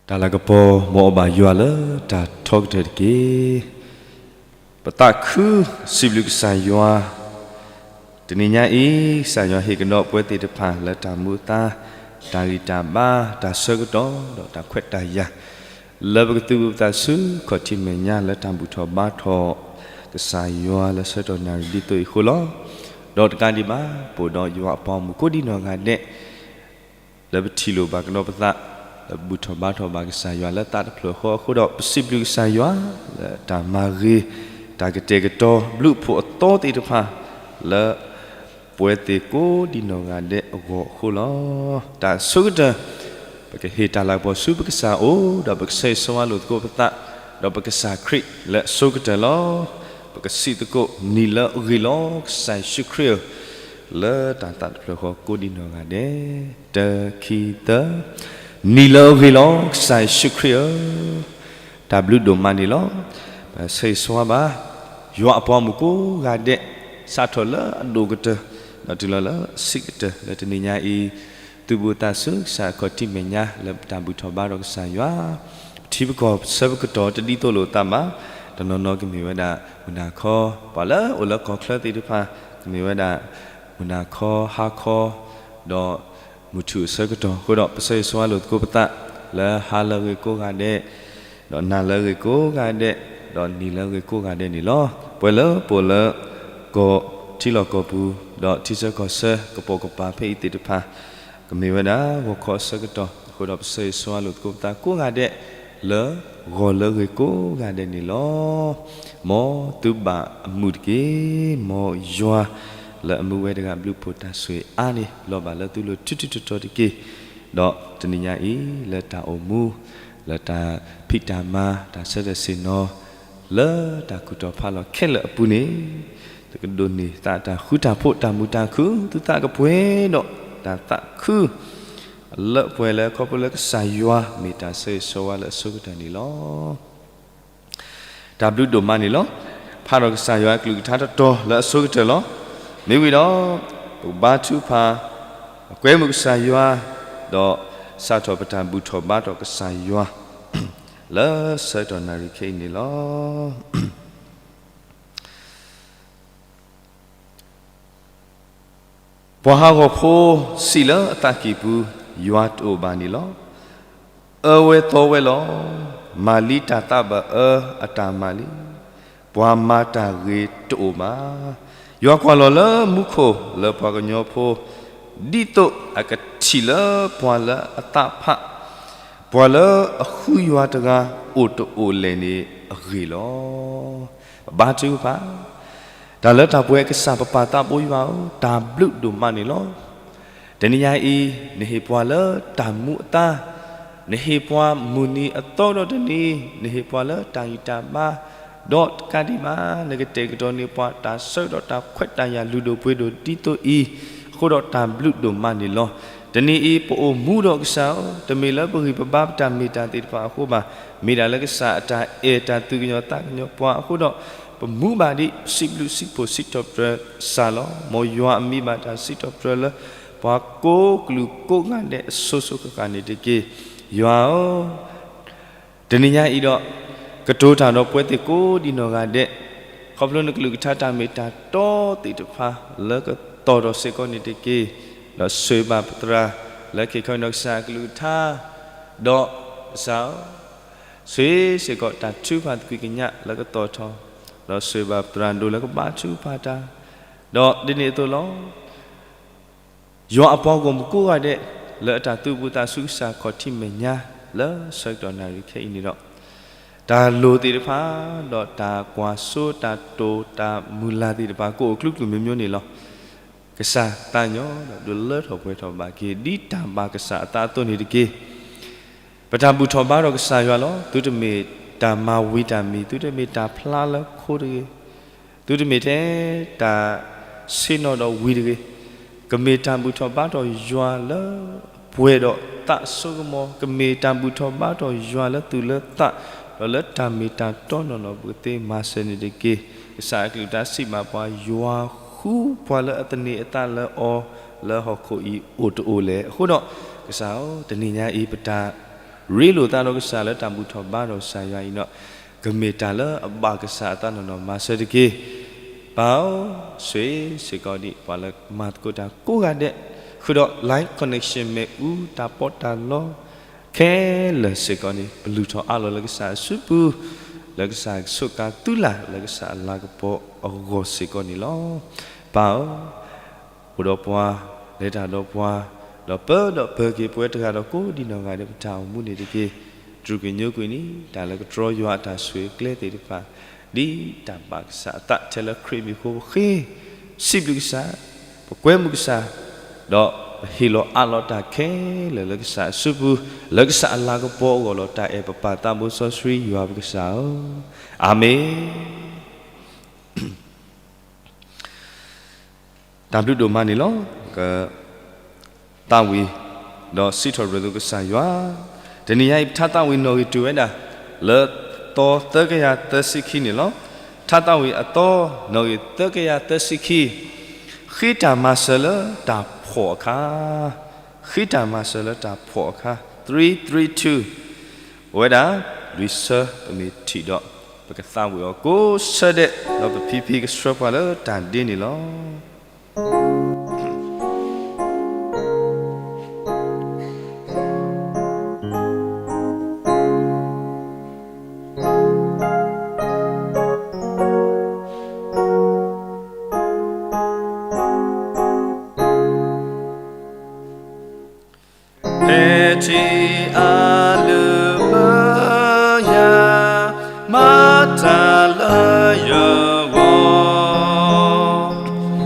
တၢ်လၤကပီၤ မ်အီၣ်ဘၣ်ယွၤလၢတၢ်ထီကတၢၢ်တက့ၢ်. ပသးခုစံးဘျုးကစၢ်ယွၤ, တနံၤညါအံၤ ကစၢ်ယွၤဟ့ၣ်ကဒီးပဝဲသ့ၣ်တဖၣ်လၢတၢ်မူအသါ, တၢ်ဂံၢ်တၢ်ဘါ, တၢ်ဆၢကတီၢ် ဒီးတၢ်ခွဲးတၢ်ယာ်, လၢပကသုးဘူးပသးဆူခီၣ်ထံးမဲာ်ညါလၢတၢ်ဘူၣ်ထီၣ်ဘါထီၣ် ကစၢ်ယွၤလၢဆၢကတီၢ်နၣ်ရံၣ်ဒ်သိးအံၤအဃိလီၤ. ဒီးတကးဒံးဘၣ် ပအိၣ်ဒီးယွၤအပှၤမုၣ်ကိးဒံနီၢ်ဂၤဒဲး လၢပထံၣ်လိာ်ဘၣ်ကဒီးပသး, လၢဘူၣ်ထီၣ်ဘါထီၣ်ဘၣ်ကစၢ်ယွၤလၢသးတဖျၢၣ်ဃီအဃိဒီး ပစံးဘျုးကစၢ်ယွၤ လၢတၢ်မၤဂ့ၤ, တၢ်ကတဲာ်ကတီၤဘျုးဖှိၣ်အသီသ့ၣ်တဖၣ် လၢပဝဲသ့ၣ်ကိးဒံနီၢ်ဂၤဒဲးအဂီၢ်အဃိလီၤ. တၢ်အဆိကတၢၢ် ပကဟ့ၣ်တၢ်လၤကပီၤဆူပကစၢ်အအိၣ်, ဒီးပကဆၢဂ့ၤဆၢဝါလိာ်သကိးပသး, ဒီးပကစၢ်ခရံာ်လၢအဆိကတၢၢ်လီၤ. ပကစံးသကိး နံၤလၢအဂ့ၤလီၤ ကစၢ်ယ့ၣ်ၡူးခရံာ်ဧၢ, လၢတၢ်သးတဖျၢၣ်ဃီကိးဒံနီၢ်ဂၤဒဲး, တၢ ခံ သၢ, နံၤလၢအဂ့ၤလီၤ ကစၢ်ယ့ၣ်ၡူးခရံာ်ဧၢ, တၢ်ဘျုးဒိၣ်မးန့ၣ်လီၤ. ပဆၢဂ့ၤဆၢဝါဘၣ် ယွၤအပှၤမုၣ်ကိးဂၤဒဲး, စးထီၣ်လၢအဒိၣ်ကတၢၢ် ဒီးတုၤလီၤလၢအဆံးကတၢၢ်လၢတနံၤညါအံၤ, သုးဘူးသးဆူကစၢ်ခီၣ်ထံးမဲာ်ညါလၢပတၢ်ဘူၣ်ထီၣ်ဘါထီၣ်ကစၢ်ယွၤ, ပထံပကီၢ်ဆၢပကတီၢ်တဒ်သိးလိာ်သးဘၣ်, တနီၤနီၤကမ့ၢ်ဝဲဒၣ် မုၢ်နၤခီ, ပှၤလၢအိၣ်လၢကီၢ်ချၢသ့ၣ်တဖၣ် ကမ့ၢ်ဝဲဒၣ် မုၢ်နၤခီ, ဟါခီ, ဒီးမုၢ်ထူၣ်အဆၢကတီၢ်အဃိဒီး ပဆၢဂ့ၤဆၢဝါလိာ်သကိးပသး လၢဟါလၢအဂ့ၤကိးဂၤဒဲး, ဒီးနၤလၢအဂ့ၤကိးဂၤဒဲး, ဒီးနံၤလၢအဂ့ၤကိးဂၤဒဲးန့ၣ်လီၤ. ပှၤလၢပအိၣ်လၢ ကီၢ်ထံလီၢ်ကီၢ်ပူၤ, ဒီးထံဆၢကီၢ်ဆၢ ကပိာ်ကပၤဖဲအံၤသ့ၣ်တဖၣ်, ကမ့ၢ်ဝဲဒၣ်ဂီၤခီအဆၢကတီၢ်အဃိဒီး ပဆၢဂ့ၤဆၢဝါလိာ်သကိးပသးကိးဂၤဒဲး လၢဂီၤလၢအဂ့ၤကိးဂၤဒဲးန့ၣ်လီၤ. မ်သုဘၣ်အမုာ်တက့ၢ်. မ်ယွၤလၢအမူဝဲတဂၤဘျုးဖှိၣ်တၢ်ဆိၣ်ဂ့ၤအါန့ၣ် လီၤဘၣ်လၢသုလိၤထူထူတီတီတက့ၢ်. ဒီးတနံၤညါအံၤ လၢတၢ်အိၣ်မူ, လၢတၢ်ဖံးတၢ်မၤ, တၢ်ဆၢထၢၣ်ဆ့ၣ်နီၤ, လၢတၢ်ကူၣ်တီၤဖးလီၤခဲလၢာ်အပူၤန့ၣ်, သုကဒိးန့ၢ်သးတၢ်ဃူတၢ်ဖိး တၢ်မုာ်တၢ်ခုၣ်, သုသးကပှဲၤဒီးတၢ်သးခု လၢအပှဲၤလၢခီဖျိလၢကစၢ်ယွၤ မ့ၢ်တၢ်ဆၢဂ့ၤဆၢဝါလၢအဆိကတၢၢ်န့ၣ်လီၤ. တၢ်ဘျုးဒိၣ်မးန့ၣ်လီၤ. ဖးဒီးကစၢ်ယွၤအကလုၢ်ကထါတတီၤလၢအဆိကတၢၢ်လီၤ. မ့ၢ်ဝံၤဒီး ပကဘါထုကဖၣ်, ပကွဲမုာ်ကစၢ်ယွၤ, ဒီးစးထီၣ်ပတၢ်ဘူၣ်ထီၣ်ဘါထီၣ်ကစၢ်ယွၤ လၢဆၢကတီၢ်နၣ်ရံၣ်ခဲအံၤန့ၣ်လီၤ. ပှၤဟးဂီၤဖိစံးလၢအသးကံၢ်ပူၤ, ယွၤတအိၣ်ဘၣ်န့ၣ်လီၤ. အၢဝဲသီဝဲလီၤ. မၤလံတၢ်သးဘၣ်အၢအတၢ်မၤလံ. ပှၤမၤတၢ်ဂ့ၤတအိၣ်ဘၣ်. ယွၤကွၢ်လီၤလၢမူခိၣ်လၢပှၤကညီဖိ, ဒ်သိးအကထံၣ်လၢပှၤလၢအသးဖး, ပှၤလၢအဃုယွၤတဂၤအိၣ်တအိၣ်လဲၣ်န့ၣ်အဂ့ၢ်လီၤ. ပဘါထုကဖၣ်, တၢ်လၢတၢ်ပှဲၤကစၢ်ပပၢ်သးဘိယွၤဧၢ, တၢ်ဘျုးဒိၣ်မးန့ၣ်လီၤ. တနံၤညါအံၤ နဟ့ၣ်ပှၤလၢတၢ်မူအသါ, နဟ့ၣ်ပှၤမုၢ်နံၤအသီဒီးတနံၤ, နဟ့ၣ်ပှၤလၢတၢ်ဂံၢ်တၢ်ဘါ, ဒီးတကးဒံးဘၣ် နကတဲာ်ကတီၤန့ၢ်ပှၤတၢ်ဆၢကတီၢ်တၢ်ခွဲးတၢ်ယာ်လုၢ်ဒိၣ်ပှ့ၤဒိၣ်ဒ်သိးအံၤ, အဃိဒီးတၢ်ဘျုးဒိၣ်မးန့ၣ်လီၤ. တနံၤအံၤပအိၣ်မူဒီးကစၢ်ဧၢ, တမ့ၢ်လၢပဂံၢ်ပဘါပတၢ်မ့ၢ်တၢ်သ့ၣ်တဖၣ်အဃိဘၣ်, မ့ၢ်ဒၣ်လၢကစၢ်အတၢ်အဲၣ်တၢ်သူၣ်ကညီၤသးကညီၤပှၤအဃိဒီး ပမူဘၣ်ဒံး ပစံးဘျုးစံးဖှိၣ်စံးထီၣ်ပတြၢၤကစၢ်လီၤ. မ်ယွၤအမံၤဘၣ်တၢ်စံးထီၣ်ပတြၢၤလၢ ပှၤကိးကလုာ်ကိးဂၤဒဲးအစိၤစိၤဃၣ်ဃၣ်န့ၣ်တက့ၢ်. ယွၤဧၢ, တနံၤညါအံၤဒီး ကတိၤတၢ်ဒီးပဝဲသ့ၣ်ကိးဒံးနီၢ်ဂၤဒဲး, ခီဖျိနကလုၢ်ကထါတၢ်မ့ၢ်တၢ်တီသ့ၣ်တဖၣ် လၢကတီၤထီၣ်စ့ၢ်ကီးန့ၣ်တက့ၢ်. ဒီးဆိၣ်ဂ့ၤဘၣ်ပသရၣ် လၢက့ၤခီနီၢ်ကစၢ်အကလုၢ်ကထါ, ဒီးကစၢ်ဧၢ, ဆိၣ်ဂ့ၤစ့ၢ်ကီးတၢ်ထုကဖၣ်သကွံာ်ကညးလၢကတီၤထီၣ်, ဒီးဆိၣ်ဂ့ၤဘၣ်ပသရၣ်ဒိၣ်လၢကဘါထုကဖၣ်တၢ်, ဒီးဒ်န့ၣ်အသိးလီၤ. ယွၤအပှၤဂီၢ်မုၢ်ကိးဂၤဒဲး လၢအတၢ်သုးဘူးသးဆူကစၢ်ခီၣ်ထံးမဲာ်ညါ လၢဆၢကတီၢ်နၣ်ရံၣ်ခဲအံၤန့ၣ်ဒီး, တၢ်လိၣ်သ့ၣ်တဖၣ် ဒီးတၢ်ကွၢ်စိ တၢ်တိာ် တၢ်မုၢ်လၢ်သ့ၣ်တဖၣ် ကအိၣ်ကျူကျူမျိုးမျိုးန့ၣ်လီၤ. ကစၢ်သးကညီၤဒီးဒုးလၢထီၣ်ပှဲၤထီၣ်ဘၣ်က့ၤ ဒ်တၢ်ဘၣ်ကစၢ်အသးအသိးန့ၣ်တက့ၢ်. ပတၢ်ဘူၣ်ထီၣ်ဘါထီၣ်ကစၢ်ယွၤလီၤ. သုတမ့ၢ်တၢ်မၤဝံၤတၢ်မံၤ, သုတမ့ၢ်တၢ်ဖျါလၢခိတဂ့ၤ, သုတမ့ၢ်ထဲတၢ်ဆ့ၣ်နီၤဒီးဝံၤတဂ့ၤ, ကမ့ၢ်တၢ်ဘူၣ်ထီၣ်ဘါထီၣ်ယွၤလၢပှဲၤဒီးသးစိကမီၤ, ကမ့ၢ်တၢ်ဘူၣ်ထီၣ်ဘါထီၣ်ယွၤလၢသူၣ်လၢသး, ဒီးလၢတၢ်မ့ၢ်တၢ်တီနီၢ်နီၢ် ပကသ့မၤစၢၤန့ၣ်တက့ၢ်. ကစၢ်အကလုၢ်ကထါစံးဘၣ်ပှၤ, ယွၤဃုပှၤလၢအသန့ၤအသးလၢအီၤ လၢဟီၣ်ခိၣ်အံၤအိၣ်တအိၣ်လဲၣ်. အဃိဒီး ကစၢ်ဧၢ, တနံၤညါအံၤ ပတၢ် ရ့လိာ်သးဒီးကစၢ်လၢတၢ်ဘူၣ်ထီၣ်ဘါထီၣ်ကစၢ်ယွၤအံၤဒီး, ကမ့ၢ်တၢ်လၢအဘၣ်ကစၢ်အသးနီၢ်နီၢ်မၤစၢၤတက့ၢ်. ပၢ်ဧၢ, ဆိၣ်ဂ့ၤစ့ၢ်ကီးဒံး ပှၤလၢမၤသကိးတၢ်ကိးဂၤဒဲး, ဃုာ်ဒီး live connection မ့ၣ်အူတၢ်ပီးတၢ်လီ ခဲလၢာ်စ့ၢ်ကီးန့ၣ် ပလုၢ်ထီၣ်အးလီၤလၢကစၢ်အစုပူၤ, လၢကစၢ်အကစူးကါသူလၢ် လၢကစၢ်အလၤကပီၤအဂီၢ်စ့ၢ်ကီးန့ၣ်လီၤ. ပၢ်ဧၢ, အိၣ်ဒီးပှၤ, လဲၤတၢ်ဒီးပှၤ, ဒီးပၢဒီးပၢၤက့ၤပဝဲတဂၤဒီးကိးဒံးနီၢ်ဂၤဒဲးပတၢ်အိၣ်မူန့ၣ်တက့ၢ်. တြူာ်ကညိကွံာ်န့ၣ် တၢ်လၢကတြီယွၤအတၢ်ဆိၣ်ဂ့ၤကျဲသ့ၣ်တဖၣ်, ဒ်တၢ်ဘၣ်ကစၢ်အသးထဲလၢခရံာ်မံၤအဃိ ပဃ့စံးဘျုးကစၢ်, ပကွဲမုာ်ကစၢ်, ဒီးပဟ့ၣ်လီၤအးလီၤတၢ်ခဲလၢာ်လၢကစၢ်အစုပူၤ, လၢကစၢ်အလၤကပီၤအဂီၢ်လီၤ. တၢ်အဲၣ်ပပၢ်သးဘိစီဆှံယွၤပကစၢ်ဧၢ, အၤမ့ၣ်. တၢ်ဘျုးဒိၣ်မးန့ၣ်လီၤ. ကသးဝံၣ်, ဒီးစံးထီၣ်ပတြၢၤသုကစၢ်ယွၤ, တနံၤညါအံၤ ပထါသးဝံၣ်နီၣ်ဂံၢ်တုၤဝဲဒၣ် လၢသီသၢကယၤသၢဆံခံန့ၣ်လီၤ. ထါသးဝံၣ်အသီ, နီၣ်ဂံၢ်သၢကယၤသၢဆံခံ, ဃ့တၢ်မၤစၢၤလၢတၢ်ဖှီၣ်အခါ, ဃ့တၢ်မၤစၢၤလၢတၢ်ဖှီၣ်အခါ, three three two, အဝဲဒၣ် လွံၢ်ဆၢပမ့ၢ်ထံၣ်ဒီး ပကသးဝံၣ်အီၤကိးဆၢဒဲး ဒီးပဖံဖံကဆှၢပှၤလၢတၢ်ဒ့န့ၣ်လီၤ. ဖဲထံအလုၢ်ဘၢယၤ မၤတၢ်လၢယ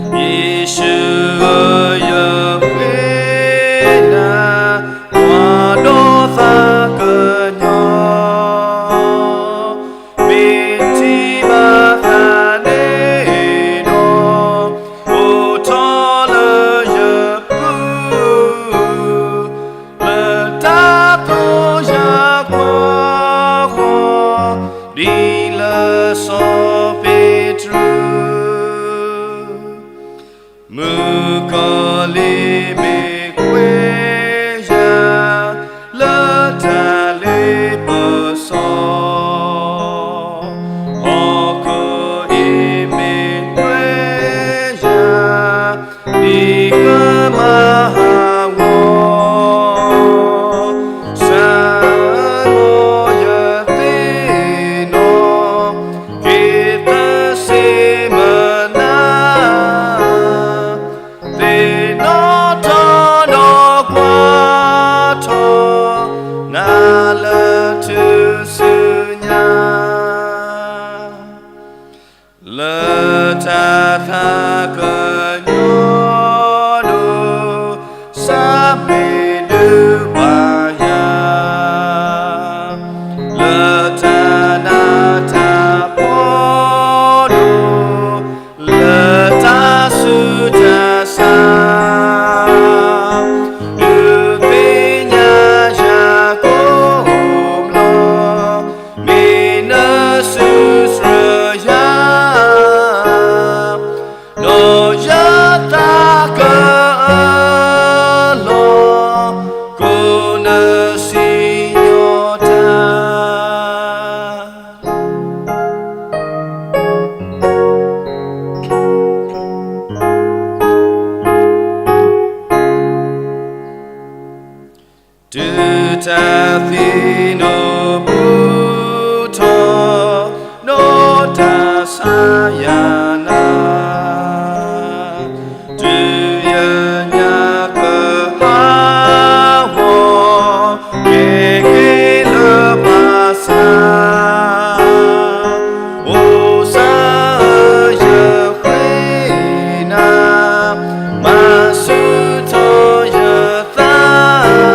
ဂီၢ်, ယ့ၣ်ၡူးဧၢ ယဃ့နၤ ကွၢ်ဒီးသးကညီၤ, မ့ၢ်ထံၣ်ဘၣ်သးန့ၣ်ဒီး အိၣ်ထီၣ်လၢယပူၤ လၢတၢ်သူယၤကွၢ်ဃီၤ ဒ်လၢစီၤပ့းတရူး, မုၣ်ကီၤလံၢ်မ့ၢ်ကွဲယၤ လၢတၢ်လ့ပစီ ဟီၣ်ခိၣ်အံၤမ့ၢ်ကွဲယၤ ဒ်ကမၤဟးဂီၤ စၢ်လီၤယသ့ၣ်နီၣ် က့ၤသးစ့မနၤ သ့ၣ်နီၣ်ထီၣ်ဒီးကွၢ်ထီၣ် နၤလၢထူၣ်စုညါ လၢတၢ်သးကညီၤဒီး စၢ်မ့ၢ်ဒုးဘၣ်ယၤ လၢတၢ်နးတၢ်ဖှီၣ်ဒီး လၢတၢ်ဆူးတၢ်ဆါ ဒုးသ့ၣ်ညါယၤကိးဘျီ မ့ၢ်နစုဆှၢယၤ ဒီးယသးကအၢၣ်လီၤ ကိးနစံၣ်ညီၣ်တၢ် တုၤတၢ်သံနီၣ်ဘူးထီၣ် နီၢ်တၢ်ဆါယၤနၤ တုၤယညါကဟးဂီၤ က့ၤက့ၤလၢပၢ်ဆၣ် အိၣ်စၢ်ဧၢ ယဃ့နၤ မၤဆူၣ်ထီၣ်ယသး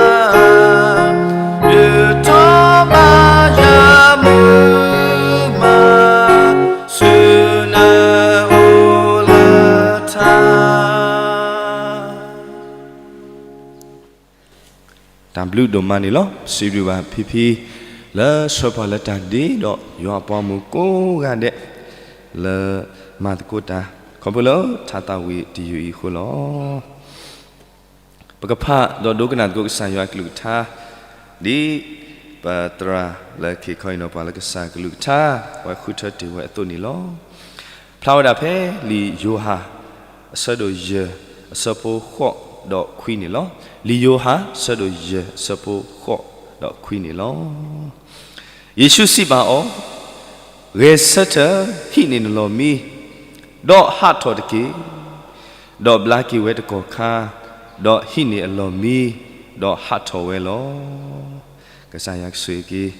ဒုးထီၣ်ဘးယမုၢ်မး ဆူနအိၣ်လၢထါ တၢ်ဘျုးဒိၣ်မးန့ၣ်လီၤ. စံးဘျုးဘၣ်ဖံဖံ လၢဆှၢပှၤလၢတၢ်ဒ့ဒီး ယွၤအပှၤဂီၢ်မုၢ်ကိးဂၤဒဲး လၢမၤသကိးတၢ် ခီဖျိလၢထါသးဝံၣ်တယုၢ်အံၤအဃိလီၤ. ပကဖးဒီးဒိကနၣ်သကိးကစၢ်ယွၤအကလုၢ်ကထါ ဒ် ပသရၣ်လၢခံခီအံၤနီၤ ပှၤလၢကစၢ်ကလုၢ်ကထါ ပှၤဃုထၢတ့ၢ်ဝဲအသိးန့ၣ်လီၤ. ဖျါဝဲဒၣ်ဖဲလံာ်ယိၤဟၣ် အဆၢဒိၣ်ယဲၢ် အဆၢဖိဃိးဒီးခွံန့ၣ်လီၤ. လံာ်ယိၤဟၣ် အဆၢဒိၣ်ယဲၢ် အဆၢဖိဃိးဒီးခွံန့ၣ်လီၤ. ယ့ၣ်ၡူးစံးဘၣ်အီၤ, ဂဲၤဆၢထၢၣ် ဟံးန့ၢ်နလီၢ်မံ, ဒီးဟးထီၣ်တက့ၢ်. ဒီးဘျါက့ၤဝဲတကီၢ်ခါ, ဒီးဟံးန့ၢ်အလီၢ်မံ, ဒီးဟးထီၣ်ဝဲလီၤ. ကစၢ်ယွၤကဆိၣ်ဂ့ၤက့ၤ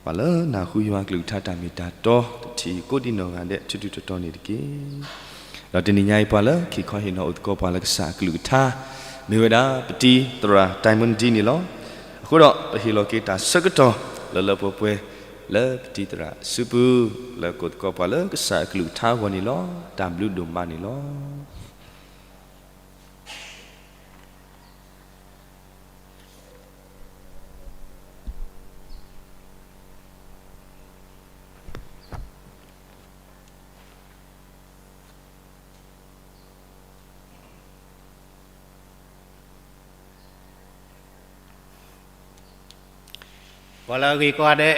ပှၤလၢနၢ်ဟူယွၤကလုၢ်ကထါတၢ်မ့ၢ်တၢ်တီ တထံၣ်ကိးဒံနီၢ်ဂၤဒဲး ထူထူတီတီန့ၣ်တက့ၢ်. ဒီးတနံၤညါအံၤ ပှၤလၢခံခီဟ့ၣ်နီၤအိၣ်သကိး ပှၤလၢကစၢ်အကလုၢ်ကထါ မ့ၢ်ဝဲဒၣ် ပတံၤသရၣ် Diamond D န့ၣ်လီၤ. အဃိဒီး ပဟ့ၣ်လီၤက့ၤတၢ်ဆၢကတီၢ် လၢလၢပှဲၤပှဲၤ လၢပတံၤသရၣ်စုပူၤ လၢကအိၣ်သကိးပှၤလၢကစၢ်အကလုၢ်ကထါအဂီၢ်န့ၣ်လီၤ. တၢ်ဘျုးဒိၣ်မးန့ၣ်လီၤ. ပှၤလၢအဂ့ၤကိးဂၤဒဲး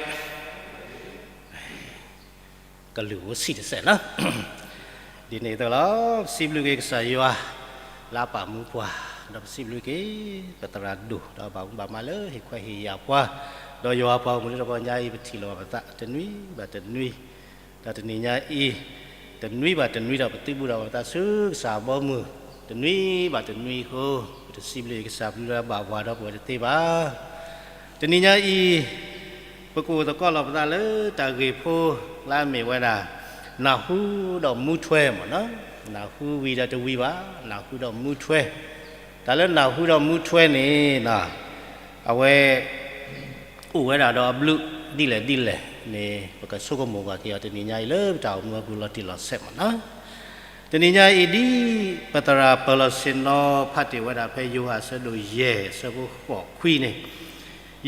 ကလုၢ်အိၣ်ဆံးတစဲးလီၤ. ဒ်န့ၣ်အသိးလီၤ, ပစံးဘျုးက့ၤကစၢ်ယွၤ လၢအပာ်မူပှၤ, ဒီးပစံးဘျုးက့ၤ ပသရၣ်ဒိၣ် ဒီးဘၣ်မူဘၣ်မၤလၢဟ့ၣ်ခွဲးဟ့ၣ်ယာ်ပှၤ, ဒီးယွၤပှၤဂီၢ်မုၢ်လၢတဂီၤညါအံၤ ပထံၣ်လိာ်ဘၣ်ပသးတနွံဘၣ်တနွံ, ဒီးတနံၤညါအံၤ တနွံဘၣ်တနွံဒီး ပသုးဘူးဒီးပသးဆူကစၢ်အဘီအမုၢ်, တနွံဘၣ်တနွံဒီး ပတစံးဘျုးကစၢ်ဘျုးလၢအဘၣ်ပှၤဒီးပဝဲတသ့ဘၣ်. တနံၤညါအံၤ ပကအိၣ်သကိးလီၤပသးလၢတၢ်ဂ့ၢ်ဖိလၢအမ့ၢ်ဝဲဒၣ် နၢ်ဟူဒီးမူထွဲမ့ၢ်နီၤ, နၢ်ဟူဝံၤဒီးတဝံၤဘၣ်, နၢ်ဟူဒီးမူထွဲ, တၢ်လၢနၢ်ဟူဒီးမူထွဲန့ၣ် အဝဲ အိၣ်ဝဲဒၣ်ဒီးအဘျုးဒ်လဲၣ်ဒ်လဲၣ်န့ၣ် ပကဆိကမိၣ်ကွၢ်က့ၤအီၤ တနံၤညါအံၤလၢပတၢ်အိၣ်မူအပူၤလီၤတံၢ်လီၤဆဲးမ့ၢ်နီၤ. တနံၤညါအံၤ ဒ်ပသရၣ်ပၢၤလီၢ်ဆ့ၣ်နီၤဖးတ့ၢ်ဝဲဒၣ် ဖဲယိၤဟၣ်အဆၢဒိၣ်ယဲၢ် အဆၢဖိဃိးခွံန့ၣ်,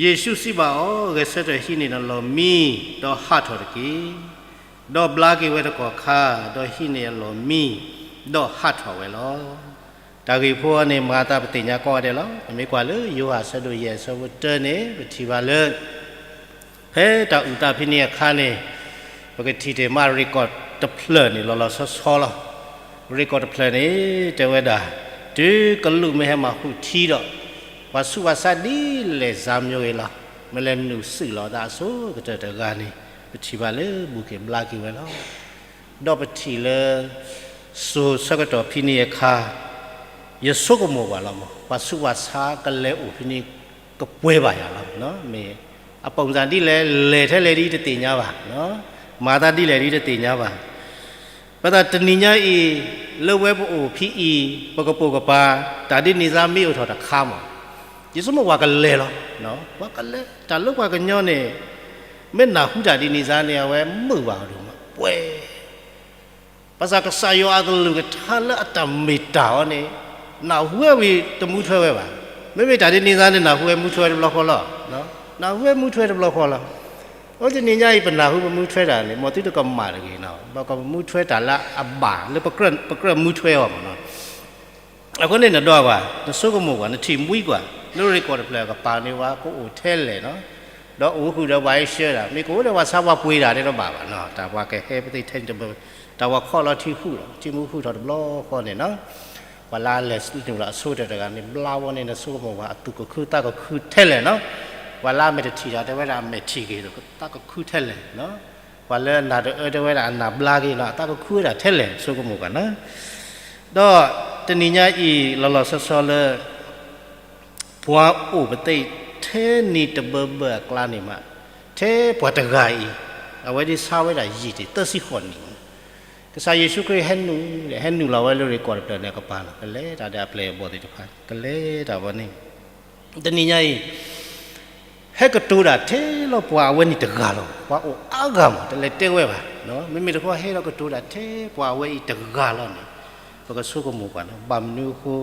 ယ့ၣ်ၡူးစံးဘၣ်အီၤ, ဂဲၤဆၢထၢၣ်ဟံးန့ၢ်နလီၢ်မံ, ဒီးဟးထီၣ်တက့ၢ်. ဒီးဘျါက့ၤဝဲတကီၢ်ခါ, ဒီးဟံးန့ၢ်အလီၢ်မံ, ဒီးဟးထီၣ်ဝဲလီၤ. တၢ်ဂ့ၢ်ဖိအံၤန့ၣ် မၤအသးပသ့ၣ်ညါကိးဂၤဒဲးလီၤ. ပမ့ၢ်ကွၢ်လၢယိၤဟၣ်အဆၢဒိၣ်ယဲၢ် အဆၢဖိတၢန့ၣ် ပထံၣ်ဘၣ်လၢ ဖဲတၢ်အုၣ်သးဖဲန့ၣ်အခါန့ၣ် ပကထံၣ်တ့ၢ်မး record တဖျၢၣ်န့ၣ် လီၤလီၤဆီဆီလီၤ. record တဖျၢၣ်န့ၣ် တဲဝဲဒၣ် တုၤကလူးမ့ၢ်ဟဲမၤဃုာ်ထံဒီး ပှၤဆူးပှၤဆါဒ်လဲၣ်စါမံၤဂ့ၤလီၤ. မ့ၢ်လဲၤနုာ်စုၣ်လီၤအသးအဆိကတၢၢ်တဂၤန့ၣ် ပထံၣ်ဘၣ်လၢဘူးက့ၤဘျါက့ၤဝဲလီၤ. ဒီးပထံၣ်လၢ စိၤဆၢကတီၢ်ဖဲန့ၣ်အခါ ယဆိကမိၣ်ကွၢ်လီၤမး ပှၤဆူးပှၤဆါကလဲၤအိၣ်ဖဲန့ၣ် ကပှဲၤဘၣ်ယၤလီၤ. မ့ၢ်အပိာ်စၣ်ဒ်လဲၣ် လဲၤထဲလဲၣ်ဒ်တသ့ၣ်ညါဘၣ်, မၤသးဒ်လဲၣ်ဒ်တသ့ၣ်ညါဘၣ်. ဘၣ်ဆၣ်တနံၤညါအံၤ လၢဝဲပအိၣ်ဖဲအံၤ ပကပိာ်ကပၤ တၢ်ဒ်န့ၣ်စါမ့ၢ်အိၣ်ထီၣ်တခါမး ယဆိကမိၣ်ပှၤကလဲၤလီၤ. ပှၤကလဲၤ တၢ်လၢပှၤကညီန့ၣ် မ့ၢ်နၢ်ဟူတၢ်ဒ်န့ၣ်စါန့ၣ် အဝဲမုာ်ဘၣ်အီၤဒိၣ်မး ပှဲၤ ဘၣ်ဆၣ်ကစၢ်ယွၤအကလုၢ်ကထါလၢအတၢ်မ့ၢ်တၢ်အီၤန့ၣ် နၢ်ဟူဝဲဝံၤတမူထွဲဝဲဘၣ်. မ့မ့ၢ်တၢ်ဒ်န့ၣ်စါန့ၣ် နၢ်ဟူဝဲမူထွဲတဘျီဃီလီၤ. နၢ်ဟူဝဲမူထွဲတဘျီဃီလီၤ. အိၣ်တနံၤညါအံၤ ပနၢ်ဟူပမူထွဲတၢ်န့ၣ် မ်သုတကမၣ်တဂ့ၤနီၤ, ပကမူထွဲတၢ်လၢအဘၣ်လၢပကြၢးမူထွဲအီၤမးနီၤ. အဃိန့ၣ်နဒွးကွၢ် နဆိကမိၣ်ကွၢ် နထံၣ်မှံကွၢ် လၢ record တဖျၢၣ်ကပၤန့ၣ် ပှၤကအိၣ်ထဲလဲၣ်နီၤ, ဒီးအိၣ်ဃုာ်ဒီးပှၤဟဲဆှၢတၢ် မ့ၢ်ကအိၣ်ဒီးပှၤဆါပှၤပှ့ၤတၢ်တဲတဘၣ်ဘၣ်နီၤ, တၢ်ပှၤကဟဲပသ့ၣ်ထဲန့ၣ်တဘျီ တၢ်ပှၤခီၣ်လီၤထံဃုာ်ဒီး ထံမူဃုာ်ထီၣ်တဘျီဃီန့ၣ်နီၤ, ပှၤလၢအလဲၤနုာ်လီၤအဆိကတၢၢ်တဂၤန့ၣ် ဘျါဝဲန့ၣ် နဆိကမိၣ်ကွၢ် အသူၣ်ကခုသးကခုထဲလဲၣ်နီၤ, ပှၤလၢအမဲာ်တထံၣ်တၢ်တဲဝဲဒၣ်အမဲာ်ထံၣ်က့ၤဒီး သးကခုထဲလဲၣ်နီၤ ပှၤလၢအနၢ်တအၢတဲဝဲဒၣ်အနၢ်ဘျါက့ၤနီၤ အသးကခုဝဲဒၣ်ထဲလဲၣ် ဆိကမိၣ်ကွၢ်နီၤ. ဒီးတနံၤညါအံၤ လီၤလီၤဆီဆီလၢ ပှၤအိၣ်ပသ့ၣ်ထဲန့ၣ်တဘၢဘၢအကျါန့ၣ်မး ထဲပှၤတဂၤအံၤ အဝဲဒၣ်ဆါဝဲဒၣ်ယံာ်တ့ၢ်သၢဆံဃိးနံၣ်, ကစၢ်ယ့ၣ်ၡူးခရံာ်ဟဲနုာ် ဟဲနုာ်လီၤဝဲလၢ record တဖျၢၣ်န့ၣ်အကပၤလီၤ, ကလဲၤတၢ်ဒီးအပျဲၢ်အဘီၣ်သ့ၣ်တဖၣ် ကလဲၤတၢ်ဝဲန့ၣ် တနံၤညါအံၤ ဟဲကတိၤတၢ်ထဲလီၤပှၤအဝဲန့ၣ်တဂၤလီၤ, ပှၤအိၣ်အါဂၤမး တလဲၤတဲဝဲဘၣ်, မ့မ့ၢ်တခီဟဲလီၤကတိၤတၢ်ထဲပှၤအဝဲအံၤတဂၤလီၤန့ၣ် ပကဆိကမိၣ်ကွၢ်နီၤ, ဘၣ်မနုၤအဃိ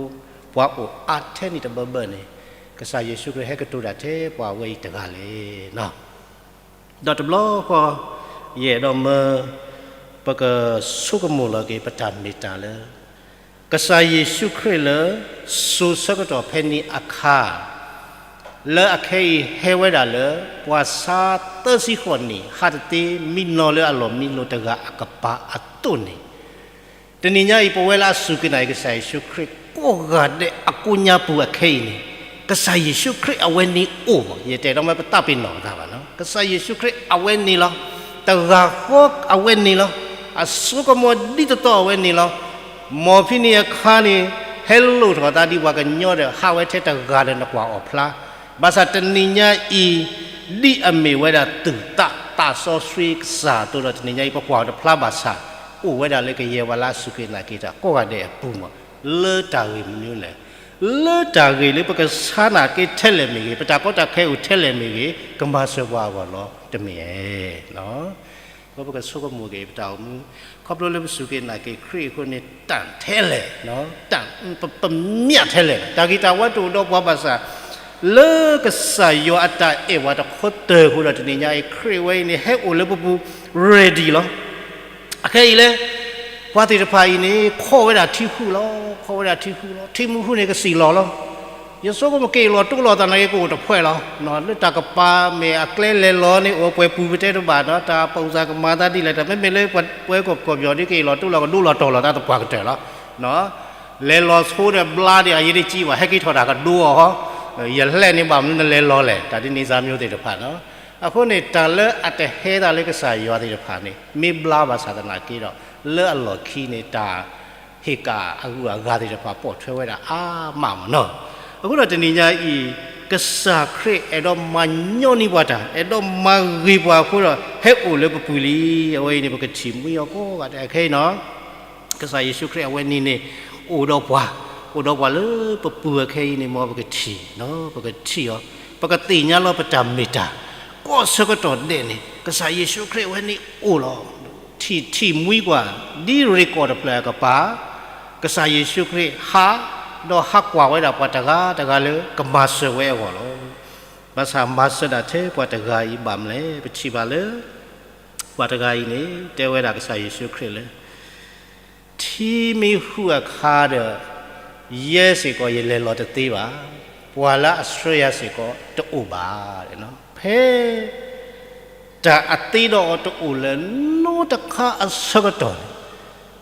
ပှၤအိၣ်အါထဲန့ၣ်တဘၢဘၢန့ၣ် ကစၢ်ယ့ၣ်ၡူးခရံာ်ဟဲကတိၤတၢ်ထဲပှၤအဝဲအံၤတဂၤလဲၣ်နီၤ. ဒီးတဘျီဃီ ယအဲၣ်ဒိးမၢ ပကဆိကမိၣ်လီၤက့ၤ ပတၢ်မ့ၢ်တၢ်လၢ ကစၢ်ယ့ၣ်ၡူးခရံာ်လၢ စိၤဆၢကတီၢ်ဖဲန့ၣ်အခါ လၢအခဲအံၤဟဲဝဲဒၣ်လၢ ပှၤဆါသၢဆံဃိးနံၣ် ဟးတသ့ မံနီၤလၢအလီၢ်မံလိၤတဂၤအကပၤအသိးန့ၣ်, တနံၤညါအံၤ ပဝဲလၢအစူၢ်က့ၤနာ်က့ၤကစၢ်ယ့ၣ်ၡူးခရံာ်ကိးဂၤဒဲးအကိးညါပူၤအခဲအံၤန့ၣ်, ကစၢ်ယ့ၣ်ၡူးခရံာ်အဝဲန့ၣ်အိၣ်မး, ယတဲဒီးမ့ၢ်ပသးပ့ၤနီၣ်ပသးဘၣ်နီၤ, ကစၢ်ယ့ၣ်ၡူးခရံာ်အဝဲန့ၣ်လီၤ. တဂၤဃီအဝဲန့ၣ်လီၤ. အစိကမီၤဒ်သိးသိးအဝဲန့ၣ်လီၤ. မ်ဖဲန့ၣ်အခါန့ၣ် ဟဲလိၣ်ထီၣ်သးဒ်ပှၤကညီဒီး ဟးဝဲထဲတဂၤဒီးနကွၢ်အီၣ်ဖျါ, ဘၣ်ဆၣ်တနံၤညါအံၤ ဒ်အမ့ၢ်ဝဲဒၣ်သူၣ်သးသးစီဆှံကစၢ်အသိးဒီး တနံၤညါအံၤ ပကွၢ်အီၤတဖျါဘၣ်ဆၣ်, အိၣ်ဝဲဒၣ်လၢကယဲၢ်ပှၤလၢအစူၢ်က့ၤနာ်က့ၤတၢ်ကိးဂၤဒဲးအပူၤမး, လၢတၢ်ဂ့ၢ်မနုၤလဲၣ်. လၢတၢ်ဂ့ၢ်လၢပကဆါနာ်က့ထဲလဲၣ်မ့ၢ်ဂ့ၤ, ပတၢ်ကီတၢ်ခဲအိၣ်ထဲလဲၣ်မ့ၢ်ဂ့ၤ, ကမၤစၢၤပှၤအဂီၢ်လီၤ တမ့ၢ်ဧါ. ပကဆိကမိၣ်က့ၤပတၢ်အိၣ်မူ, ခီဖျိလၢပစူၢ်က့ၤနာ်က့ၤခရံာ်အဃိန့ၣ် တၢ်ထဲလဲၣ်, တၢ်ပမၠးထဲလဲၣ်, တၢ်ဂ့ၤတၢ်ဝါတအိၣ်ဒီးပှၤဘၣ်ဆၣ်, လၢကစၢ်ယွၤအတၢ်အဲၣ်ပှၤတခီတၢၢ်အဃိဒီး တနံၤညါအံၤ ခရံာ်ဝဲအံၤန့ၣ် ဟဲအိၣ်လၢပပူၤ ready လီၤ. အခဲအံၤလဲၣ်, ပှၤသ့ၣ်တဖၣ်အံၤန့ၣ် ခိးဝဲဒၣ်ထံဃူလီၤ, ခိးဝဲဒၣ်ထံဃူလီၤ, ထံမူဃူန့ၣ်ကစံၣ်လီၤလီၤ. ယဆိကမိၣ်က့ၤလီၤတိၢ်လီၤသးနာ်က့ ကအိၣ်တဖှဲလီၤ. လၢတၢ်ကပၤမ့ၢ်အကျဲလဲၤလီၤန့ၣ် အိၣ်ပှဲၤပူၤပတဲတဘၣ်နီၤ, တၢ်ပူၤစၢ်ကမၤသးဒ်လဲၣ်, တၢ်မ့မ့ၢ်လၢပှၤကီၢ်ပယီၤဒ်က့ၤလီၤတိၢ်လီၤကဒိလီၤတီၤလီၤသးသပှၢ်ကတၢၢ်လီၤ. လဲၤလီၤဆိဒီးဘျါဒံး အယဲဒ်ကံဘၣ် ဟဲက့ၤထီၣ်တၢ်ကဒိအီၤ, ယလဲၣ်န့ၣ်ဘၣ်မနုၤနလဲၤလီၤလဲၣ်, တၢ်ဒ်န့ၣ်စၢ်မျိုးသ့ၣ်တဖၣ်နီၤ. အဃိန့ၣ် တၢ်လၢအတဟဲသးလၢကစၢ်ယွၤသ့ၣ်တဖၣ်န့ၣ် မ့ၢ်ဘျါဘၣ်ဆၣ်သနာ်က့ဒီး လၢအလီၢ်ခံန့ၣ် တၢ် ဟ့ၣ်ကၣ်အဂုၤအဂၤသ့ၣ်တဖၣ် ပိာ်ထွဲဝဲဒၣ်အါမးမ့ၢ်နီၤ. အဃိဒီးတနံၤညါအံၤ ကစၢ်ခရံာ်အဲၣ်ဒိးမၤညီနုၢ်ပှၤတၢ်, အဲၣ်ဒိးမၤဂ့ၤပှၤအဃိဒီး ဟဲအိၣ်လၢပပူၤလံ. အဝဲအံၤန့ၣ် ပကထံၣ်မှံအီၤကိးဂၤဒဲးခဲအံၤနီၤ. ကစၢ်ယ့ၣ်ၡူးခရံာ်အဝဲန့ၣ်န့ၣ် အိၣ်ဒီးပှၤ, အိၣ်ဒီးပှၤလၢပပူၤအခဲအံၤန့ၣ် မ်ပကထံၣ်, ပကထံၣ်အီၤ, ပကသ့ၣ်ညါလီၤပတၢ်မ့ၢ်တၢ်, ကိးဆၢကတီၢ်ဒဲးန့ၣ် ကစၢ်ယ့ၣ်ၡူးခရံာ်အဝဲန့ၣ်အိၣ်လီၤ. ထံၣ်ထံၣ်မှံကွၢ် ဒ်ရ့ၣ်ကီၢ်တဖျၢၣ်အကပၤ, ကစၢ်ယ့ၣ်ၡူးခရံာ်ဟး, ဒီးဟးကွၢ်ဝဲဒၣ်ပှၤတဂၤတဂၤလၢကမၤစၢၤဝဲအဂီၢ်လီၤ. ဘၣ်ဆၣ်မၤစၢၤဒၣ်ထဲပှၤတဂၤအံၤဘၣ်မနုၤလဲၣ်, ပထံၣ်ဘၣ်လၢ ပှၤတဂၤအံၤန့ၣ် တဲဝဲဒၣ်ကစၢ်ယ့ၣ်ၡူးခရံာ်လၢ ထံမ့ၢ်ဟူးအခါဒီး ယဲစ့ၢ်ကီးယလဲၤလီၤတသ့ဘၣ်, ပှၤလၢအဆှၢယၤစ့ၢ်ကီးတအိၣ်ဘၣ်. ဖဲ တၢ်အသ့ဒီးအီၤတအိၣ်လၢၤနီတခါအဆၢကတီၢ်န့ၣ်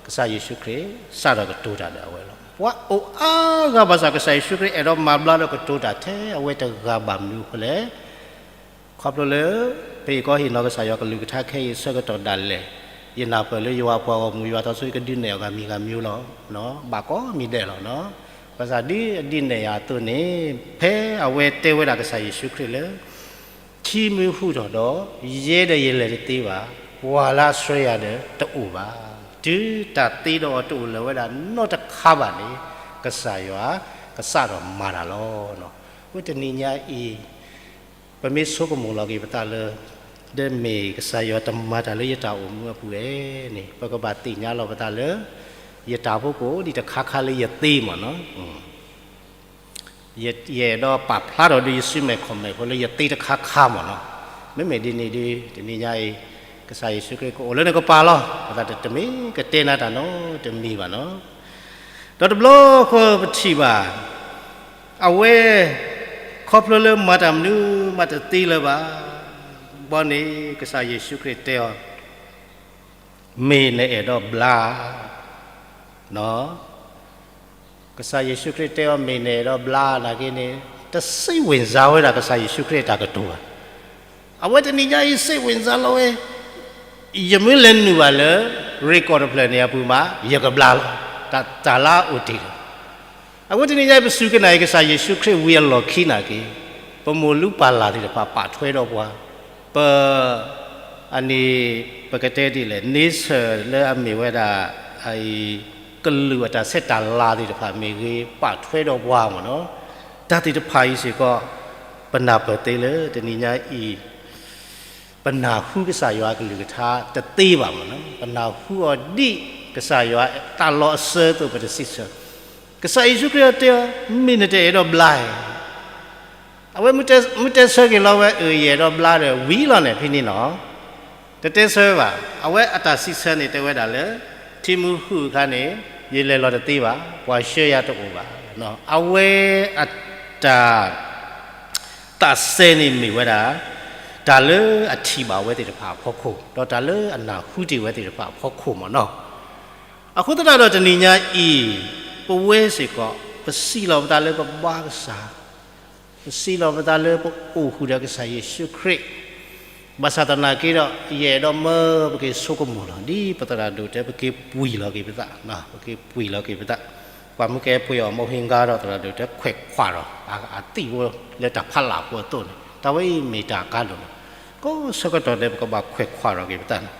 ကစၢ်ယ့ၣ်ၡူးခရံာ် စးထီၣ်ကတိၤတၢ်ဒီးအဝဲလီၤ. ပှၤအိၣ်အါဂၤဘၣ်ဆၣ် ကစၢ်ယ့ၣ်ၡူးခရံာ်အဲၣ်ဒိးမၤဘျါဒီးကတိၤတၢ်ထဲအဝဲတဂၤဘၣ်မနုၤအဃိလဲၣ်. ခီဖျိလၢ ပဟ့ၣ်ကီဟ့ၣ်နီၤကစၢ်ယွၤကလုၢ်ကထါခဲအံၤအဆၢကတီၢ်ဒၣ်လဲာ်, ယနၢ်ပၢၢ်လၢယွၤအပှၤဂီၢ်မုၢ် ယွၤသးစီဆှံကဒုးနဲၣ်အီၤဂၤမံၤဂၤမံၤလီၤ. ဘၣ်ကိးမံၤဒဲးလီၤ. ဘၣ်ဆၣ်ဒ်အဒုးနဲၣ်ယၤအသိးန့ၣ် ဖဲအဝဲတဲဝဲဒၣ်ကစၢ်ယ့ၣ်ၡူးခရံာ်လၢ ထံမ့ၢ်ဟူးထီၣ်ဒီး ယဲဒီးယလဲၤတသ့ဘၣ်, ပှၤလၢအဆှၢယၤဒီးတအိၣ်ဘၣ်. တုၤတၢ်သ့ဒီးအီၤတအိၣ်လၢၤဝဲဒၣ်နီတခါဘၣ်န့ၣ် ကစၢ်ယွၤ ကစးထီၣ်မၤတၢ်လီၤ. အဃိတနံၤညါအံၤ ပမ့ၢ်ဆိကမိၣ်လီၤက့ၤပသးလၢ ဒီးမ့ၢ်ကစၢ်ယွၤတမၤတၢ်လၢယတၢ်အိၣ်မူအပူၤဧါန့ၣ် ပကဘၣ်သ့ၣ်ညါလီၤပသးလၢ ယတၢ်ဖိကိးဒံးတခါခါလၢယသ့မ့ၢ်နီၤ. ယအဲၣ်ဒိးပာ်ဖျါထီၣ်ဒီးယစုမဲာ်ခီၣ်မဲာ်ဖိလၢယသ့တခါခါမ့ၢ်နီၤ. မ့မ့ၢ်ဒ်န့ၣ်ဒီး တနံၤညါအံၤ ကစၢ်ယ့ၣ်ၡူးခရံာ်ကအိၣ်လၢနကပၤလီၤ. ပသးတမ့ၢ်ကတဲနၤတၢ်နီတမံၤဘၣ်နီၤ. ဒီးတဘျီဃီပထံၣ်ဘၣ် အဝဲ ခီဖျိလၢမၤတၢ်မနုၤမးတသ့လၢၤဘၣ်. ဘီန့ၣ် ကစၢ်ယ့ၣ်ၡူးခရံာ်တဲအီၤ မ့ၢ်နအဲၣ်ဒိးဘျါ ကစၢ်ယ့ၣ်ၡူးခရံာ်တဲအီၤ မ့ၢ်နအဲၣ်ဒိးဘျါနာ်က့န့ၣ် တစိတ်ဝင်စားဝဲဒၣ်ကစၢ်ယ့ၣ်ၡူးခရံာ်အတၢ်ကတိၤဘၣ်. အဝဲတနံၤညါအံၤ စိတ်ဝင်စားလီၤဝဲ ယမ့ၢ်လဲၤနုာ်ဘၣ်လၢ ရ့ၣ်ကီၢ်တဖျၢၣ်န့ၣ်အပူၤမး ယကဘျါလီၤ. တၢ်လၢအအိၣ်တ့ၢ်လီၤ. အဃိတနံၤညါအံၤ ပစူၢ်က့ၤနာ်က့ၤကစၢ်ယ့ၣ်ၡူးခရံာ်ဝံၤအလီၢ်ခံနာ်က့ ပမိၢ်လုၢ်ပၢ်လၢ်သ့ၣ်တဖၣ်ပာ်ထွဲဒီးပှၤ, ပ အန့ၣ် ပကတဲဒ်လဲၣ် န့ဆၢၣ်လၢအမ့ၢ်ဝဲဒၣ် အအံၤ ကလုာ်အတၢ်ဆဲးတၢ်လၤသ့ၣ်တဖၣ်မ့ၢ်ဂ့ၤ ပာ်ထွဲဒီးပှၤမ့ၢ်နီၤ. တၢ်သ့ၣ်တဖၣ်အံၤစ့ၢ်ကီး ပနၢ်ပၢၢ်သ့လၢတနံၤညါအံၤ ပနၢ်ဟူကစၢ်ယွၤအကလုၢ်ကထါတသ့ဘၣ်မ့ၢ်နီၤ. ပနၢ်ဟူအီၤဒ်ကစၢ်ယွၤသးလီၤအစၢအသိး ပတစံးဆၢ. ကစၢ်ယ့ၣ်ၡူးခရံာ်တဲအီၤ မ့ၢ်နတအဲၣ်ဒိးဘျါဧါ. အဝဲမ့ၢ်တဲဆၢက့ၤလီၤဝဲ အၢ ယအဲၣ်ဒိးဘျါဒီး ဝံၤလီၤန့ၣ်ဖဲန့ၣ်နီၤ. တတဲဆၢဘၣ်. အဝဲအတၢ်စံးဆၢန့ၣ်တဲဝဲဒၣ်လၢ ထံမူဟူးအခါန့ၣ် ယလဲၤလီၤတသ့ဘၣ်, ပှၤဆှၢယၤတအိၣ်ဘၣ်. အဝဲအတၢ် သးစဲန့ၣ်မ့ၢ်ဝဲဒၣ် တၢ်လၢအထံၣ်ဘၣ်ဝဲသ့ၣ်တဖၣ်အဖီခိၣ်, ဒီးတၢ်လၢအနၢ်ဟူတ့ၢ်ဝဲသ့ၣ်တဖၣ်အဖီခိၣ်မ့ၢ်နီၤ. အဃိသတးဒီးတနံၤညါအံၤ ပဝဲစ့ၢ်ကီး ပစံးလီၤပသးလၢပဘါကစၢ်, ပစံးလီၤပသးလၢပအိၣ်ဃုာ်ဒီးကစၢ်ယ့ၣ်ၡူးခရံာ်, ဘၣ်ဆၣ်သနာ်က့ဒီး ယအဲၣ်ဒိးမၢပက့ၤဆိကမိၣ်လီၤ ဒ်ပသရၣ်ဒိၣ်တဲ ပက့ၤပှံၢ်လီၤက့ၤပသး, ပက့ၤပှံၢ်လီၤက့ၤပသး, ပှၤမုၢ်ကဲဖိအီၤမ့ၢ်ဟ့ၣ်ဂါဒီးသရၣ်ဒိၣ်တဲခွဲးခွါဒီး အသံၣ်ဖိလၢတၢ်ဖးလၢ်ဖိအသိးန့ၣ် တၢ်ဝဲအံၤမ့ၢ်တၢ်ကါဒိၣ်လီၤ. ကိးဆၢကတီၢ်ဒဲး ပကဘၣ်ခွဲးခွါထီၣ်က့ၤပသးန့ၣ်,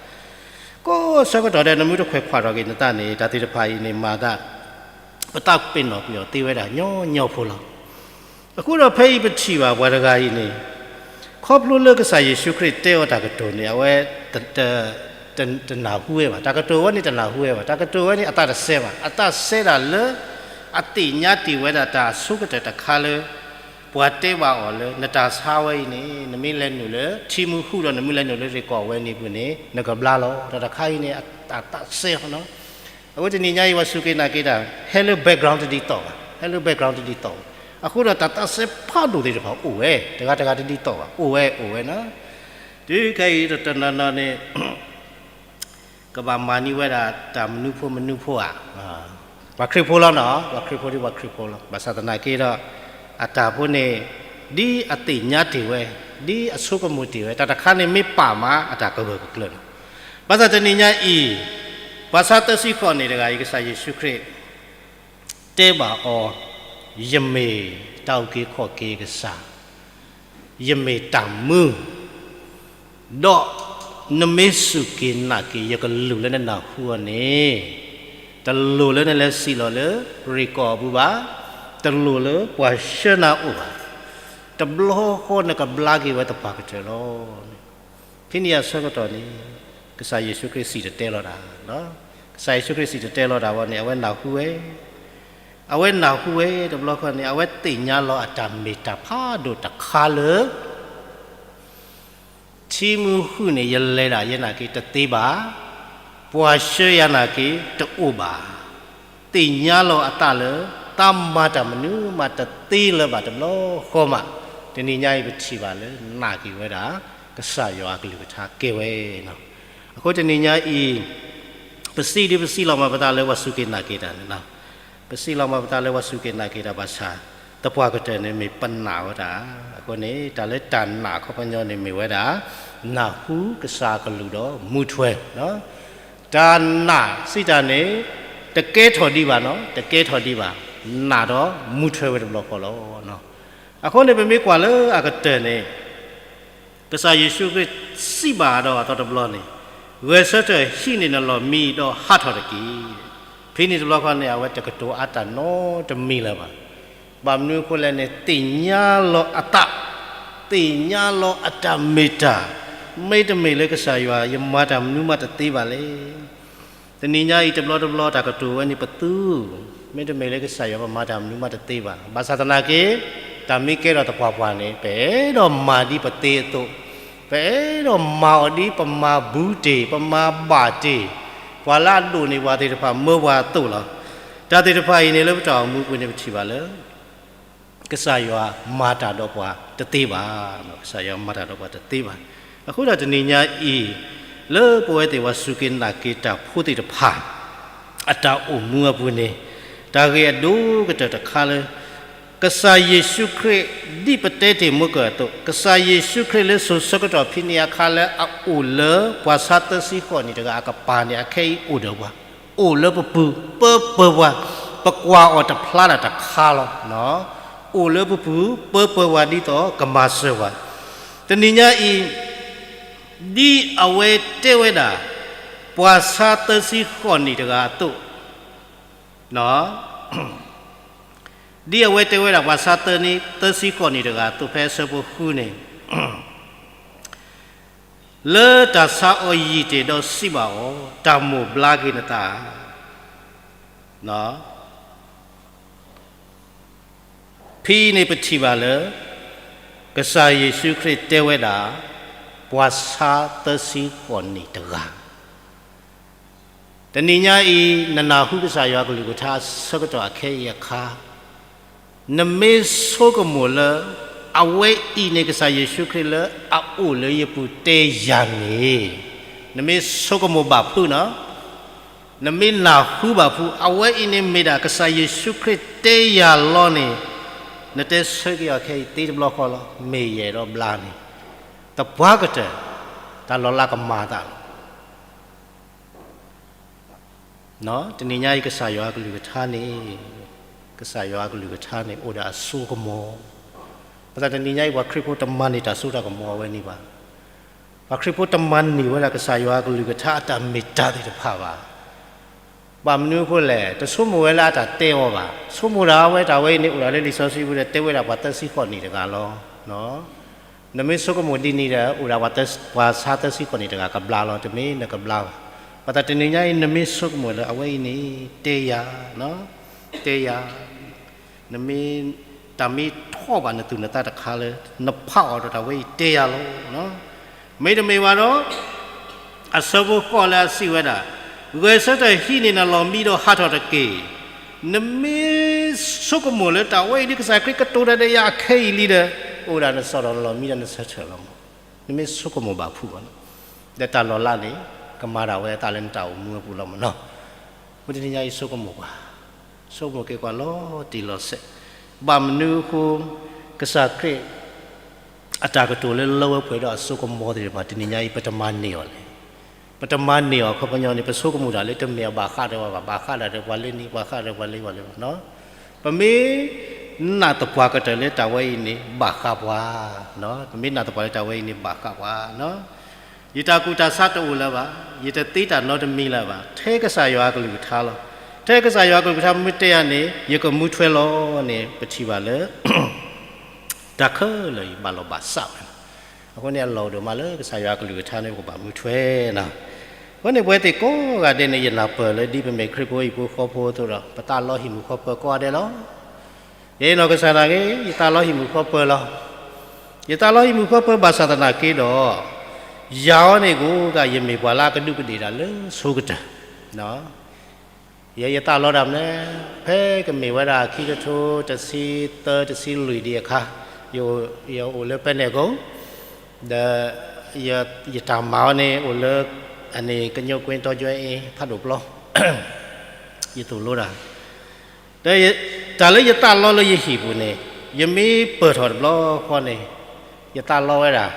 ကိးဆၢကတီၢ်ဒဲး နမ့ၢ်တခွဲးခွါထီၣ်က့ၤနသးန့ၣ် တၢ်သ့ၣ်တဖၣ်အံၤန့ၣ်မၤသး ပသးပ့ၤနီၣ်ကွံာ်အီၤသ့ဝဲဒၣ်ညီညီဖိလီၤ. အဃိဒီးဖဲအံၤပထံၣ်ဘၣ်ပှၤတဂၤအံၤန့ၣ် ခီဖျိလၢကစၢ်ယ့ၣ်ၡူးခရံာ်တဲအီၤတၢ်ကတိၤန့ၣ် အဝဲ တနၢ်ဟူဝဲဘၣ်, တၢ်ကတိၤဝဲန့ၣ်တနၢ်ဟူဝဲဘၣ်, တၢ်ကတိၤဝဲန့ၣ်အသးတစဲဘၣ်, အသးစဲဒၣ်လၢ အသ့ၣ်ညါတ့ၢ်ဝဲဒၣ်တၢ်အဆိကတၢၢ်တခါလၢ ပှၤတဲဘၣ်အီၤလၢ နတၢ်ဆါဝဲအံၤန့ၣ် နမ့ၢ်လဲၤနုာ်လၢ ထံမူဟူဒီးနမ့ၢ်လဲၤနုာ်လၢရ့ၣ်ကီၢ်ဝဲန့ၣ်ပူၤန့ၣ် နကဘျါလီၤ. တၢ်တခါအံၤန့ၣ် အသးစဲလီၤ. အဝဲတနံၤညါအံၤ ပှၤစူၢ်က့ၤနာ်က့ၤတၢ် ဟဲလၢ background တဒ်သိးဘၣ်, ဟဲလၢ background တဒ်သိးဘၣ်. အဃိဒီးတၢ်သးစဲဖးဒိၣ်သ့ၣ်တဖၣ်အိၣ်ဝဲ, တဂၤတဂၤတဒ်သိးဘၣ်, အိၣ်ဝဲ အိၣ်ဝဲနီၤ. တုၤခဲအံၤတနီၤနီၤန့ၣ် ကဘၣ်မၤန့ၢ်ဝဲဒၣ်တၢ်မနုၤဖိမနုၤဖိဧါ, ပှၤခရံာ်ဖိလီၤနီၤ, ပှၤခရံာ်ဖိဒ်ပှၤခရံာ်ဖိလီၤ. ဘၣ်ဆၣ်သနာ်က့ဒီး အတၢ်ဖိန့ၣ် ဒ်အသ့ၣ်ညါတ့ၢ်ဝဲ, ဒ်အဆိကမိၣ်တ့ၢ်ဝဲ, တၢ်တခါန့ၣ်မ့ၢ်ပာ်မး အတၢ်ကဂၢၢ်ကကျၢၤလီၤ. ဘၣ်ဆၣ်တနံၤညါအံၤ ပှၤဆါသၢဆံဃိးနံၣ်တဂၤအံၤ ကစၢ်ယ့ၣ်ၡူးခရံာ် တဲဘၣ်အီၤ, ယမ့ၢ်တၢ်အုၣ်က့ၤခီၣ်က့ၤကစၢ်, ယမ့ၢ်တၢ်မူ, ဒီးနမ့ၢ်စူၢ်က့ၤနာ်က့ၤယကလုၢ်လၢနနၢ်ဟူအီၤန့ၣ်, တလိၣ်လၢနလဲၤစံၣ်လီၤလၢရ့ၣ်ကီၢ်အပူၤဘၣ်, တလိၣ်လၢပှၤဆှၢနၤအိၣ်ဘၣ်. တဘျီဃီနကဘျါက့ၤဝဲသပှၢ်ကတၢၢ်လီၤ. ဖဲန့ၣ်အဆၢကတီၢ်န့ၣ် ကစၢ်ယ့ၣ်ၡူးခရံာ်စံၣ်တဲၤတဲလီၤတၢ်, ကစၢ်ယ့ၣ်ၡူးခရံာ်စံၣ်တဲၤတဲလီၤတၢ်ဝဲန့ၣ် အဝဲနၢ်ဟူဝဲ, အဝဲနၢ်ဟူဝဲတဘျီဃီန့ၣ် အဝဲသ့ၣ်ညါလီၤအတၢ်မ့ၢ်တၢ်ဖးဒိၣ်တခါလၢ ထံမူဟူန့ၣ် ယလဲၤဒၣ်ယဲနာ်က့ၤတသ့ဘၣ်, ပှၤဆှၢယၤနာ်က့ၤတအိၣ်ဘၣ်. သ့ၣ်ညါလီၤအသးလၢ သးမၤတၢ်မနုၤမးတသ့လၢၤဘၣ်တဘျီဃီမး, တနံၤညါအံၤပထံၣ်ဘၣ်လၢနာ်က့ၤဝဲဒၣ် ကစၢ်ယွၤအကလုၢ်ကထါကဲဝဲလီၤ. အဃိတနံၤညါအံၤ ပစံးဒ်ပစံးလီၤမၤပသးလၢပှၤစူၢ်က့ၤနာ်က့ၤတၢ်န့ၣ်လီၤ. ပစံးလီၤမၤပသးလၢပှၤစူၢ်က့ၤနာ်က့ၤတၢ်ဘၣ်ဆၣ် သပှၢ်ကတၢၢ်န့ၣ်မ့ၢ်ပနာ်ဝဲဒၣ်, အဃိန့ၣ် တၢ်လၢတၢ်နာ်ခီပညီန့ၣ်မ့ၢ်ဝဲဒၣ် နၢ်ဟူကစၢ်အကလုၢ်ဒီးမူထွဲ, တၢ်နာ်စံးတၢ်န့ၣ် တကဲထီၣ်ဒံးဘၣ်နီၤ, တကဲထီၣ်ဒံးဘၣ်, နာ်ဒီးမူထွဲဝဲတဘျီဃီလီၤ. အဃိန့ၣ်ပမ့ၢ်ကွၢ်လၢအကတၢၢ်န့ၣ် ကစၢ်ယ့ၣ်ၡူးခရံာ်စံးဘၣ်ဒီးအသီတဘျီန့ၣ်, ဂဲၤဆၢထၢၣ်ဟံးန့ၢ်နလီၢ်မံဒီးဟးထီၣ်တက့ၢ်. ဖဲန့ၣ်တဘျီဃီန့ၣ် အဝဲတကတိၤအါတၢ်နီတမံၤလၢၤဘၣ်. ဘၣ်မနုၤအဃိလဲၣ်န့ၣ် သ့ၣ်ညါလီၤအသး, သ့ၣ်ညါလီၤအတၢ်မ့ၢ်တၢ်, မ့တမ့ၢ်လၢကစၢ်ယွၤ ယမၤတၢ်မနုၤမးတသ့ဘၣ်လဲၣ်. တနံၤညါအံၤတဘျီတဘျီတၢ်ကတိၤဝဲန့ၣ်ပသူ, မ့တမ့ၢ်လၢကစၢ်ယွၤပမၤတၢ်မနုၤမးတသ့ဘၣ်. ဘၣ်ဆၣ်သနာ်က့ တၢ်မ့ၢ်ကဲထီၣ်သပှၢ်ပှၢ်န့ၣ် ပအဲၣ်ဒိးမၤဒ်ပသ့အသိး, ပအဲၣ်ဒိးမၤအီၤဒ်ပမၤဘူးတ့ၢ် ပမၤဘၣ်တ့ၢ် ပှၤလၢအဒိၣ်န့ၢ်ပှၤသ့ၣ်တဖၣ်မၢပှၤအသိးလီၤ. တၢ်သ့ၣ်တဖၣ်အံၤန့ၣ်လၢပတၢ်အိၣ်မူပူၤန့ၣ်ပထံၣ်ဘၣ်လၢ ကစၢ်ယွၤမၤတၢ်ဒီးပှၤတသ့ဘၣ်, ကစၢ်ယွၤမၤတၢ်ဒီးပှၤတသ့ဘၣ်. အဃိဒီးတနံၤညါအံၤ လၢပဝဲသ့ၣ်ပှၤစူၢ်က့ၤနာ်က့ၤတၢ်ဖိသ့ၣ်တဖၣ် အတၢ်အိၣ်မူအပူၤန့ၣ် တၢ်ဂ့ၢ်အဒိၣ်ကတၢၢ်တခါလၢ ကစၢ်ယ့ၣ်ၡူးခရံာ် ဒ်ပတဲတ့ၢ်မုၢ်ကၢၢ်အသိး ကစၢ်ယ့ၣ်ၡူးခရံာ်လၢစိၤဆၢကတီၢ်ဖဲန့ၣ်အခါလၢအအိၣ်လၢပှၤဆါသၢဆံဃိးနံၣ်တဂၤအကပၤန့ၣ် အခဲအံၤအိၣ်ဒီးပှၤ အိၣ်လၢပပူၤ ပၢပၢပှၤ, ပကွၢ်အီၤတဖျါဒၣ်တခါလီၤ. အိၣ်လၢပပူၤ ပၢပၢပှၤဒ်သိးကမၤစၢၤပှၤ. တနံၤညါအံၤ ဒ်အဝဲတဲဝဲဒၣ် ပှၤဆါသၢဆံဃိးနံၣ်တဂၤအသိး, ဒ်အဝဲတဲဝဲဒၣ်ပှၤဆါသၢဆံဃိးနံၣ်တဂၤအသိး ဖဲအဆၢဖိဃုန့ၣ် လၢတၢ်ဆါအီၤယံာ်တ့ၢ်ဒီးစံးဘၣ်အီၤ, တၢ်မိၣ်ဘျါက့ၤနသးဧါ. ဖဲအံၤန့ၣ်ပထံၣ်ဘၣ်လၢ ကစၢ်ယ့ၣ်ၡူးခရံာ်တဲဝဲဒၣ် ပှၤဆါသၢဆံဃိးနံၣ်တဂၤ တနံၤညါအံၤ နနၢ်ဟူကစၢ်ယွၤကလုၢ်ကထါအဆၢကတီၢ်အခဲအံၤအခါ, နမ့ၢ်ဆိကမိၣ်လၢ အဝဲအံၤန့ၣ် ကစၢ်ယ့ၣ်ၡူးခရံာ်လၢအအိၣ်လၢယပူၤတဲယၤန့ၣ်, နမ့ၢ်ဆိကမိၣ်ဘၣ်ဖုးနီၤ, နမ့ၢ်နၢ်ဟူဘၣ်ဖုး, အဝဲအံၤန့ၣ်မ့ၢ်ဒၣ်ကစၢ်ယ့ၣ်ၡူးခရံာ်တဲယၤလီၤန့ၣ်, နတဲဆၢက့ၤအီၤခဲအံၤသ့တဘျီဃီလီၤ, မ့ၢ်ယအဲၣ်ဒိးဘျါန့ၣ်, သပှၢ်ကတၢၢ် တၢ်လီၤလးကမၤသးလီၤ. တနံၤညါအံၤ ကစၢ်ယွၤအကလုၢ်ကထါန့ၣ်, ကစၢ်ယွၤအကလုၢ်ကထါန့ၣ် အိၣ်ဒီးအစိကမီၤ, ပသးတနံၤညါအံၤ ပှၤခရံာ်ဖိတမၤန့ၢ်တၢ်စိတၢ်ကမီၤအဝဲန့ၣ်ဘၣ်. ပှၤခရံာ်ဖိတမၤန့ၢ်ဝဲဒၣ်ကစၢ်ယွၤအကလုၢ်ကထါအတၢ်မ့ၢ်တၢ်သ့ၣ်တဖၣ်ဘၣ်. ဘၣ်မနုၤအဃိလဲၣ်, တဆိကမိၣ်ဝဲလၢအတၢ်တဲအီၤဘၣ်. ဆိကမိၣ်ဒၣ်ဝဲတၢ်ဝဲအံၤန့ၣ် အိၣ်ဒၣ်လၢလံာ်စီဆှံပူၤဒီး တဲဝဲဒၣ်ပှၤသၢဆံဃိးနံၣ်တဂၤလီၤ. နမ့ၢ်ဆိကမိၣ်ဒ်န့ၣ်ဒီး အိၣ်ဒၣ်ပှၤသၢဆံဃိးနံၣ်တဂၤကဘျါလီၤ, တမ့ၢ်နကဘျါဘၣ်. ပသးတနံၤညါအံၤ နမ့ၢ်ဆိကမိၣ်လၢအဝဲအံၤန့ၣ် တဲယၤ, တဲယၤ, နမ့ၢ် တၢ်မ့ၢ်ထီၣ်ဘၣ်နသူၣ်နသးတခါလၢ နဖးအီၤဒီးတၢ်ဝဲအံၤတဲယၤလီၤ. မ့တမ့ၢ်ဘၣ်ဒီး အဆၢဖိဃိးလၢအစံးဝဲဒၣ်, ဂဲၤဆၢထၢၣ်ဟံးန့ၢ်နလီၢ်မံဒီးဟးထီၣ်တက့ၢ်. နမ့ၢ်ဆိကမိၣ်လၢတၢ်ဝဲအံၤဒ်ကစၢ်ခရံာ်ကတိၤတၢ်ဒီးယၤအခဲအံၤလံဒီး အိၣ်ဒၣ်နစီၣ်ဒီးနလီၢ်မံဒီးနဆၢထၢၣ်လီၤမး. နမ့ၢ်ဆိကမိၣ်ဘၣ်ဖုးဘၣ်န့ၣ်, ဒီးတၢ်လီၤလးန့ၣ် ကမၤဒၣ်ဝဲအသးလၢနတၢ်အိၣ်မူအပူၤလီၤမးနီၤ. အဃိတနံၤညါအံၤဆိကမိၣ်ကွၢ်, ဆိကမိၣ်က့ၤကွၢ်လီၤတံၢ်လီၤဆဲး, ဘၣ်မနုၤအဃိ ကစၢ်ခရံာ် အတၢ်ကတိၤလၢလၢဝဲပှဲၤဒီးအစိကမီၤသ့ၣ်တဖၣ် တနံၤညါအံၤ ပတမၤန့ၢ်အီၤလဲၣ်. ပတမၤန့ၢ်အီၤခီပညီန့ၣ် ပဆိကမိၣ်တၢ်လၢတမ့ၢ်အဘၣ်ဃးဒီးပှၤဘၣ်, ဘၣ်ဃးဒီးပှၤလၢန့ၣ် ဘၣ်ဃးဒီးပှၤလၢပှၤလၢပှၤနီၤ. ပမ့ၢ်နာ်သပှၢ်ကတၢၢ်လၢတၢ်ဝဲအံၤန့ၣ် ဘၣ်ဃးပှၤ, ပမ့ၢ်နာ်သပှၢ်လၢတၢ်ဝဲအံၤန့ၣ် ဘၣ်ဃးပှၤနီၤ. ယတၢ်ကူၣ်တၢ်ဆးတအိၣ်လၢၤဘၣ်, ယတသ့တၢ်နီတမံၤလၢၤဘၣ်, ထဲကစၢ်ယွၤအကလုၢ်ကထါလီၤ. ထဲကစၢ်ယွၤအကလုၢ်ကထါမ့ၢ်တဲယၤန့ၣ် ယကမူထွဲလီၤန့ၣ် ပထံၣ်ဘၣ်လၢ တၢ်ခဲလၢာ်အံၤဘၣ်လီၤဘၣ်စးဝဲလီၤ. အဃိန့ၣ် အလီၢ်အိၣ်ဒိၣ်မးလၢကစၢ်ယွၤအကလုၢ်ကထါန့ၣ် ပကဘၣ်မူထွဲနီၤ. အဃိန့ၣ် ပဝဲသ့ၣ်ကိးဂၤဒဲးန့ၣ် ယနၢ်ပၢၢ်လၢ ဒ်ပမ့ၢ်ခရံာ်ဖိဟံၣ်ဖိဃီဖိအသိးဒီး ပသးလီဟံၣ်မုၢ်ဃီပၢၤကိးဂၤဒဲးလီၤ. ယနီၢ်ကစၢ်ဒၣ်ဂ့ၤ ယသးလီဟံၣ်မုၢ်ဃီပၢၤလီၤ. ယသးလီဟံၣ်မုၢ်ဃီပၢၤဘၣ်ဆၣ်သနာ်က့ဒီး ယၤအီၤန့ၣ်ကအိၣ်က ယမ့ၢ်ပှၤလၢအကဒူးကဒ့ၣ်တၢ်လၢဆိကတၢၢ် ယဲယသးလီတၢ်မနုၤလဲၣ်, ဖဲကမ့ၢ်ဝဲဒၣ်ခံကထိတဆံသၢတဆံလွံၢ်ဒံးအခါ, ယအိၣ်လၢပဲနဲၣ်ကိ, ဒီးယတၢ်မၤအီၤန့ၣ် အိၣ်လၢ အန့ၣ် ကညိကွ့တီယွဲအ့ ဖးဒိၣ်ပျီ, ယသိၣ်လိတၢ် ဒီးတၢ်လၢယသးလီလၢယဟံၣ်ပူၤန့ၣ်, ယမ့ၢ်ပၢၢ်ထီၣ်တဘျီဃီန့ၣ်, ယသးလီဝဲဒၣ်,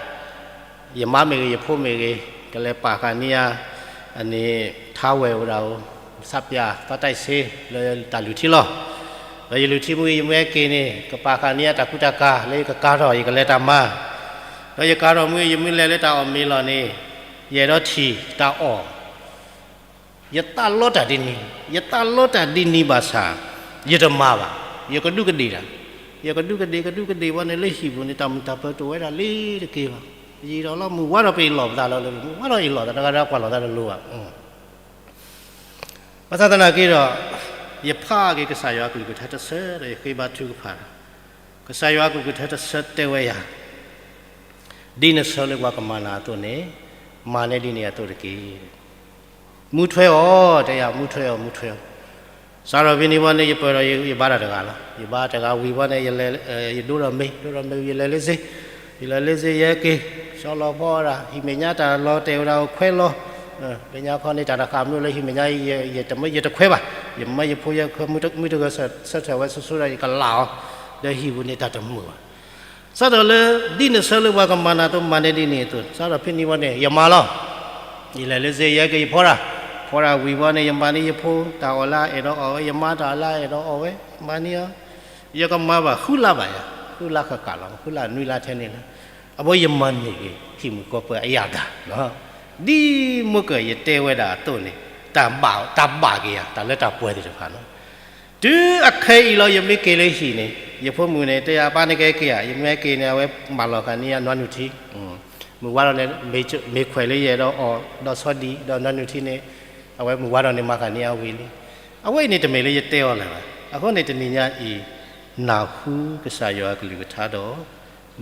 ယမါမ့ၢ်ဂ့ၤ ယဖိမ့ၢ်ဂ့ၤ, ကလဲၤပာ်ဃာ်န့ၢ်ယၤ, အန့ၣ် ထါဝဲၢ်ဝဲဒၣ်ဧိၤ, ဆးပၠး သီတၢ်စ့ လၢတၢ်လုၢ်ထံလီၤ. ဒီးယလုၢ်ထံမ့ၢ်ဂ့ၤ ယမ့ၢ်ဟဲက့ၤန့ၣ် ကပာ်ဃာ်န့ၢ်ယၤတၢ်ကူတၢ်ကၤလၢယကကၤထီၣ် ယကလဲၤတၢ်မၤ, ဒီးယကၤထီၣ်မ့ၢ်ဂ့ၤ ယမ့ၢ်လဲၤလၢတၢ်အီၣ်မ့ၤလီၤန့ၣ်, ယအဲၣ်ဒိးထံၣ်တၢ်အီၣ် ယသးလီတၢ်ဒ်န့ၣ်, ယသးလီတၢ်ဒ်န့ၣ်ဘၣ်ဆၣ်, ယတမၤဘၣ်, ယကဒူးကဒ့ၣ်တၢ်, ယကဒူးကဒ့ၣ် ကဒူးကဒ့ၣ်ဝဲန့ၣ် လၢဟံၣ်ပူၤန့ၣ် တၢ်မုာ်တၢ်ပၢၤတအိၣ်ဝဲဒၣ်လ့ၤတက့ၢ်ဘၣ်. ယံာ်ဒီးလီၤ မုၢ်ဝါထီၣ်ပအ့ၣ်လိာ်ပသးလီၤလၢ မုၢ်ဝါထီၣ်အ့ၣ်လိာ်သး တဂၤဒီးကွၢ်လိာ်သးတလိၤဘၣ်. ဘၣ်ဆၣ်သနာ်က့ဒီး, ယဖးက့ၤကစၢ်ယွၤအကလုၢ်ကထါတဆၢဒီး ယဃ့ဘါထုကဖၣ်ဒီး, ကစၢ်ယွၤအကလုၢ်ကထါတဆၢတဲဝဲယၤ ဒ်နဆၢလၢပှၤကမၤနၤအသိးန့ၣ်, မၤန့ၢ်ဒ်န့ၣ်အသိးတက့ၢ်. မူထွဲအီၤ, တဲယၤ မူထွဲအီၤ, မူထွဲအီၤ. စးထီၣ်ဖဲန့ၣ်ဝံၤန့ၣ် ယပၢၢ်ဒီးယဘါတၢ်တဂၤလီၤ. ယဘါတဂၤဝံၤဝံၤန့ၣ် ယဒိဒီးမ့ၤ, ဒိဒီးမ့ၤ ယလဲၤလၢစ့, ယလဲၤလၢစ့ ယဟဲက့ၤ, ဆှီလီၤဖီဝဲဒၣ် ဟံၣ်မဲာ်ညါတၢ်လီၤတဲာ်ဝဲဒၣ်အိၣ်ခွဲးလီၤ. လၢညါခီန့ၣ် တၢ်တဃာ်မနုၤလၢဟံၣ်မဲာ်ညါအံၤ ယတခွဲးဘၣ်. ယမၢယဖိယဲ မုၢ်တဂၤဆၢထၢၣ်ဝဲဆိဆိဒီး ယကလၢ်အီၤ, ဒီးဟံၣ်ပူၤန့ၣ်တၢ်တမုာ်ဘၣ်. စးထီၣ်လၢ ဒ်နဆၢလၢပှၤကမၤနၤအသိး မၤန့ၢ်ဒ်န့ၣ်အသိး, စးထီၣ်ဖဲန့ၣ်ဝံၤန့ၣ် ယမၤလီၤ. ယလဲၤလၢစ့ ယဟဲက့ၤ ယဖီတၢ်, ဖီတၢ်ဝံၤဝံၤန့ၣ် ယမၤန့ၢ်ယဖိတၢ်အီၣ်လၢအအဲၣ်ဒိးအီၣ်ဝဲ, ယမါတၢ်လၢအအဲၣ်ဒိးအီၣ်ဝဲ မၤန့ၢ်အီၤ. ယကမၤဘၣ်ဃုလါဘၣ်ယၤ, ဃုလါဃၣ်ဃၣ်လီၤ, ဃုလါနွံလါထဲန့ၣ်လီၤ. အဝဲယမၤန့ၢ်က့ၤ ဟံၣ်မုၣ်ကီၢ်ပၢအယၣ်တၢ်, ဒ်မိၢ်ကၢၢ်ယတဲဝဲဒၣ်အသိးန့ၣ်, တၢ်ဘၣ်က့ၤယၤ တၢ်လၢတၢ်ပှဲၤသ့ၣ်တဖၣ်လီၤ. တုၤအခဲအံၤလီၤ ယမ့ၢ်က့ၤလၢဟံၣ်န့ၣ် ယဖိမုၣ်န့ၣ် တဲယၤ ပၢ်န့ၣ်ကဟဲက့ၤဧါ, ယမ့ၢ်ဟဲက့ၤန့ၣ် အဝဲမၤလီၤဃာ်န့ၢ်ယၤနွားနုၢ်ထံ, မုၢ်ဝါထီၣ်န့ၣ် မ့ၢ်ခွဲးလၢယအဲၣ်ဒိးအီၣ်ဒီးဆီဒံၣ် ဒီးနွားနုၢ်ထံန့ၣ်, အဝဲမုၢ်ဝါထီၣ်န့ၣ် မၤဃာ်န့ၢ်ယၤဝံၤလံ. အဝဲအံၤန့ၣ်တမ့ၢ်လၢယတဲအီၤလၢၤဘၣ်. အဃိန့ၣ်တနံၤညါအံၤ, နၢ်ဟူကစၢ်ယွၤအကလုၢ်ကထါဒီး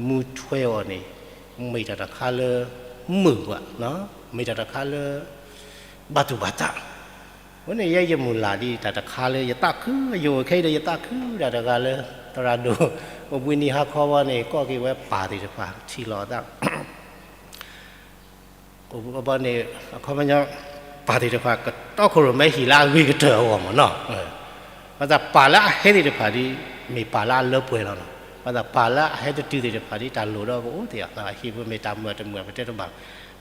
မူထွဲအီၤန့ၣ်, မ့ၢ်တၢ်တခါလၢ မုာ်ဘၣ်, မ့ၢ်တၢ်တခါလၢ ဘၣ်သူၣ်ဘၣ်သး. အဃိန့ၣ် ယဲယမုၢ်လၢ်ဒ်တၢ်တခါလၢယသးခု, ယအိၣ်ခဲအံၤဒီးယသးခုဒၣ်တဂၤလၢ သရၣ်ဒိၣ် အိၣ်ဘှံးနံၤဟါခီဘီန့ၣ် ကိးက့ၤဝဲပၢ်သ့ၣ်တဖၣ် ထံၣ်လိာ်သး အိၣ်ဘှံးဘီန့ၣ် အခီပညီ ပၢ်သ့ၣ်တဖၣ် ကတီခိၣ်ရိၣ်မဲဟံၣ်လၢအဂ့ၤကတၢၢ်အဂီၢ်မ့ၢ်နီၤ, ဘၣ်ဆၣ်ပၢ်လၢအဟဲသ့ၣ်တဖၣ်ဒီး မ့ၢ်ပၢ်လၢအလၢပှဲၤလီၤနီၤ, ဘၣ်ဆၣ်ပၢ်လၢအဟဲတတုၤသ့ၣ်တဖၣ်ဒီး တၢ်လိၣ်ဒီးကအိၣ်သ့ၣ်ဧါ, ဟံၣ်ဖိမ့ၢ်တၢ်မုာ်တမုာ်ပတဲတဘၣ်,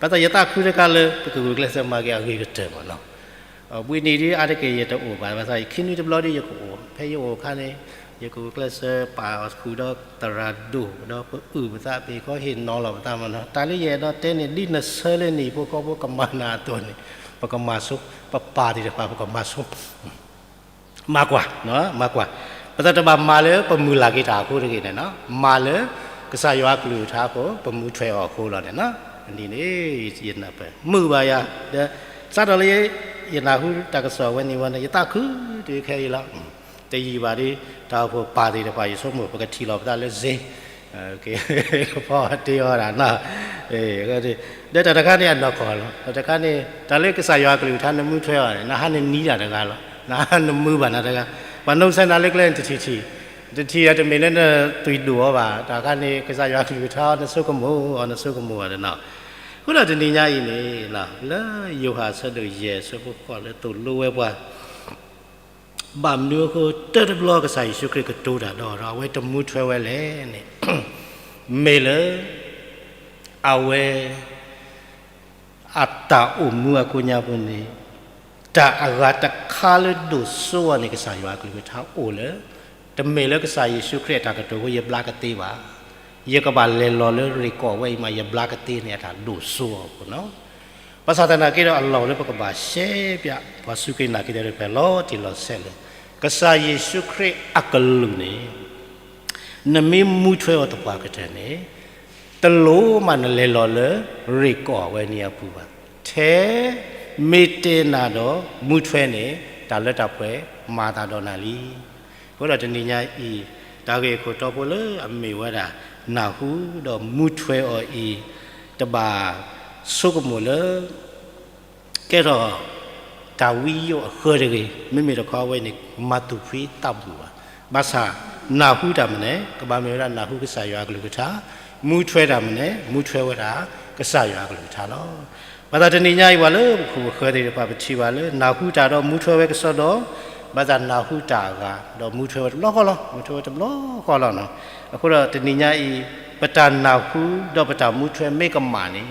ဘၣ်ဆၣ်ယသးခုတခါလၢ ပကဂုာ်ကျဲးစၢးမၤက့ၤအဂ့ၤကတၢၢ်မ့ၢ်နီၤ ဘှံးနံၤဒ်အါတက့ၢ်ယတအိၣ်ဘၣ်, ဘၣ်ဆၣ်ယခံနွံတဘျီဒ်ယကအိၣ်, ဖဲယအိၣ်အခါန့ၣ် ယကဂုာ်ကျဲးစၢးပာ်အီၤဃုာ်ဒီးသရၣ်ဒိၣ်, ဒီးပအုၣ်ပသး ပဟ့ၣ်ခီဟ့ၣ်နီၤလီၤပသးမ့ၢ်နီၤ, တၢ်လၢယအဲၣ်ဒိးတဲန့ၣ် ဒ်နဆၢလၢနဟံၣ်ဖိဃီဖိကမၤနၤအသိးန့ၣ်, ပကမၤဆိ, ပပၢ်သ့ၣ်တဖၣ် ပကမၤဆိ မၤကွၢ်, မၤကွၢ်, ပတဘၣ်မၤလၢပမုၢ်လၢ်က့ၤတၢ်အဃိတဂ့ၤန့ၣ်, မၤလၢကစၢ်ယွၤအကလုၢ်ကထါအဃိ ပမူထွဲအီၤအဃိလီၤန့ၣ်, ဒ်န့ၣ် ယနၢ်ပၢၢ် မုာ်ဘၣ်ယၤ, ဒီးစးထီၣ်လၢ ယနၢ်ဟူတၢ်ကစီၣ်ဝဲန့ၣ်ဝဲန့ၣ် ယသးခုတုၤခဲအံၤလီၤ, တယံာ်ဘၣ်ဒီး တၢ်အိၣ်ဖှိၣ်ပၢ်သ့ၣ်တဖၣ် ယဆိကမိၣ် ပကထံၣ်လိာ်ပသးလၢစ့ ဖီတ့အီၤဒၣ်နီၤ, ဒီးတၢ်တခါန့ၣ်အနီၢ်ကီၢ်လီၤ, တၢ်တခါန့ၣ် တၢ်လၢကစၢ်ယွၤအကလုၢ်ကထါနမူထွဲအီၤန့ၣ် နဟးနနံၤတၢ်တဂၤလီၤ, နဟးနမုာ်ဘၣ်နၤတဂၤ, ပှၤနီၢ်ကစၢ်နၤလၢကျဲန့ၣ်တထံၣ်ထံၣ်, တထံၣ်ဒီးတမ့ၢ်လၢနသွံၣ်ဒိၣ်အီၤဘၣ်, တၢ်တခါန့ၣ် ကစၢ်ယွၤအကလုၢ်ကထါနဆိကမိၣ်အီၤ နဆိကမိၣ်အီၤတနီၤ, အဃိဒီးတနံၤညါအံၤန့ၣ် လၢယိၤဟၣ်အဆၢဒိၣ်ယဲၢ်အဆၢဖိဃိးလၢသိၣ်လိဝဲပှၤ ဘၣ်မနုၤအဃိ တၢတဘျီကစၢ်ယ့ၣ်ၡူးခရံာ်ကတိၤတၢ်ဒီး ဒီးအဝဲတမူထွဲဝဲလဲၣ်န့ၣ်, မ့ၢ်လၢ အဝဲ အတၢ်အိၣ်မူအကိးညါပူၤန့ၣ် တၢ်အဂၤတခါလၢဒိၣ်စိအီၤန့ၣ် ကစၢ်ယွၤအကလုၢ်ကထါအိၣ်လၢ တမ့ၢ်လၢကစၢ်ယ့ၣ်ၡူးခရံာ်အတၢ်ကတိၤအဃိ ယဘျါကသ့ဘၣ်, ယကဘၣ်လဲၤလီၤလၢရ့ၣ်ကီၢ်ဝဲအံၤမး ယဘျါကသ့န့ၣ် အတၢ်ဒိၣ်စိအီၤအဃိနီၤ. ဘၣ်ဆၣ်သနာ်က့ဒီး အလီၢ်လၢပကဘၣ်ရှဲပၠး ပှၤစူၢ်က့ၤနာ်က့ၤတၢ်တဖၣ်လီၤတံၢ်လီၤဆဲးလၢ ကစၢ်ယ့ၣ်ၡူးခရံာ်အကလုၢ်န့ၣ် နမ့ၢ်မူထွဲအီၤသပှၢ်ကတၢၢ်န့ၣ် တလိၣ်မးနလဲၤလီၤလၢရ့ၣ်ကီၢ်ဝဲန့ၣ်အပူၤဘၣ်. ထဲမ့ၢ်တဲနၤဒီးမူထွဲန့ၣ် တၢ်လၢတၢ်ပှဲၤမၤသးဒီးနၤလံ. အဃိဒီးတနံၤညါအံၤ တၢ်ဂ့ၢ်အခိၣ်တီဖိလၢအမ့ၢ်ဝဲဒၣ် နၢ်ဟူဒီးမူထွဲအီၤအံၤ တဘၣ်ဆိကမိၣ်လၢ ကဲထီၣ် တၢ်ဝံယိၣ်အဃၢတဂ့ၤ, မ့မ့ၢ်တခီအဝဲန့ၣ် မၤသူၣ်ဖှံသးဘှံးဘၣ်. ဘၣ်ဆၣ် နၢ်ဟူတၢ်မနုၤလဲၣ်, ကဘၣ်မ့ၢ်ဝဲဒၣ်နၢ်ဟူကစၢ်ယွၤအကလုၢ်ကထါ, မူထွဲတၢ်မနုၤလဲၣ်, မူထွဲဝဲဒၣ်ကစၢ်ယွၤအကလုၢ်ကထါလီၤ. ဘၣ်ဆၣ်တနံၤညါအံၤ ပှၤလၢပခိၣ်ပဃၢၤသ့ၣ်တဖၣ် ပထံၣ်ဘၣ်လၢ နၢ်ဟူတၢ်ဒီးမူထွဲဝဲကစီဒီ, ဘၣ်ဆၣ်နၢ်ဟူတၢ်အဂၤ ဒီးမူထွဲဝဲတဘျီဃီလီၤ, မူထွဲဝဲတဘျီဃီလီၤ. အဃိဒီးတနံၤညါအံၤ ပတၢ်နၢ်ဟူဒီးပတၢ်မူထွဲမ့ၢ်ကမၣ်န့ၣ်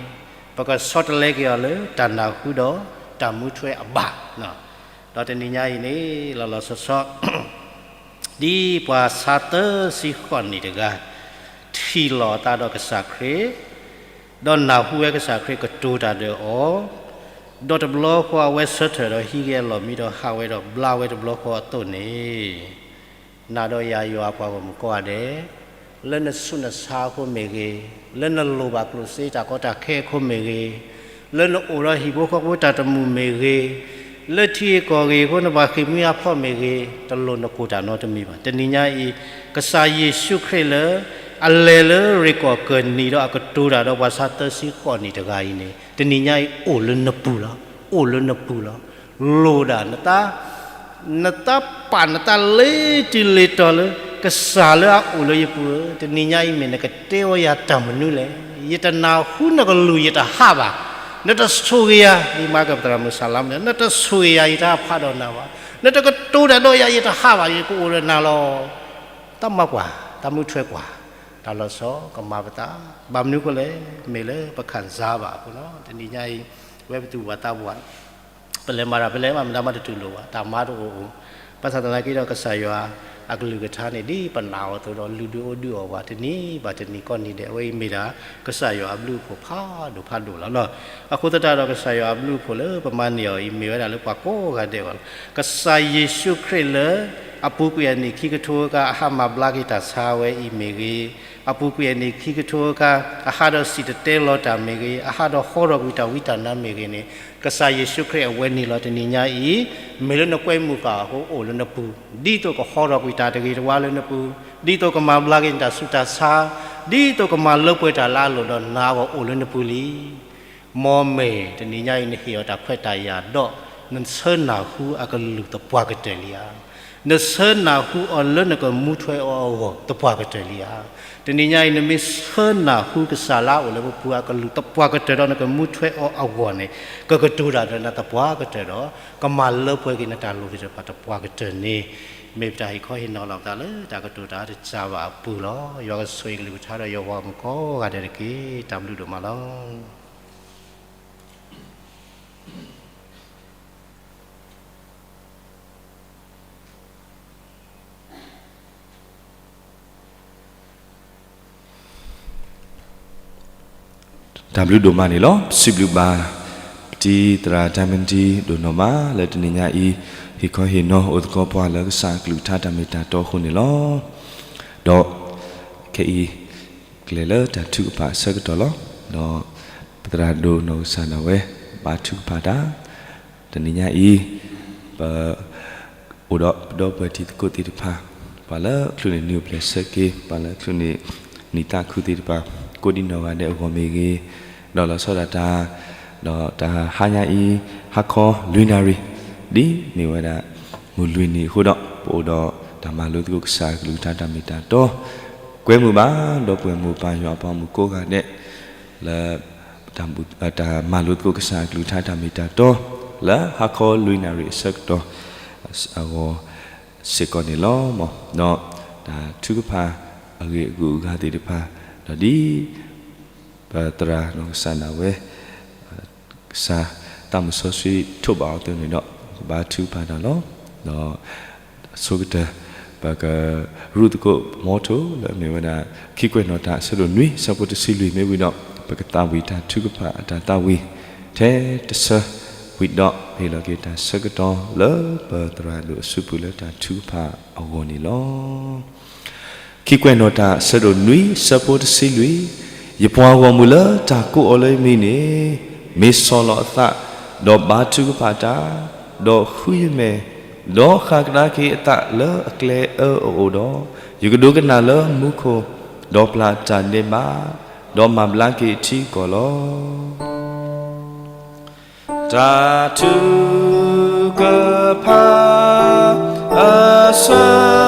ပကဆီတလဲက့ၤအီၤလၢတၢ်နၢ်ဟူဒီးတၢ်မူထွဲအဘၣ်. ဒီးတနံၤညါအံၤန့ၣ် လီၤလီၤဆီဆီ ဒ်ပှၤဆါသၢဆံဃိးနံၣ်တဂၤ ထံၣ်လိာ်အသးဒီးကစၢ်ခရံာ်, ဒီးနၢ်ဟူဝဲကစၢ်ခရံာ်ကတိၤတၢ်ဒီးအီၤ, ဒီးတဘျီဃီအဝဲဆၢထၢၣ်ဒီးဟံးက့ၤအလီၢ်မံ ဒီးဟးဝဲဒီးဘျါဝဲတဘျီဃီအသိးန့ၣ် နၤဒီးယၤယွၤအပှၤဂီၢ်မုၢ်ကိးဂၤဒဲး, လၢနဆူးနဆါအဃိမ့ၢ်ဂ့ၤ, လၢနလိၣ်ဘၣ်ကျိၣ်စ့တၢ်ကီတၢ်ခဲအဃိမ့ၢ်ဂ့ၤ, လၢနအိၣ်ဒီးဟံၣ်ဖိဃီဖိတၢ်တမုာ်မ့ၢ်ဂ့ၤ, လၢထံဂ့ၢ်ကီၢ်ဂ့ၢ်အဃိနဘၣ်ဃ့ၢ်မှံဟးဖျိးမ့ၢ်ဂ့ၤ, တလိၣ်နကိၢ်တၢ်နီတမံၤဘၣ်. တနံၤညါအံၤ ကစၢ်ယ့ၣ်ၡူးခရံာ်လၢ အလဲၤလၢရ့ၣ်ကီၢ်ကၢၢ်နံၤဒီးအကတိၤတၢ်ဒီးပှၤဆါသၢဆံဃိးနံၣ်တဂၤအံၤန့ၣ် တနံၤညါအံၤအိၣ်လၢနပူၤလီၤ. အိၣ်လၢနပူၤလီၤ. လိၣ်ဒၣ်နသး နသးပာ်နသးလ့ၤတုၤလ့ၤတီၤလၢ ကစၢ်လၢအအိၣ်လၢယပူၤဧၢ, တနံၤညါအံၤမ့ၢ်နကတဲဝဲယၤတၢ်မနုၤလဲၣ်. ယတနၢ်ဟူနကလုၢ်ယတဟးဘၣ်. နတဆိၣ်ဂ့ၤယၤ, ဒ်မၤကပသရၣ်မုၣ်စၢ်လါမ့ၢ်, နတဆိၣ်ဂ့ၤယၤ ယတဟးဖးဒီးနၤဘၣ်. နတကတိၤတၢ်ဒီးယၤ ယတဟးဘၣ်, ယကအိၣ်ဒီးနၤလီၤ. တၢ်မၤကွၢ်, တၢ်မူထွဲကွၢ်, တၢ်လီၤဆီကမၤပသး, ဘၣ်မနုၤအဃိလဲၣ်, မ့ၢ်လၢပခံစားဘၣ်အဃိလီၤ. တနံၤညါအံၤ ဝဲပသူၣ်ဘၣ်သးဘၣ် ပလဲၤမၤတၢ်ဖဲလဲၣ်မး မတၤမးတတူၢ်လိာ်ဘၣ်, တၢ်မၤတအိၣ်အိၣ်, ဘၣ်ဆၣ်သနာ်က့ဒီးကစၢ်ယွၤအကလုၢ်ကထါန့ၣ် ဒ်ပနာ်အီၤအသိးဒီး လုၢ်ဒုးအိၣ်ဒုးအီၣ်ပှၤတနံၤဘၣ်တနံၤကိးနံၤဒဲး, အဝဲအံၤမ့ၢ်ဒၣ် ကစၢ်ယွၤအဘျုးအဖှိၣ်ဖးဒိၣ်ဖးဒိၣ်လီၤ. အဃိသတးဒီးကစၢ်ယွၤအဘျုးအဖှိၣ်လၢပမၤန့ၢ်အီၤအံၤ မ့ၢ်ဝဲဒၣ်လၢပှၤကိးဂၤဒဲးအဂီၢ်လီၤ. ကစၢ်ယ့ၣ်ၡူးခရံာ်လၢ အပူၤကွံာ်အနံၣ်ခံကထိအခါ အဟးမၤဘျါက့ၤတၢ်ဆါဝဲအံၤမ့ၢ်ဂ့ၤ, အပူၤကွံာ်အနံၣ်ခံကထိအခါ အဟးဒီးစံၣ်တဲၤတဲလီၤတၢ်မ့ၢ်ဂ့ၤ, အဟးဒီးဟီထီၣ်ကွံာ်တၢ်ဝံတၢ်နါမ့ၢ်ဂ့ၤန့ၣ်, ကစၢ်ယ့ၣ်ၡူးခရံာ်အဝဲန့ၣ်လီၤ. တနံၤညါအံၤ မ့ၢ်လၢနကွဲမုာ်ဃာ်အဃိအိၣ်လၢနပူၤ, ဒ်သိးကဟီထီၣ်ကွံာ်တၢ်တဂ့ၤတဝါလၢနပူၤ, ဒ်သိးကမၤဘျါက့ၤနတၢ်ဆူးတၢ်ဆါ, ဒ်သိးကမၤလၢပှဲၤတၢ်လၢအလိၣ်ဒီးနၤအဂီၢ်အိၣ်လၢနပူၤလံ. မ်မ့ၢ်တနံၤညါအံၤ နဟ့ၣ်အီၤတၢ်ခွဲးတၢ်ယာ်ဒီး နဆၢနၢ်ဟူအကလုၢ်သပှၢ်ကတၢၢ်လံဧါ. နဆၢနၢ်ဟူအီၤလၢနကမူထွဲအီၤအဂီၢ်သပှၢ်ကတၢၢ်လံဧါ. တနံၤညါအံၤ နမ့ၢ်ဆၢနၢ်ဟူကစၢ်လၢအအိၣ်လၢပပူၤအကလုၢ်သပှၢ်ကတၢၢ်ဒီးနကမူထွဲအီၤအဂီၢ်န့ၣ် ကကတိၤတၢ်ဒီးနၤသပှၢ်ကတၢၢ်ဒီး ကမၤလၢပှဲၤက့ၤနတၢ်လိၣ်သ့ၣ်တဖၣ်သပှၢ်ကတၢၢ်န့ၣ် မ့ၢ်ပတၢ်ဟ့ၣ်ခီဟ့ၣ်နီၤလီၤပသးလၢတၢ်ကတိၤတၢ်တစၢ်ဘၣ်အပူၤလီၤ. ယွၤကဆိၣ်ဂ့ၤကလုၢ်ကထါဒီးယွၤပှၤမုၣ်ကိးဂၤဒဲးတက့ၢ်. တၢ်ဘျုးဒိၣ်မးလီၤ. တၢ်ဘျုးဒိၣ်မးန့ၣ်လီၤ. ပစံးဘျုးဘၣ် ပတံၤသရၣ်တၢ်မ့ၢ်တံၤဒိၣ်နီၢ်မးလၢတနံၤညါအံၤ ဟ့ၣ်ခီဟ့ၣ်နီၤအိၣ်သကိးပှၤလၢကစၢ်အကလုၢ်ကထါတၢ်မ့ၢ်တၢ်တီအဃိန့ၣ်လီၤ. ဒီးခဲအံၤ ကျဲၤလၢတၢ်ထုကဖၣ်အဆၢကတီၢ်လီၤ. ဒီးပသရၣ်ဒိၣ်နီၢ်ကစၢ်ဒၣ်ဝဲ ဘါထုကဖၣ်တၢ် တနံၤညါအံၤ ပ အိၣ်ဒီးပဒီပုၢ်ဝဲၢ်တံၤသကိးသ့ၣ်တဖၣ် ပှၤလၢအချုးန့ၢ်နံၣ်အိၣ်ဖျဲၣ်ဆၢက့ၤ ပှၤလၢအချုးန့ၢ်နံၣ်သးခုသ့ၣ်တဖၣ် ကိးဒံနီၢ်ဂၤဒဲးအဂီၢ်မ့ၢ်ဂ့ၤ, ဒီးလီၤဆီဒၣ်တၢ် ဒီးတၢ်ဟါညါအံၤ ဟါခီလွံၢ်နၣ်ရံၣ် ဒ်မ့ၢ်ဝဲဒၣ် မုၢ်လွံၢ်နံၤအဃိဒီး ပအိၣ်ဒီးတၢ်မၤလိသကိးကစၢ်အကလုၢ်ကထါတၢ်မ့ၢ်တၢ်တီ ကွဲမုာ်ဘၣ် ဒီပုၢ်ဝဲၢ်မိၢ်ပၢ်ယွၤအပှၤမုၣ်ကိးဂၤဒဲး လၢ တၢ်မၤလိသကိးကစၢ်အကလုၢ်ကထါတၢ်မ့ၢ်တၢ်တီ လၢဟါခီလွံၢ်နၣ်ရံၣ်အဆၢကတီၢ် အဂီၢ်စ့ၢ်ကီးန့ၣ်လီၤ. ဒီးတၢ်ထုကဖၣ်အဂ့ၢ်အဂုၤအဂၤသ့ၣ်တဖၣ် ဒီးဒ် ပသရၣ်နီၢ်ကစၢ်ဒၣ်ဝဲ ကစၢ်သးမုၢ်စီဆှံထိးဘၣ်အီၤအသိးန့ၣ်ဒီး ကဘါထုကဖၣ်တၢ်လီၤ. ဒီးအဆိကတၢၢ် ပကရူၢ်သကိးမီထိၣ်လၢအမ့ၢ်ဝဲဒၣ် ခံကွဲးနီၣ်တၢ်အဆၢဒိၣ်နွံ ဆၢဖိတဆံလွံၢ်မ့ၢ်ဝံၤဒီး ပကသးဝံၣ်တၢ်ထုကဖၣ်အတၢ်သးဝံၣ် ထဲတဆၢဝံၤဒီး ပဟ့ၣ်လီၤက့ၤတၢ်ဆၢကတီၢ်လၢပသရၣ်ဒိၣ်အစုပူၤလၢတၢ်ထုကဖၣ်အဂီၢ်န့ၣ်လီၤ. ခံကွဲးနီၣ်တၢ်အဆၢဒိၣ်နွံ ဆၢဖိတဆံလွံၢ်, ယပှၤဂီၢ်မုၢ်လၢတၢ်ကိးအီၤလၢယမံၤန့ၣ် မ့ၢ်ဆီၣ်လီၤအသး, ဒီးဘါထုကဖၣ်တၢ်, ဒီးဃုယမဲာ်, ဒီးဃးကဒါက့ၤအသးလၢအကျဲအၢအအိၣ်ဒီး, ယကဒိကနၣ်လၢမူခိၣ်, ဒီးပျၢ်တၢ်ဒဲးဘး, ဒီးမၤဘျါက့ၤအထံအကီၢ်လီၤ. တၢ်ထုကဖၣ်အဆၢ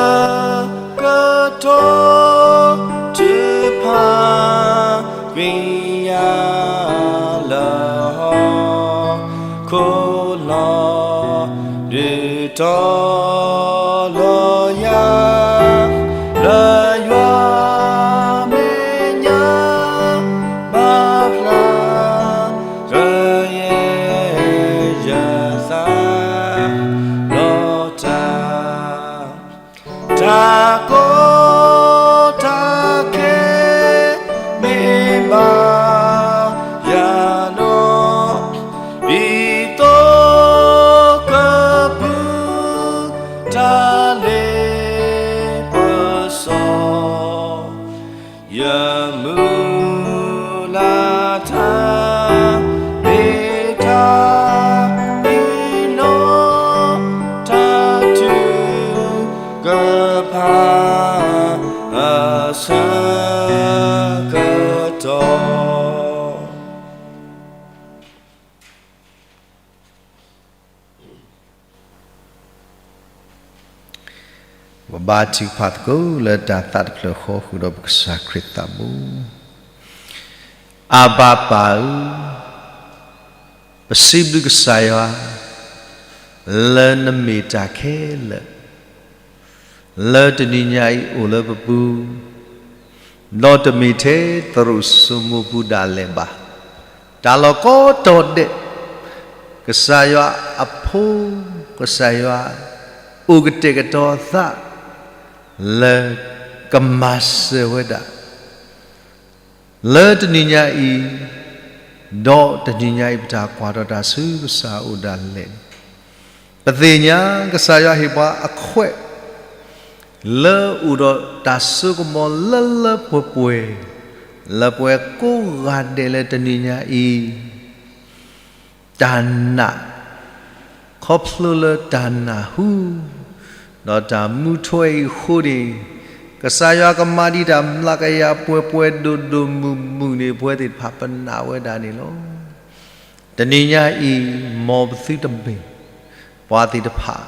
ကတီၢ် ထုကဖၣ်ကွံာ်ယၤလၢဟီၣ်ခိၣ်လီၤ. ဒုးတီၤလီၤယၤ လၢယွၤမဲာ်ညါ ဘၣ်ဖျါ ကယဲၢ်ယသးလီၤတၢ်, တၢ်ကီတၢ်ခဲ မ့ၢ်ဘၣ်ယၤဒီး ဒ်သိးကပူၤ တၢ်လ့ပစီ ယမုၢ်လၢ်တၢ် မ့ၢ်တၢ်အံၤနီၤ တၢ်ထုကဖၣ်အဆၢကတီၢ်. ပဘါထုကဖၣ်သကိးလၢတၢ်သးတဖျၢၣ်ဃီဃုာ်ဒီးပကစၢ်ခရံာ်သးဘိ. အၤဘၣ်ပၢ်ဧၢ, ပစံးဘျုးကစၢ်ယွၤ လၢနမ့ၢ်တၢ်ခဲလၢာ် လၢတနံၤညါအံၤအိၣ်လၢပပူၤ, ဒီးတမ့ၢ်ထဲသရိာ်စိမိၤပူၤဒၣ်လဲာ်ဘၣ်. တၢ်လီၢ်ကိးတီၤဒဲး ကစၢ်ယွၤအဖိ, ကစၢ်ယွၤ အိၣ်ကတဲာ်ကတီၤအသး လၢကမၤစၢၤဝဲဒၣ် လၢတနံၤညါအံၤ, ဒီးတနံၤညါအံၤ ပတၢ်ကွၢ်ထီၣ်တၢ်ဆူကစၢ်အအိၣ်ဒၣ်လဲာ်န့ၣ်, ပသ့ၣ်ညါကစၢ်ယွၤဟ့ၣ်ပှၤအခွဲး လၢအိၣ်ဒီးတၢ်စိကမီၤလၢလၢပှဲၤပှဲၤ, လၢပှဲၤကိးဂၤဒဲးလၢတနံၤညါအံၤ တၢ်နာ် ခီဖျိလၢတၢ်နၢ်ဟူ ဒီးတၢ်မူထွဲအံၤအဃိန့ၣ်, ကစၢ်ယွၤကမၤဒံးတၢ်မျးကယၤပှဲၤပှဲၤဒိၣ်ဒိၣ်မုၢ်မုၢ်န့ၣ် ပဝဲသ့ၣ်တဖၣ်ပနာ်ဝဲဒၣ်န့ၣ်လီၤ. တနံၤညါအံၤ မ်ပသုတမ့ၢ် ပှၤသ့ၣ်တဖၣ်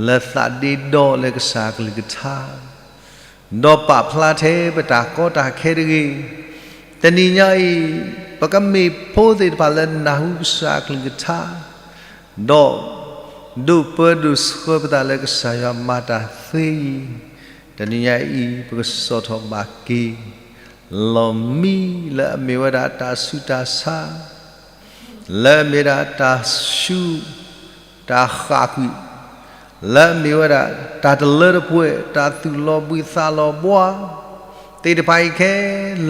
လၢသးဒ့ဒီလၢကစၢ်အကလုၢ်ကထါ ဒီးပာ်ဖျါထဲပတၢ်ကီတၢ်ခဲတဂ့ၤ. တနံၤညါအံၤ ပကမ့ၢ်ဖိသ့ၣ်တဖၣ်လၢနၢ်ဟူကစၢ်အကလုၢ်ကထါ ဒီးဒိးပၢဒိးဆှၢပသးလၢကစၢ်ယွၤမၤတၢ်သ့အံၤ, တနံၤညါအံၤ ပကစိာ်ထီၣ်ဘၣ်က့ၤ လီၢ်မံလၢအမ့ၢ်ဝဲဒၣ်တၢ်ဆူးတၢ်ဆါ လၢအမ့ၢ်ဒၣ်တၢ်ဆူး တၢ်ဃၣ်ကွံာ်, လၢအမ့ၢ်ဝဲဒၣ်တၢ်တလၢတပှဲၤ တၢ်သူၣ်လီၤဘှံးသးလီၤဘှါ သ့ၣ်တဖၣ်အံၤခဲ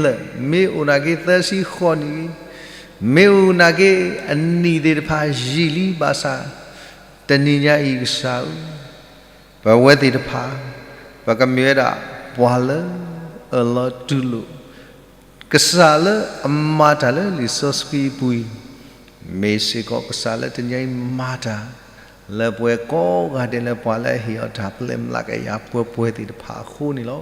လၢာ် မ့ၢ်အိၣ်နာ်က့သၢဆံဃိးနံၣ်လံ, မ့ၢ်အိၣ်နာ်က့အနံၣ်သ့ၣ်တဖၣ်ယံာ်လံဘၣ်ဆၣ်, တနံၤညါအံၤကစၢ်ဧၢ, ပဝဲသ့ၣ်တဖၣ် ပကမ့ၢ်ဝဲဒၣ်ပှၤလၢအအၢၣ်လီၤတူၢ်လိာ် ကစၢ်လၢအမၤတၢ်လၢလံာ်စီဆှံအပူၤအံၤ, မ့ၢ်စ့ၢ်ကီးကစၢ်လၢတနံၤအံၤမၤတၢ် လၢပဝဲကိးဂၤဒဲးလၢပှၤလၢအဟ့ၣ်အီၤတၢ်ပျဲၢ်မျးကယၤပှဲၤပှဲၤသ့ၣ်တဖၣ်အဃိန့ၣ်လီၤ.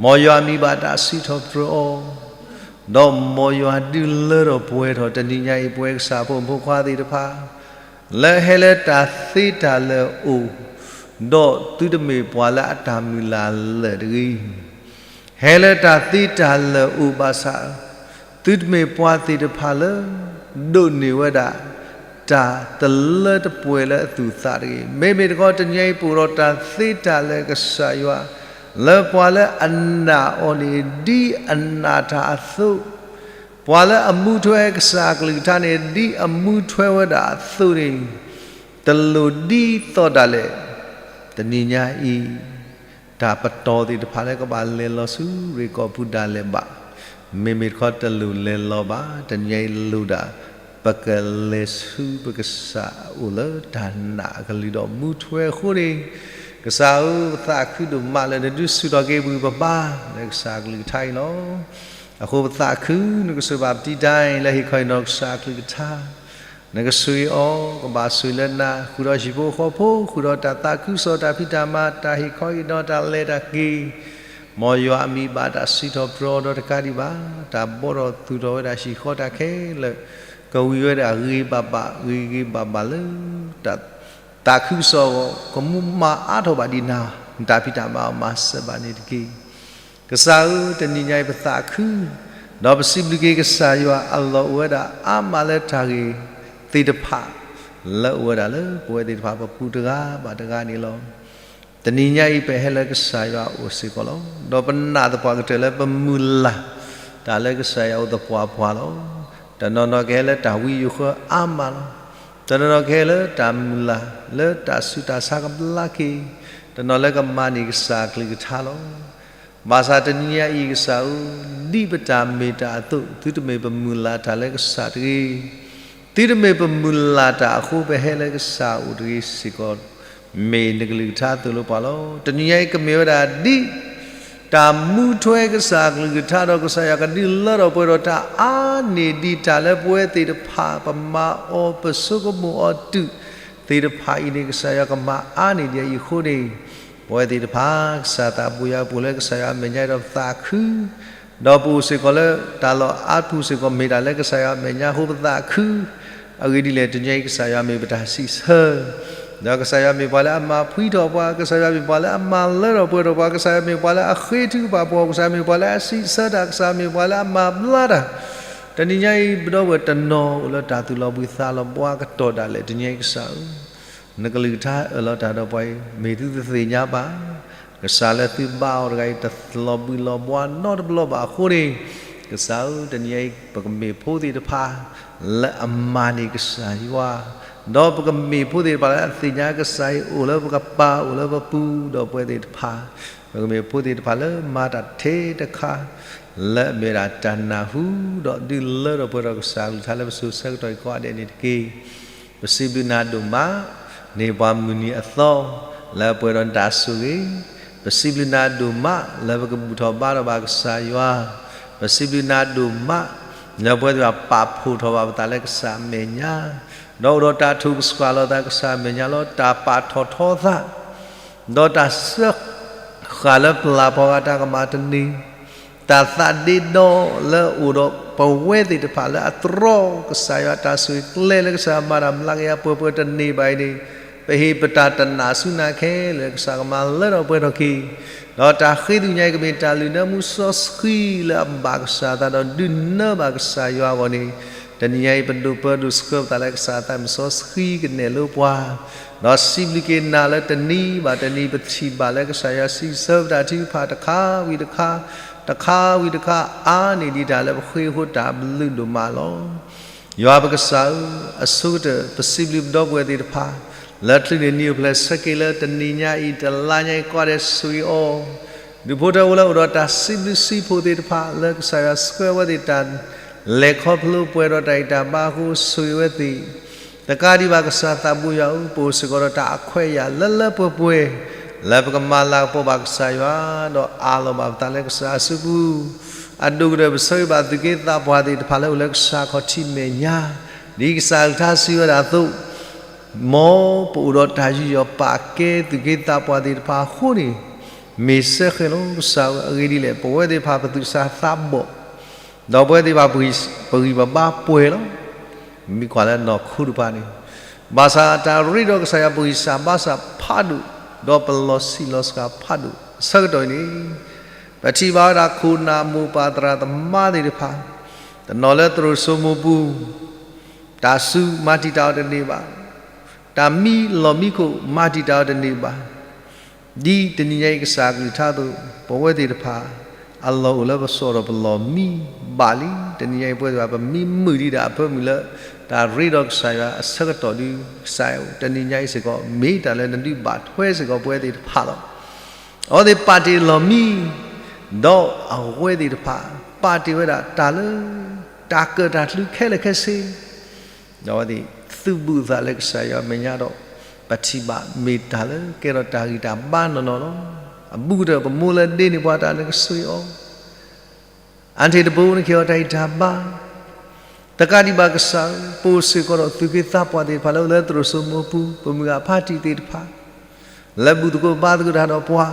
မ်ယွၤအမံၤဘၣ်တၢ်စံးထီၣ်ပတြၢၤအီၤ, ဒီးမ်ယွၤဒုးလၢထီၣ်ပှဲၤထီၣ်တနံၤညါအံၤ ပဝဲကစၢ်ဖိမုၣ်ဖိခွါသ့ၣ်တဖၣ် လၢဟဲလၢတၢ်သ့တၢ်လၢာ်အိၣ်, ဒီးသုတမ့ၢ်ပှၤလၢအတၢ်မုၢ်လၢ်လၢာ်တဂ့ၤ ဟဲလၢတၢ်သ့တၢ်လၢာ်အိၣ်ဘၣ်ဆၣ်, သုတမ့ၢ်ပှၤသ့ၣ်တဖၣ်လၢ ဒိးန့ၢ်ဝဲဒၣ် တၢ်တလၢတပှဲၤလၢအသူၣ်အသးတဂ့ၤ. မ့မ့ၢ်တခီတနံၤအံၤပအိၣ်ဒီးတၢ်သ့တၢ်လၢာ်ကစၢ်ယွၤ, လၢပှၤလၢအနာ်အီၤန့ၣ်ဒ်အနာ်တၢ်အသိး, ပှၤလၢအမူထွဲကစၢ်အကလုၢ်ကထါန့ၣ် ဒ်အမူထွဲဝဲဒၣ်အသိးန့ၣ်, တလိၣ်ဒ်သိးဒၣ်လဲာ် တနံၤညါအံၤ တၢ်ပတီၢ်သ့ၣ်တဖၣ်လၢကဘၣ်လဲၤလီၤဆူရ့ၣ်ကီၢ်ပူၤဒၣ်လဲာ်ဘၣ်. မ့မ့ၢ်တခီတလိၣ်လဲၤလီၤဘၣ်. တနံၤညါအံၤလိၣ်ဒၣ် ပကလဲၤဆူပကစၢ်အအိၣ်လၢတၢ်နာ်အကလုၢ်ဒီးမူထွဲအဃိန့ၣ်, ကစၢ်ဧၢ, ပသးခုဒိၣ်မးလၢနဒုးဆူၣ်ထီၣ်က့ၤပှၤပဘါ လၢကစၢ်အကလုၢ်ကထါအံၤလီၤ. အဃိပသးခုနကစၢ်ဘၣ်ပတံတၢ်အံၤ လၢဟ့ၣ်ခီဟ့ၣ်နီၤကစၢ်အကလုၢ်ကထါ နကဆိၣ်ဂ့ၤအီၤ ကဘၣ်ဆိၣ်ဂ့ၤလၢနၤ ဃုာ်ဒီးဟံၣ်ဖိဃီဖိ ဃုာ်ဒီးတၢ်သးခုကစီၣ် တၢ်ဖံးတၢ်မၤ တၢ်ဟ့ၣ်ခီဟ့ၣ်နီၤတၢ်လဲၤတၢ်က့ၤ, မ်ယွၤအမံၤဘၣ်တၢ်စံးထီၣ်ပတြၢၤအီၤဒီးတကးဒံးဘၣ် တၢ်ဘှီထီၣ်သူၣ်ထီၣ်ဝဲဒၣ်ဟံၣ်ဃီတၢ်ခဲလၢာ်, ကဝံၤဝဲဒၣ်ဂ့ၤဂ့ၤဘၣ်ဘၣ် ဂ့ၤဂ့ၤဘၣ်ဘၣ်လၢ တၢ်သးခုကစီၣ်အဂီၢ် ကမူမၤအါထီၣ်ဘၣ်ဒံးနၤ, နတၢ်ဖံးတၢ်မၤအီၤမၤစၢၤဘၣ်န့ၣ်တက့ၢ်. ကစၢ်ဧၢ, တနံၤညါအံၤပသးခု, ဒီးပစံးဘျုးက့ၤကစၢ်ယွၤအလီၢ်အိၣ်ဝဲဒၣ်အါမးလၢတၢ်ဂ့ၢ်သ့ၣ်တဖၣ် လၢအိၣ်ဝဲဒၣ်လၢပဝဲသ့ၣ်တဖၣ်ပပူၤတဂၤဘၣ်တဂၤန့ၣ်လီၤ. တနံၤညါအံၤပဟဲလၢကစၢ်ယွၤအအိၣ်စ့ၢ်ကီးလီၤ. ဒီးပနာ်သပှၢ်ကတၢၢ်လၢပမုၢ်လၢ် တၢ်လၢကစၢ်ယွၤအိၣ်သပှၢ်ပှၢ်လီၤ. တနီၤနီၤကဟဲလၢတၢ်ဝံယိၤဃၢအါမးလီၤ. တနီၤနီၤကဟဲလၢတၢ်မုၢ်လၢ် လၢတၢ်ဆူးတၢ်ဆါကဘျါက့ၤ, တနီၤလၢကမၤန့ၢ်ကစၢ်အကလုၢ်ကထါလီၤ. ဘၣ်ဆၣ်တနံၤညါအံၤကစၢ်ဧၢ, ဒ်ပတၢ်မ့ၢ်တၢ်အသိး သုတမ့ၢ်ပမုၢ်လၢ်တၢ်လၢကစၢ်တဂ့ၤ, သုတမ့ၢ်ပမုၢ်လၢ်တၢ်အဃိ ပဟဲလၢကစၢ်အအိၣ်တဂ့ၤစ့ၢ်ကီး, မ့ၢ်နကလုၢ်ကထါသိၣ်လိပှၤလီၤ. တနံၤညါအံၤကမ့ၢ်ဝဲဒၣ်ဒ် တၢ်မူထွဲကစၢ်အကလုၢ်ကထါဒီး ကစၢ်ယွၤကဒုးလၢထီၣ်ပှဲၤဒီးတၢ်အါန့ၢ်ဒံးတၢ်လၢပဝဲသ့ၣ်တဖၣ် ပမၤအီၤပဆိကမိၣ်အီၤတုၤသ့ၣ်တဖၣ်အံၤန့ၣ် ကစၢ်ယွၤကမၤအါန့ၢ်ဒံးအံၤအဃိန့ၣ်, ပဝဲသ့ၣ်တဖၣ် ကစၢ်သးပူၤယွၤပူၤလၢကစၢ်ယွၤအမဲာ်ညါဒီးပသးခု ဒီးပအိၣ်စ့ၢ်ကီးလၢတၢ်လီၢ်အါတပူၤစ့ၢ်ကီး မ့ၢ်တၢ်လၢကစၢ်ယွၤအမဲာ်ညါအဃိပသးခု, အဂ့ၢ်ဒ်လဲၣ် တနံၤညါအံၤကစၢ်ယွၤမ့ၢ်ပတၢ်စံးဆၢ, ဒီးကစၢ်ယွၤမ့ၢ်ပှၤလၢအမၤဖှံထီၣ်ပှၤ, ကစၢ်ယွၤမ့ၢ်ပှၤလၢအမၤလၢထီၣ်ပှဲၤထီၣ်ပှၤ, ကစၢ်ယွၤမ့ၢ်ပှၤလၢအဃ့ထုကဖၣ်ပှၤ, ကစၢ်ယွၤမ့ၢ်ပှၤလၢအစံးဆၢတၢ်, ကစၢ်ယွၤမ့ၢ်ပှၤလၢအမၤဘျါတၢ်, တနံၤညါအံၤ ပဒီပုၢ်ဝဲၢ်တနီၤအိၣ်လၢတၢ်သူၣ်လီၤဘှံးသးလီၤဘှါကတီၢ်ဒၣ်လဲာ် တနံၤညါအံၤကစၢ်ဧၢ နကလုၢ်ကထါအၢၣ်လီၤတၢ်ဒီးပှၤအံၤ မ့ၢ်သုတသ့ၣ်ညါဘၣ်. ကစၢ်လၢသုဘါအီၤတဂၤအံၤ တလီၤဘှံးလီၤဘှါနီတဘျီဘၣ်အဃိန့ၣ်, ကစၢ်ဧၢ, တနံၤညါအံၤ ပကမ့ၢ်ဖိသ့ၣ်တဖၣ် လၢအမၤန့ၢ်ကစၢ်ယွၤ, ဒီးပကမ့ၢ်ဖိသ့ၣ်တဖၣ်လၢအသ့ၣ်ညါကစၢ်အံၤအိၣ်လၢပကပၤ အိၣ်လၢပပူၤ, ဒီးပဝဲသ့ၣ်တဖၣ် ပကမ့ၢ်ဖိသ့ၣ်တဖၣ်လၢမၤတၢ်ထဲတခါ လၢအမ့ၢ်ဝဲဒၣ်တၢ်နၢ်ဟူ ဒီးဒုးလၢထီၣ်ပှဲၤထီၣ်ကစၢ်အကလုၢ်ကထါလၢပစိၤဆၢကတီၢ်အံၤကိးဂၤဒဲးန့ၣ်တက့ၢ်. ပစံးဘျုးနၤဒိၣ်မး န့ၢ်ပှၤမုၢ်နံၤအသီ လၢပှဲၤဒီးနတၢ်ဆိၣ်ဂ့ၤ, ပစံးဘျုးနၤဒိၣ်မး လၢပကဘူၣ်ထီၣ်ဘါထီၣ်ဘၣ်ကစၢ်ယွၤ, ပစံးဘျုးနၤဒိၣ်မး လၢပဝဲသ့ၣ်တဖၣ်ပာ်ဖှိၣ်ထီၣ်ဘၣ်ပသးလၢကစၢ်အမဲာ်ညါ, ဒီးအိၣ်ဒီးတၢ်ထိၣ်ကဆှီလီၤသးကစၢ်အမဲာ်ညါလီၤ. တၢ်ပာ်ထီၣ်ထီသး ဒီးတၢ်စၢဃာ်လၢပျၢ်ဖီဂၤတၢ်ကမၣ်တန့ၢ်, တၢ်သးဒ့ဒီလၢအိၣ်ဒီးပဝဲသ့ၣ်တဖၣ်လၢအတြီကစၢ်ယွၤတၢ်ဆိၣ်ဂ့ၤကျဲလၢကစၢ်ယွၤမၤတၢ်မျးကယၤပှဲၤပှဲၤတန့ၢ်ဘၣ်အံၤန့ၣ်, ပဟ့ၣ်ပတၢ်တနာ်ဆူနၤခဲလၢာ် ကစၢ်ကမၤလၢထီၣ်ပှဲၤထီၣ်က့ၤ, ဒီးတၢ်ဃ့သ့ၣ်ညါအံၤ ကမ့ၢ်တၢ်လုၢ်နၢမူစီဆှံလၢအဘၣ်ကစၢ်အသးဒီးဒုးနၢဘၣ်ကစၢ်ယွၤအဂီၢ်န့ၣ်, တနံၤညါအံၤ ပဒိၣ်ပၢဒိၣ်ဆှၢပသးလၢကစၢ်အသးမုၢ်စီဆှံကနဲၣ်လိပှၤ, ဒီးစံးဘျုးက့ၤနၤလၢတနံၤဘၣ်တနံၤ ပထံၣ်ဘၣ်လၢကစၢ်ယွၤစံးဆၢပတၢ်ထုကဖၣ်တခါဝံၤတခါ, တခါဝံၤတခါ အါန့ၢ်ဒံးတၢ်လၢပဃ့အဃိ တၢ်ဘျုးဒိၣ်မးလီၤ. ယွၤပကစၢ်ဧၢ, အဆိကတၢၢ် ပစံးဘျုးပဒီပုၢ်ဝဲၢ်သ့ၣ်တဖၣ် လၢချုးန့ၢ်နံၣ်အိၣ်ဖျဲၣ်ဆၢက့ၤလၢတနံၤညါအံၤ တလါညါအံၤ ကိးဂၤဒဲးဆိၣ်ဂ့ၤအီၤ, ဒုးဖိထၢဖိလၢအိၣ်ဒီးတၢ်စံးဘျုးစံးဖှိၣ်သ့ၣ်တဖၣ် လၢကစၢ်ယွၤဆှၢဝဲသ့ၣ်တၢ်လဲၤခီဖျိပှဲၤဒီးတၢ်ဂံၢ်တၢ်ဘါအဃိ ဆိၣ်ဂ့ၤဝဲသ့ၣ်, တကးဒံးဘၣ်ကစၢ်သးဘိယွၤဧၢ, ပအိၣ်စ့ၢ်ကီးဒီးတၢ်အခွဲးအယာ်လၢလၢပှဲၤပှဲၤ လၢပကမၤလၤကပီၤဘၣ်ကစၢ်ယွၤ ဒီးအးလီၤဘၣ်ပသးလၢကစၢ်အစုပူၤ, အဒိၣ်ကတၢၢ် ပဆၢဂ့ၤဘၣ်သုးက့သးပှၢ်သ့ၣ်တဖၣ်လၢအိၣ်လၢကစၢ်ခီၣ်ထံးမဲာ်ညါ, ဒ်ကစၢ်အကလုၢ်ကထါစံးဝဲဒၣ်အသိး, မ်ပအိၣ်ဒီးတၢ်ယူးယီၣ်ပာ်ကဲသုးက့သးပှၢ်သ့ၣ်တဖၣ်အဃိန့ၣ်, မ့ၢ်စဲဃဲၤလီၤကစၢ်ဧၢ, အဂ့ၢ်ဒ်လဲၣ်, ပဝဲသ့ၣ်တဖၣ်ပသူၣ်စၢ်သးဘီၣ်, ဒီးပဝဲသ့ၣ်တဖၣ် ပဂံၢ်ပဘါပှဲၤလီၤ. မ့ၢ်ကွၢ်လၢနီၢ်ခိတဖၣ်န့ၣ်, ဘၣ်ဆၣ်တၢ်ရ့ဒီးကစၢ်ယွၤ ပဂံၢ်စၢ်ဘါစၢ်ဖးဒိၣ်, ဒီးပလီၤဆံးလီၤစှၤဖးဒိၣ်အဆၢကတီၢ်အံၤန့ၣ်, ပထံၣ်ဘၣ်ဝဲဒၣ်ခိၣ်နၢ်မိၢ်ပၢ်သရၣ်သမါသ့ၣ်တဖၣ်, တနီၤလၢသရိာ်စိမိၤပူၤ, တၢ်စူၤမၤတံာ်တာ်အီၤတန့ၢ်ဘၣ်, တၢ်မံလီၢ်မံခိၣ်မၤတံာ်တာ်အီၤတန့ၢ်ဘၣ်, ဒ်တနံၤညါအံၤကစၢ်အကလုၢ်ကထါအသိး, ပဝဲသ့ၣ်တဖၣ် အလီၢ်အိၣ်လၢပစိာ်ဒီးပလီၢ်မံဘၣ်လံ. တနံၤညါအံၤပဝဲသ့ၣ်တဖၣ် ပမံမုာ်ဒံးဒၣ်အဖၢမုၢ်လၢ တၢ်ရ့ဒီးကစၢ်ယွၤအဆၢကတီၢ်ဒုးကစၢ်, တနံၤညါအံၤစ့ၢ်ကီး မ့ၢ်တၢ်လၢနဒုးဘၣ်ထွဲစ့ၢ်ကီးပဝဲသ့ၣ်တဖၣ်လီၤ. အဝဲသ့ၣ်ပာ်တ့ၢ်လီၢ်မံ, ဒီးအဝဲသ့ၣ်တဖၣ် ပာ်တ့ၢ်ဝဲဒၣ်တၢ်လၢ တၢ်ကၢၣ်တၢ်ကျူခဲလၢာ်ခဲဆ့ ဒီးအဝဲသ့ၣ် သုးဘူးသးလၢကစၢ်ယွၤအမဲာ်ညါဒီး, ပထံၣ်ဘၣ်မ့ၢ်တၢ်လၢကဲထီၣ်တၢ်ဂံၢ်တၢ်ဘါနီၢ်နီၢ်လီၤ. အဘူးကတၢၢ် ပမိၢ်လၢဒ့န့ၢ်ပှၤတၢ် နကဆိၣ်ဂ့ၤအီၤ, အါတက့ၢ်တဘိ နကဟ့ၣ်အီၤတၢ်ဂံၢ်တၢ်ဘါ, တကးဒံးဘၣ်ကစၢ်ဧၢ, ပအိၣ်စ့ၢ်ကီးဒီးသုးက့သးပှၢ်သ့ၣ်တဖၣ်လၢအိၣ်လၢသရိာ်စိမိၤပူၤ, ပမုၢ်ဂၤဖါတံၢ်သ့ၣ်တဖၣ် လၢဘူၣ်သကိးဘါသကိးတၢ်ဒီးပှၤ,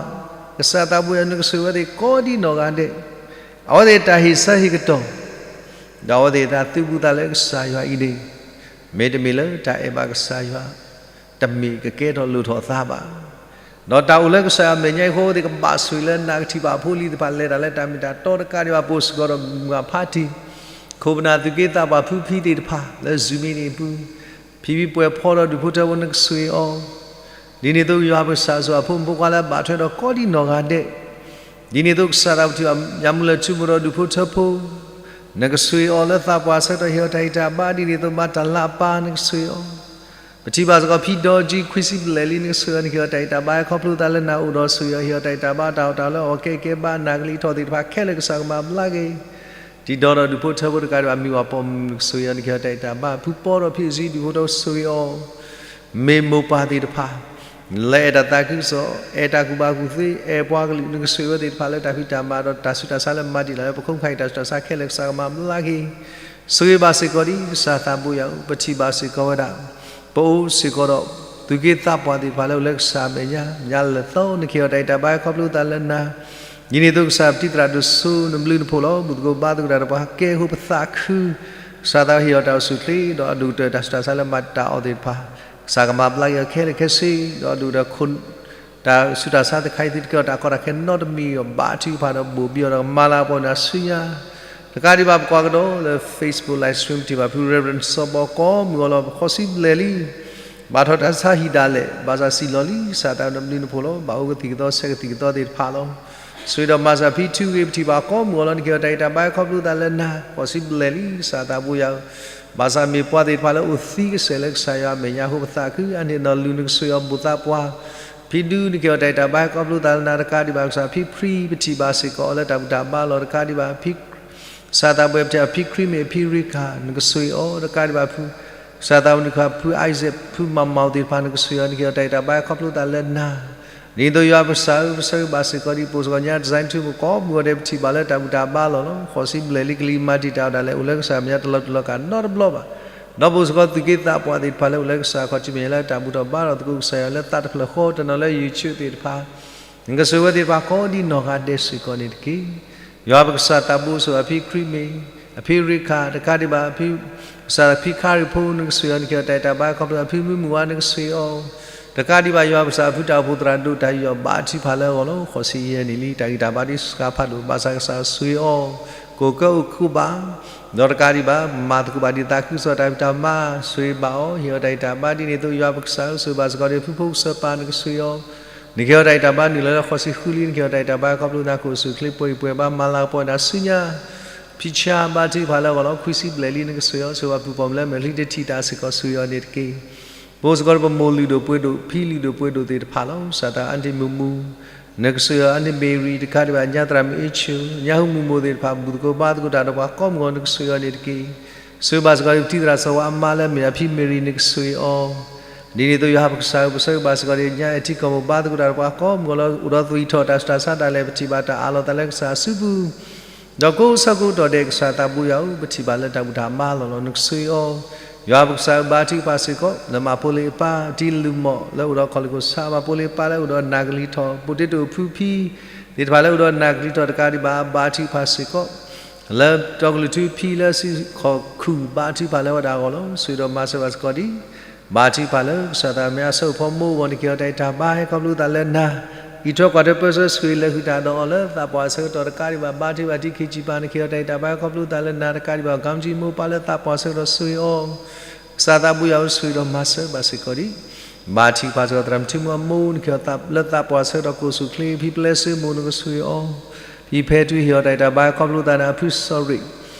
ကစၢ်သးဘိယွၤ နကဆိၣ်ဂ့ၤဝဲသ့ၣ်ကိးဒံနီၢ်ဂၤဒဲး, အဝဲသ့ၣ်တၢ်ဟ့ၣ်ဆၢဟ့ၣ်ကတီၢ်, ဒီးအဝဲသ့ၣ်တၢ်သုးဘူးသးလၢကစၢ်ယွၤအံၤန့ၣ်, မ့တမ့ၢ်လၢတၢ်အဲၣ်ဘၣ်ကစၢ်ယွၤ, တမ့ၢ်ကကဲထီၣ်လိၣ်ထီၣ်အသးဘၣ်. ဒီးတၢ်အိၣ်လၢကစၢ်ယွၤအမဲာ်ညါအံၤအဃိ အဝဲသ့ၣ်ကဘၣ်ဆိၣ်ဂ့ၤလၢနၢ်ကထံၣ်ဘၣ်အဖိအလံၤသ့ၣ်တဖၣ် လဲၤတၢ်လၢတၢ်မ့ၢ်တၢ်တီ တကးဒံးဘၣ် ပအိၣ်စ့ၢ်ကီးဒီးမုၢ်ဂၤဖါတံၢ်, ခိၣ်ပနၢ်သုးက့သးပှၢ်ဖုဖံသ့ၣ်တဖၣ် လၢ Zoom မ့ၢ်န့ၣ်အပူၤ, ဖံဖံပှဲၤဖီဒီးဒူၣ်ဖိထၢဖိ နကဆိၣ်ဂ့ၤအီၤ, ဒ်န့ၣ်အသိးယွၤပကစၢ် အစိၤအဖိမုၣ်ဖိခွါလၢအဘၣ်ထွဲဒီးကိးဒံနီၢ်ဂၤဒဲး, ဒ်န့ၣ်အသိးကစၢ်သး ပထံၣ်ဘၣ်ယၤမူလၢာ်ထူမိၢ်ဒီးဒူၣ်ဖိထၢဖိ, နကဆိၣ်ဂ့ၤအီၤလၢသးပှၢ်အဆၢကတီၢ် ဟ့ၣ်အီၤတၢ်ဂံၢ်တၢ်ဘါ, ဒ်န့ၣ်အသိးမၤတၢ်လၢအပၢ် နကဆိၣ်ဂ့ၤအီၤ, ပထံၣ်ဘၣ်စ့ၢ်ကီးဖံဒီကံခွံဆံဘျဲၣ်လံ နကဆိၣ်ဂ့ၤအီၤ နကဟ့ၣ်အီၤတၢ်ဂံၢ်တၢ်ဘါ ခီဖျိသးလၢနၤအိၣ်ဒီးဆိၣ်ဂ့ၤအီၤ ဟ့ၣ်အီၤတၢ်ဂံၢ်တၢ်ဘါ တၢ်အီၣ်တၢ်အီလၢအီၣ်ကဲကဲဘၣ် နၢ်ကလံၤထီၣ်သ့ၣ်တဖၣ်ခဲလၢာ် ကစၢ်ကမၤဘျါက့ၤ, တံၤဒီဒီးဒူၣ်ဖိထၢဖိတကးဒံးဘၣ် မံၤဝၤပိာ်မုၣ် နကဆိၣ်ဂ့ၤအီၤ နကဟ့ၣ်အီၤတၢ်ဂံၢ်တၢ်ဘါ ဖုပီဒီးဖံအစံဒူၣ်ဖိထၢ ဆိၣ်ဂ့ၤအီၤ မ့ၢ်မိၢ်ပၢ်သ့ၣ်တဖၣ် လၢအဲၣ်တၢ်သးခုကစီၣ် အဲၣ်တၢ်ကူၣ်ဘၣ်ကူၣ်သ့ အဲၣ်ပှၤကလုာ် နကဆိၣ်ဂ့ၤဝဲသ့ၣ်တဖၣ်လၢတၢ်ဖံးတၢ်မၤဒီးတၢ်ဆူးတၢ်ဆါလၢမၤတံာ်တာ်လၢပခိၣ်ခါအံၤ တၢ်ဆူးတၢ်ဆါခဲလၢာ် ကစၢ်ကမၤဘျါက့ၤ, ဆိၣ်ဂ့ၤဘၣ်စ့ၢ်ကီးဒ်ကစၢ်သးဘိယွၤဧၢ, ပထံၣ်ဘၣ်စ့ၢ်ကီးဝဲဒၣ် ပအိၣ်စ့ၢ်ကီးဒီး သူၣ်က့သးပှၢ်သ့ၣ်တဖၣ်လၢအိၣ်လၢကစၢ်အမဲာ်ညါ ညါလၢသီ နကဟ့ၣ်အီၤတၢ်ဂံၢ်တၢ်ဘါ ခီဖျိသးလၢနၤ ဒ်န့ၣ်အသိးကစၢ် ပတံၤသရၣ်ဒိၣ်စိ နဘျုးနဖှိၣ်လီၤ. ဘူၣ်သကိးဘါသကိးတၢ်ဒီးပှၤ ကဲအဃိပသးခု, ကစၢ်သးဟ့ၣ်အီၤတၢ်အိၣ်ဆူၣ်အိၣ်ချ့ ဒီးအဒိၣ်ကတၢၢ်တၢ်ဆူးတၢ်ဆါလၢမၤတၢ်အီၣ်သ့ၣ်တဖၣ် ကစၢ်ကမၤဘျါက့ၤအီၤခဲလၢာ်ခဲဆ့ ဒီးအဒိၣ်ကတၢၢ်ခိၣ် တၢ်ဆူးတၢ်ဆါတခါအံၤ သုတကဲထီၣ်တၢ်ကီတၢ်ခဲနီတမံၤ ဘၣ်ထုကဖၣ်ဒီးဘိၣ်ဘံအီၤဒီးကမၤလၤကပီၤနၤဆူညါ တကးဒံးဘၣ် ပကွၢ်ကဒီးလၢ Facebook live stream ပထံၣ်ဘၣ်ဖု Reverend စီၤဘီ ကိးမုၢ်ဂီၤလီၤ ပဃိးဆံဘျဲၣ်လံ ဘၣ်ထီၣ်တၢ်ဆါဟံၣ်ဒၣ်လဲာ် ဘၣ်ဆၣ်စံၣ်လီၤလံ ကစၢ်သးနဘျုးနဖှိၣ်လီၤ. ဘၣ်အိၣ်ကသံၣ်ကသီဆဲးကသံၣ်ကသီသ့ၣ်တဖၣ်လီၤ. ဆိၣ်ဂ့ၤဒီးမၤစၢ်ဖံထူဂ့ၤ ပထံၣ်ဘၣ်ကိးမုၢ်ဂီၤလီၤ နကဟ့ၣ်အီၤတၢ်ဂံၢ်တၢ်ဘါ ခီဖျိသးလၢနၤ ဃိးဆံဘျဲၣ်လံ ကစၢ်သးဘိယွၤဧၢ, ဘၣ်ဆၣ်မ့ၢ်ပှၤသ့ၣ်တဖၣ်လၢအိၣ်သံကစဲာ်လၢကစၢ်ယွၤအမဲာ်ညါအဃိ ပသးခု အန့ၣ်နီၢ်လူၤ နကဆိၣ်ဂ့ၤအီၤ ဘိၣ်သးပှၢ် ဖံဒူ နကဟ့ၣ်အီၤတၢ်ဂံၢ်တၢ်ဘါ ခီဖျိသးလၢနၤ တကးဒံးဘၣ် ကစၢ်ဖံဖြံ ပထံၣ်ဘၣ်စ့ၢ်ကီးအီၤလၢတၢ်ဘူၣ်တၢ်ဘါလီၤ တကးဒံးဘၣ် ဖံ ကစၢ်သးဘိယွၤ ပထံၣ်ဘၣ်ဖံခရံမ့ၢ် ဖံရ့ခၣ် နကဆိၣ်ဂ့ၤအီၤ တကးဒံးဘၣ်ဖု ကစၢ်သးဘိယွၤ ဖု Isaac ဖုမၤမီၣ်သ့ၣ်တဖၣ် နကဆိၣ်ဂ့ၤအီၤ နကဟ့ၣ်အီၤတၢ်ဂံၢ်တၢ်ဘါ ခီဖျိသးလၢနၤ ဒ်သိးယွၤပကစၢ်ဧၢ ပဆၢဂ့ၤဘၣ်စ့ၢ်ကီးဒ် ပအိၣ်စ့ၢ်ကီးညါ design ထူမုၢ်ကိးမုၢ်ဂီၤဒဲး ပထံၣ်ဘၣ်လၢတၢ်ဘူၣ်တၢ်ဘါလီၤလီၤ ဃိးဆံဘျဲၣ်လံ ကလံၤမၤတံာ်တာ်အီၤဒၣ်လဲာ် အိၣ်လၢကစၢ်အမဲာ်ညါ တလီၤတူာ်လီၤကာ်နီတဘျီဘၣ် ဒီးပအိၣ်စ့ၢ်ကီးသူၣ်က့သးပှၢ်သ့ၣ်တဖၣ်လၢအိၣ်လၢကစၢ်ခီၣ်ထံးမဲာ်ညါလၢတၢ်ဘူၣ်ထီၣ်ဘါထီၣ်သကိးကစၢ်ယွၤလၢသးတဖျၢၣ်ဃီ တနီၤလၢ YouTube သ့ၣ်တဖၣ် နကဆိၣ်ဂ့ၤဝဲသ့ၣ်တဖၣ်ကိးဒ်နီၢ်ဂၤဒဲးစ့ၢ်ကီးန့ၣ်တက့ၢ်. ယွၤပကစၢ်သးဘိယွၤ အဖံခရံမ့ၢ် အဖံရ့ခၣ် တကးဒံးဘၣ် ဖံ ကစၢ်ဖံခါရံၣ်ဖိ နကဆိၣ်ဂ့ၤအီၤ နကဟ့ၣ်အီၤတၢ်ဂံၢ်တၢ်ဘါ ခီဖျိအဖံမုၢ်မုၢ်ဝါ နကဆိၣ်ဂ့ၤအီၤ တကးဒံးဘၣ်ယွၤပကစၢ်အဖုတၢ်အိၣ်ဖှိၣ်သရၣ်ဒိၣ်တၢ်ယူးယီၣ်ဘါထုကဖၣ်လၢအဂီၢ်လီၤ. ဃိးဆံယဲၢ်နံၣ်လံ တၢ်ဂံၢ်တၢ်ဘါဒ်စှၤဖးဒိၣ် ဘၣ်ဆၣ်ကစၢ်ဆိၣ်ဂ့ၤအီၤ ကိးကၢအိၣ်ခိးဘၣ်, ဒီးတကးဒံးဘၣ် မၤသကိးဘၣ်ဒ်သးခုကစီၣ်တၢ်ဖံးတၢ်မၤ ဆိၣ်ဂ့ၤဘၣ်အီၤ ဟ့ၣ်အီၤတၢ်ဂံၢ်တၢ်ဘါ ဒ်န့ၣ်အသိး ယွၤပကစၢ်ဧၢ ဆိၣ်ဂ့ၤဘၣ်စ့ၢ်ကီးဒီးဖုဖိကစၢၢ်ပၢ် နကဆိၣ်ဂ့ၤအီၤ နကဟ့ၣ်အီၤတၢ်ဂံၢ်တၢ်ဘါ နုာ်လီၤလၢဃိးဆံဃုလံ နကဟ့ၣ်အီၤတၢ်ဂံၢ်တၢ်ဘါခီဖျိသးကအိၣ်ဆူၣ်အိၣ်ချ့ပှဲၤဂံၢ်ပှဲၤဘါ မၤလၤကပီၤဝဲဒၣ်ဆူညါ ဖံဆါဘါထုကဖၣ်လၢအဂီၢ်လီၤ. ခွံဆံဘျဲၣ်လံ နကဆိၣ်ဂ့ၤအီၤ ဆိၣ်ဂ့ၤဘၣ်ဖုၣ်ပိာ်မုၣ်လၢမဲာ်ချံတထံၣ်တၢ်စ့ၢ်ကီး ဆိၣ်ဂ့ၤအီၤန့ၣ်တက့ၢ်. ပအိၣ်စ့ၢ်ကီးဒီးပမိၢ်လုၢ်ဒိၣ်ပှ့ၤဒိၣ် ဖံလုၢ်ဒိၣ်ပှ့ၤဒိၣ်သ့ၣ်တဖၣ်လီၤ. ကစၢ်သး အၣ်နတံၢ်မုၢ်မူ နကဆိၣ်ဂ့ၤအီၤ အၣ်နတံၢ်မ့ၤရံ တကးဒံးဘၣ် ညါသရၣ်မုၣ်အ့ၣ်ဆူၣ် ညါဟူမူၢ်မိၢ်သ့ၣ်တဖၣ် ဘူၣ်သကိးဘါသကိးတၢ်ဒီးပှၤကိးမုၢ်ဂီၤ နကဆိၣ်ဂ့ၤအီၤန့ၣ်တက့ၢ်. ဆိၣ်ဂ့ၤဘၣ်စ့ၢ်ကီးဒီးပထံၣ်သရၣ်စီၤဝါအမါလၢအမ့ၢ်ဒၣ်ဖံမ့ၤရံ နကဆိၣ်ဂ့ၤအီၤ ဒ်န့ၣ်အသိး ယွၤပကစၢ်ဧၢ ပဆိၣ်ဂ့ၤဘၣ်စ့ၢ်ကီးဒီး ညါအဲၣ်ထံကီၢ်မိၢ် ဘါသကိးတၢ်ဒီးပှၤကိးမုၢ်ဂီၤလၢ အိၣ်ဒီးသွံၣ်ထီၣ်တၢ်ဆူးတၢ်ဆါဒၣ်လဲာ် ပထံၣ်ဘၣ်တၢ်အးလီၤသးလၢကစၢ်အစုပူၤ ဒီးကိးဆၢကတီၢ်ဒဲး ကစၢ်သးဘိယွၤဧၢ ပထံၣ်ဘၣ်လၢတၢ်ဘူၣ်တၢ်မါလီၤလီၤ နကဆိၣ်ဂ့ၤအီၤ ယွၤပကစၢ်ဧၢ ဘါထုကဖၣ်စ့ၢ်ကီး လၢမၤဖိလ့ၤအပၢ် တံလူမီၣ်လၢအိၣ်ဒီးခီၣ်လ့ၣ်ခိၣ်ဆၣ် မၤဖိလ့ၤအပၢ်လၢအိၣ်ဒီးနၢ်ကလံၤထီၣ် ပိာ်တ့တိာ်ဖုဖံ သ့ၣ်တဖၣ်လၢအိၣ်ဒီးနၢ်ကလံၤထီၣ်တကးဒံးဘၣ် ဘါထုကဖၣ်စ့ၢ်ကီး လၢတီကလုာ်ထူဖံလၢစံၣ်ခီၣ်ခူၣ် ဘါထုကဖၣ်လၢဝဲဒၣ်အဂီၢ်လီၤ. ဆိၣ်ဂ့ၤဒီးမၤစၢၤဘၣ်စ့ၢ်ကီးဒံး ဘါထုကဖၣ်လၢကစၢ်သးမ့ၢ်အဆၢအိၣ်ဖီမိၢ်အဂီၢ် နကဟ့ၣ်အီၤတၢ်ဂံၢ်တၢ်ဘါ ဟဲခီဖျိသးလၢနၤ အံးထွဲကွၢ်ထွဲပၢဆှၢ ဆိၣ်ဂ့ၤလဲၤဃုာ်တၢ်ဒီးအီၤလၢ သးပှၢ်ဆၢကတီၢ်တကးဒံးဘၣ် ဘါထုကဖၣ် ထံခံဆံပၤ နကဟ့ၣ်အီၤတၢ်ဂံၢ်တၢ်ဘါ ဟဲခီဖျိသးလၢနၤတကးဒံးဘၣ် ကံကံမိၢ်ပၢ်လၢသးပှၢ်ဆၢကတီၢ် ဆိၣ်ဂ့ၤအီၤ ကစၢ်သးဘိယွၤဧၢ ဆိၣ်ဂ့ၤဒီးမၤစၢၤဘၣ်စ့ၢ်ကီးဒံး ဘါထုကဖၣ်စ့ၢ်ကီး သရၣ်မုၣ်ထံမုၢ်အမိၢ် နကဟ့ၣ်အီၤလၢသးပှၢ်ဆၢကတီၢ် ကအိၣ်ဆူၣ်အိၣ်ချ့ ဖံပျဲစ့မိၢ် နကဆိၣ်ဂ့ၤအီၤ ဖံဖဲထု ဟ့ၣ်အီၤတၢ်ဂံၢ်တၢ်ဘါ ဟဲခီဖျိသးနၤ အဖုစီၤရ့း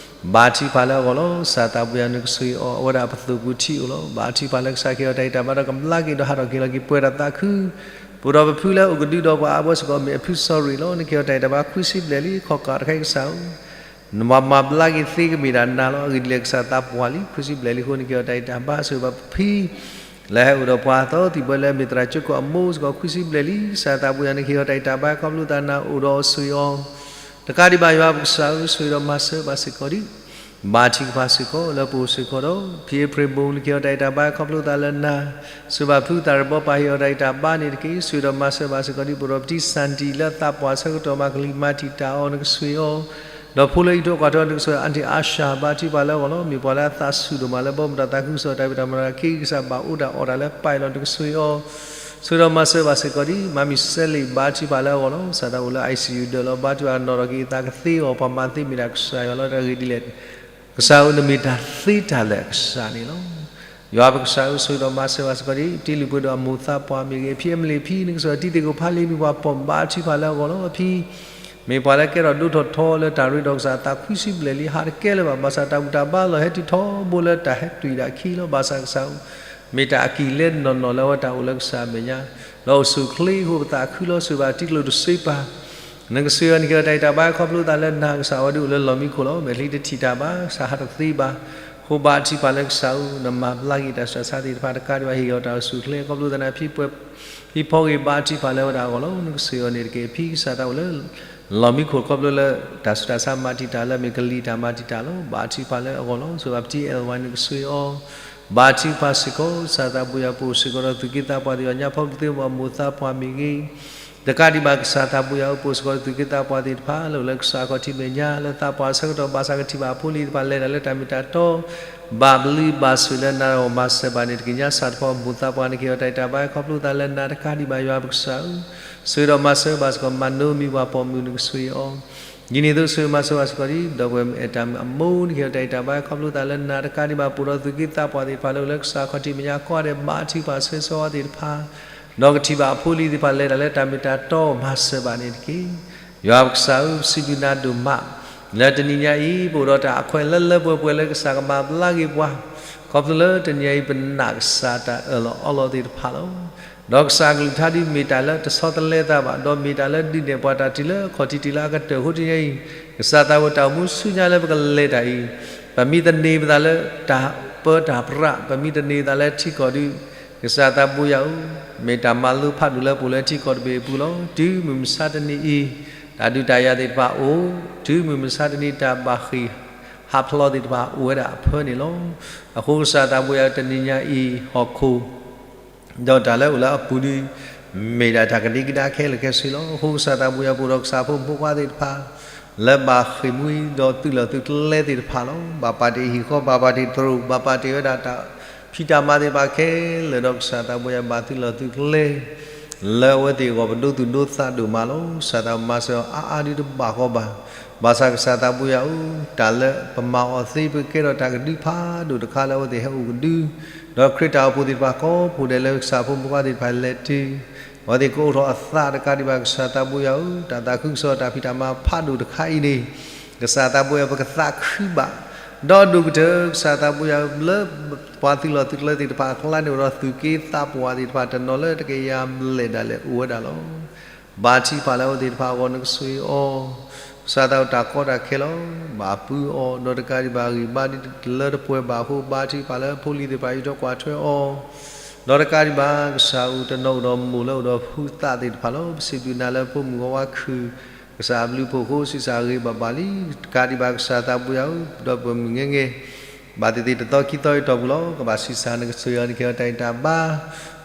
ဘါထုကဖၣ်လၢအဂီၢ်လီၤ. ကစၢ်သးဘိယွၤ နကဆိၣ်ဂ့ၤအီၤ အဝဲဒၣ်ပသိၣ်ပူၤထံအိၣ်လီၤ. ဘါထုကဖၣ်လၢကစၢ်ကဟ့ၣ်အီၤတၢ်ဂံၢ်တၢ်ဘါဒီးကဘျါက့ၤဒီးဟးထီၣ်က့ၤလီၤက့ၤပှဲၤဒီးသးခု ပအိၣ်ဒီးပဖုလၢအိၣ်ကဒုဒီးပှၤအါဘှီစ့ၢ်ကီး မ့ၢ်အဖုစီၤရ့းလီၤ. နကဟ့ၣ်အီၤတၢ်ဂံၢ်တၢ်ဘါ ခွံဆံဘျဲၣ်လံ ခီၣ်ကးတခါအံၤ ကစၢ်ဧၢ နမၤဘျါက့ၤသ့ကမ့ၢ်ဒၣ်နၤလီၤ. အဂ့ၢ်ဒ်လဲၣ် ကစၢ်သးပှၢ်လံ ခွံဆံဘျဲၣ်လံအဃိ နကဟ့ၣ်အီၤတၢ်ဂံၢ်တၢ်ဘါ ဆိၣ်ဂ့ၤဘၣ်ပဖံ လၢဟဲအိၣ်ဒီးပှၤသီသံၣ်ဘိလၢအမ့ၢ်သရၣ်ကၠိကီၢ်အမိၢ်စ့ၢ်ကီး ခွံဆံဘျဲၣ်လံ. ကစၢ်သးဘိယွၤ နကဟ့ၣ်အီၤတၢ်ဂံၢ်တၢ်ဘါ ခီဖျိသးနၤအိၣ်ဒီးအီၤ ဆိၣ်ဂ့ၤအီၤ တကးဒံးဘၣ် ယွၤပကစၢ်ဧၢ ဆိၣ်ဂ့ၤဒီးမၤစၢၤဘၣ်စ့ၢ်ကီးဒံး ဘါထုကဖၣ်စ့ၢ်ကီး လၢပအိၣ်စ့ၢ်ကီးဒီး ဖံအ့ဖြ့ၣ်မိၢ် နကဟ့ၣ်အီၤတၢ်ဂံၢ်တၢ်ဘါ ခီဖျိသးလၢနၤ ဆိၣ်ဂ့ၤဘၣ်ဖုသးရ့ၣ်ဘီပၢ် ဟ့ၣ်အီၤတၢ်ဂံၢ်တၢ်ဘါန့ၣ်တက့ၢ်. ဆိၣ်ဂ့ၤဒီးမၤစၢၤဘၣ်စ့ၢ်ကီးဒံး ပအိၣ်ဒီးပတံၢ်စၣ်တံၢ်လၢသးပှၢ်ဆၢကတီၢ် မၤကလံၤမၤတံာ်တာ်အီၤ နကဆိၣ်ဂ့ၤအီၤ ဒီးဖိလၢအံးထွဲကွၢ်ထွဲ နကဆိၣ်ဂ့ၤ အါတံၢ်အါရှၢ ဘါထုကဖၣ်လၢအဂီၢ်လီၤ. မ့ၢ်ပှၤလၢအသးဆူၣ်ဒိၣ်မးလၢ ဘီမုၢ်တၢ်သးခုကစီၣ်တၢ်ဖံးတၢ်မၤတၢ်ခံ ကစၢ်ဘၣ်အိၣ်တၢ်အီၣ်တၢ်လၢပၢ်အံၤလီၤ နကဆိၣ်ဂ့ၤအီၤ ဆိၣ်ဂ့ၤဒီးမၤစၢၤဘၣ်စ့ၢ်ကီးဒံး မၤမံၤစဲလ့ၣ် ဘါထုကဖၣ်လၢအဂီၢ်လီၤ. ကစၢ်သးအိၣ်လၢ ICU ဒၢးလီၤ ဘါထုကဖၣ်နီၣ်ထီၣ်က့ၤအသးကသ့အီၤ ပှၤမၤသ့မ့ၢ်ဒၣ်ကစၢ်ယွၤလီၤ. တၢ်ဂ့ၢ်ဒ်လဲၣ် ကစၢ်ဧၢ နမ့ၢ်တၢ်သ့တၢ်လၢာ်အကစၢ်န့ၣ်လီၤ. ယွၤပကစၢ်ဧၢ ဆိၣ်ဂ့ၤဒီးမၤစၢၤဘၣ်စ့ၢ်ကီးဒံး ပတံၤလုၢ်ပှ့ၤဒိၣ်အမိၢ်သးပှၢ်မ့ၢ်ဂ့ၤ အဖံအမလ့ၢ်ဖံ နကဆိၣ်ဂ့ၤ တံၤသကိးဖးလံ မ့ၢ်ပှၤပိာ်ဘါထုကဖၣ်လၢအဂီၢ်လီၤ. အဖံ မ့ၢ်ပှၤလၢကဲထီၣ်ဒိၣ်ထီၣ်ထီလၢတၢ်ရ့ဒီးကစၢ် သးခွံဆံဘျဲၣ်လံ ဟးတကဲလၢၤဘၣ် ဘၣ်ဆၣ်တၢ်ဘူၣ်တၢ်ဘါလီၢ်ဟဲတုၤထီဘိလၢတၢ်ဟဲတုၤဒၣ်ခံလီၤ. ဘၣ်ဆၣ်ကစၢ်ဧၢ မ့ၢ်တၢ်အကံၢ်လၢနီၢ်နီၢ်လၢအဝဲတၢ်အိၣ်လၢကစၢ်အမဲာ်ညါ ဒီးအိၣ်ဆူၣ်အိၣ်ချ့အဃိ ပသးခုလီၤ ဆိၣ်ဂ့ၤဘၣ်တံၤကျိၤတစ့ပၤ နကဆိၣ်ဂ့ၤအီၤ နကဟ့ၣ်အီၤတၢ်ဂံၢ်တၢ်ဘါ ခီဖျိသးလၢနၤ ကစၢ်ဝဲဒၣ်အိၣ်လၢလီၢ်မံခိၣ်လီၤ. မဲာ်ချံတထံၣ်တၢ်ဘၣ် ကစၢ်ဟးထီၣ်ကသ့ဘၣ်. အဃိဘါထုကဖၣ်လၢကစၢ်ဧၢ နမၤဘျါက့ၤတၢ်ဆူးတၢ်ဆါသ့ၣ်တဖၣ်တကးဒံးဘၣ် ဟ့ၣ်အီၤတၢ်အိၣ်ဆူၣ်အိၣ်ချ့ ခီဖျိသးနၤ ဖံပှဲၤ ဖံဖီဂ့ၤဘါထုကဖၣ်လၢဝဲဒၣ်အဂီၢ်လီၤ. နကဆိၣ်ဂ့ၤအီၤန့ၣ်တက့ၢ်. ဖံကစၢ်သးအိၣ်လၢ လီၢ်မံခိၣ်ခီဖျိလၢ တၢ်ဆူးတၢ်ဆါမၤတံာ်တာ်လၢအမ့ၢ်ကလံၤတၢ်မၤတံာ်တာ်လီၤ. ဘါထုကဖၣ်လၢအဂီၢ်လီၤ. ဆိၣ်ဂ့ၤဘၣ်ပတံၤအဲၣ်ဝါ နကဆိၣ်ဂ့ၤအီၤ ဘါထုကဖၣ်စ့ၢ်ကီး ကစၢ်သးဘိယွၤ ပအိၣ်စ့ၢ်ကီးဒီးသူၣ်က့သးပှၢ်သ့ၣ်တဖၣ် ညါဖီကသ့အမိၢ်သးပှၢ်မ့ၢ်ဂ့ၤ တကးဒံးဘၣ် ကစၢ်သးဘိယွၤဧၢ ပအိၣ်စ့ၢ်ကီးဒီးသူၣ်က့သးပှၢ်သ့ၣ်တဖၣ် လၢအိၣ်လၢကစၢ်အခီၣ်ထံးမဲာ်ညါ လၢသးပှၢ်ဆၢကတီၢ် ဘၣ်ဆၣ်ကထံၣ်ဘၣ်အဖိအလံၤသ့ၣ်တဖၣ် လဲၤတၢ်လၢတၢ်မ့ၢ်တၢ်တီ ဘၣ်ဘျုးဘၣ်ဆိၣ်လၢနၤဒီးမၤစၢၤဘၣ်န့ၣ်တက့ၢ်. ညါစၢ်တဖီမိၢ်သးပှၢ် နကဟ့ၣ်အီၤတၢ်ဂံၢ်တၢ်ဘါ ခီဖျိသးလၢနၤတကးဒံးဘၣ် ယွၤပကစၢ်ဧၢ ဆိၣ်ဂ့ၤဒီးမၤစၢၤဘၣ်စ့ၢ်ကီး မၤနိမံၤပှၤပိာ်မုၣ် နကဆိၣ်ဂ့ၤအီၤ ဒ်န့ၣ်အသိး ဆိၣ်ဂ့ၤမၤစၢၤဘၣ်စ့ၢ်ကီးဒံး ဒီပုၢ်ဝဲၢ်မုၣ်အဲၣ်တၢ်မုၣ်အမိၢ် နကဟ့ၣ်အီၤတၢ်ဂံၢ်တၢ်ဘါ ခီဖျိသးလၢနၤတကးဒံးဘၣ် ပအိၣ်ဒီးသူၣ်က့သးပှၢ်သ့ၣ်တဖၣ် လၢအိၣ်လၢကစၢ်အခီၣ်ထံးမဲာ်ညါ ကိးဂၤဒဲးဘါထုကဖၣ်ဆိၣ်ဂ့ၤဆိၣ်ဝါသ့ၣ်တဖၣ် ဒီးကထံၣ်ဘၣ်အဖိအလံၤသ့ၣ်တဖၣ် လဲၤတၢ်လၢတၢ်မ့ၢ်တၢ်တီ မၤစၢၤဘၣ်န့ၣ်တက့ၢ်. ယွၤပကစၢ်ဧၢ ပစံးဘျုးနၤဒိၣ်မး လၢတနံၤညါအံၤ ပအိၣ်ဒီးတၢ်အခွဲးလၢလၢပှဲၤပှဲၤ လၢကစၢ်ကမၤဘျါက့ၤပှၤ ခီဖျိလၢတနံၤညါအံၤ ပနာ်ကစၢ်တၢ်အၢၣ်လီၤအီလီၤသ့ၣ်တဖၣ်လီၤ. ဒီးကစၢ်အကလုၢ်ကထါဒုးမ့ၢ်တၢ်လၢတဆီတလဲသးဘၣ်, ဒီးမ့ၢ်တၢ်လၢဒုးနဲၣ်ပှၤတၢ်တုၤလၢအခီၣ်ထံးတုၤလၢအကတၢၢ်အဃိတနံၤညါအံၤ, ကစၢ်သးဝဲတၢ်အိၣ်မူဆူညါလၢပကလဲၤတၢ်အံၤ, ပမ့ၢ်သန့ၤပသးလၢတၢ်ပၢတၢ်ပြး, ပမ့ၢ်သန့ၤသးလၢထံကီၢ်ဒုး, ကစၢ်သးဘိယွၤဧၢ, မ့ၢ်တၢ်မၤလိဖးဒိၣ်လၢပအိၣ်လၢထံကီၢ်တဘ့ၣ်အပူၤလီၤ. တုၤမုၢ်မဆါတနံၤအံၤ, တၢ်ဒုးတၢ်ယၤသ့ၣ်တဖၣ်အိၣ်, တုၤမုၢ်မဆါတနံၤ တၢ်ဘၣ်ဃ့ၢ်ဟးဖျိးသ့ၣ်တဖၣ်အိၣ်ဝဲဒၣ်အဖၢန့ၣ်လီၤ. အဃိကစၢ်သးဘိယွၤတနံၤညါအံၤ ဟီၣ်ခိၣ် ဒီးတၢ်လၢအအိၣ်လၢအပူၤဒုး မ့ၢ်ဒၣ်တၢ်ကဒံကဒါခဲလၢာ်ခဲဆ့လီၤ. အဃိကစၢ်သးဘိယွၤ ပအိၣ်ဒီးကစၢ်ဖိမုၣ်ဖိခွါသ့ၣ်တဖၣ် လၢဘၣ်ဃ့ၢ်မှံဒီးသုးလီၢ်သုးကျဲသ့ၣ်တဖၣ်လီၤ. ဘၣ်ပာ်တ့ၢ်ဟံၣ်ဃီ, ဘၣ်ပာ်တ့ၢ်သရူး, ဘၣ်ပာ်တ့ၢ်ဝဲဒၣ်တၢ်ဖ ဖံးတၢ်မၤသ့ၣ်တဖၣ်ခဲလၢာ်ဒီး ကစၢ်သးဘိယွၤဘၣ်သုးလီၢ်သုးကျဲ လၢအဝဲသ့ၣ်အဂီၢ် ပဒိသူၣ်ဒိသးဒိၣ်မးလီၤ. ကစၢ်သးမၤစၢၤအီၤအါအါဒုတဘၣ်ဃီဘၣ်. ဘၣ်ဆၣ်ကစၢ်သးဘိယွၤဧၢ, တၢ်လၢပမၤအီၤသ့ ပကဲထီၣ်တၢ်ကဒုဖးဒိၣ်တခါလၢအဝဲသ့ၣ်ဟဲအိၣ်ကဒု, ဒီးခရံာ်တၢ်အိၣ်ဖှိၣ်သ့ၣ်တဖၣ်ကိးဖှိၣ်ဒဲးလၢကစၢ်ဖိမုၣ်ခွါသ့ၣ်တဖၣ်လဲၤတုၤ အဝဲသ့ၣ်ကအိးထီၣ်အသးတကးဒံးဘၣ် ကစၢ်သးဘိယွၤဧၢ, တၢ်သးခုကစီၣ်တၢ်ဖံးတၢ်မၤဖးဒိၣ်တခါအံၤန့ၣ် ကစၢ်သးဘိယွၤ ပကသးခုဘၣ်, ဒီးဒိၣ်ကတၢၢ် ကစၢ်သးဘိယွၤဧၢ လၢပှၤသုးလီၢ်သုးကျဲသ့ၣ်တဖၣ်အကျါန့ၣ် အိၣ်ဒီးသုးက့သးပှၢ်သ့ၣ်တဖၣ် တနီၤလၢတကယၤဘျဲၣ်ဒၣ်လဲာ်အိၣ်ဝဲဒၣ်လီၤ. ဘါထုကဖၣ်လၢအဝဲသ့ၣ်တဖၣ်အဂီၢ် နကဆိၣ်ဂ့ၤအီၤ, ကစၢ်သးအတၢ်ကီတၢ်ခဲလီၤ, ဘၣ်ပုၢ်အီၤ, ဒီးတကးဒံးဘၣ် ဂံၢ်ဘါဒ်တလၢတပှဲၤဘၣ်အဃိ ဘါထုကဖၣ်လၢဖိလံၤသ့ၣ်တဖၣ် ယူးထီၣ်ကွၢ်ထွဲအီၤ, ဒီးတကးဒံးဘၣ် ကစၢ်ဧၢ တနီၤအိၣ်ဒီးမိၢ်လၢအိၣ်ဒီးဟုသးသ့ၣ်တဖၣ်လီၤ. ပစံးဘျုးနၤလၢဖိမုၣ်ဂီၤဝါခုၣ် ကစၢ်အဘျုးဖှိၣ်အဃိ ဆံးစၢ်ဂ့ၤဘၣ်ဘၣ်လံ. တကးဒံးဘၣ် ကစၢ်သးဘိယွၤဧၢ, ဒီပုၢ်ဝဲၢ်မုၣ်ဂ့ၤဂ့ၤ ဘၣ်သ့ၣ်သ့ၣ်တသီခံသီအံၤအတီၢ်ပူၤလီၤ. ကဘၣ်ဆံးစၢ် နကဆိၣ်ဂ့ၤအီၤ နကဟ့ၣ်အီၤတၢ်ဂံၢ်တၢ်ဘါ,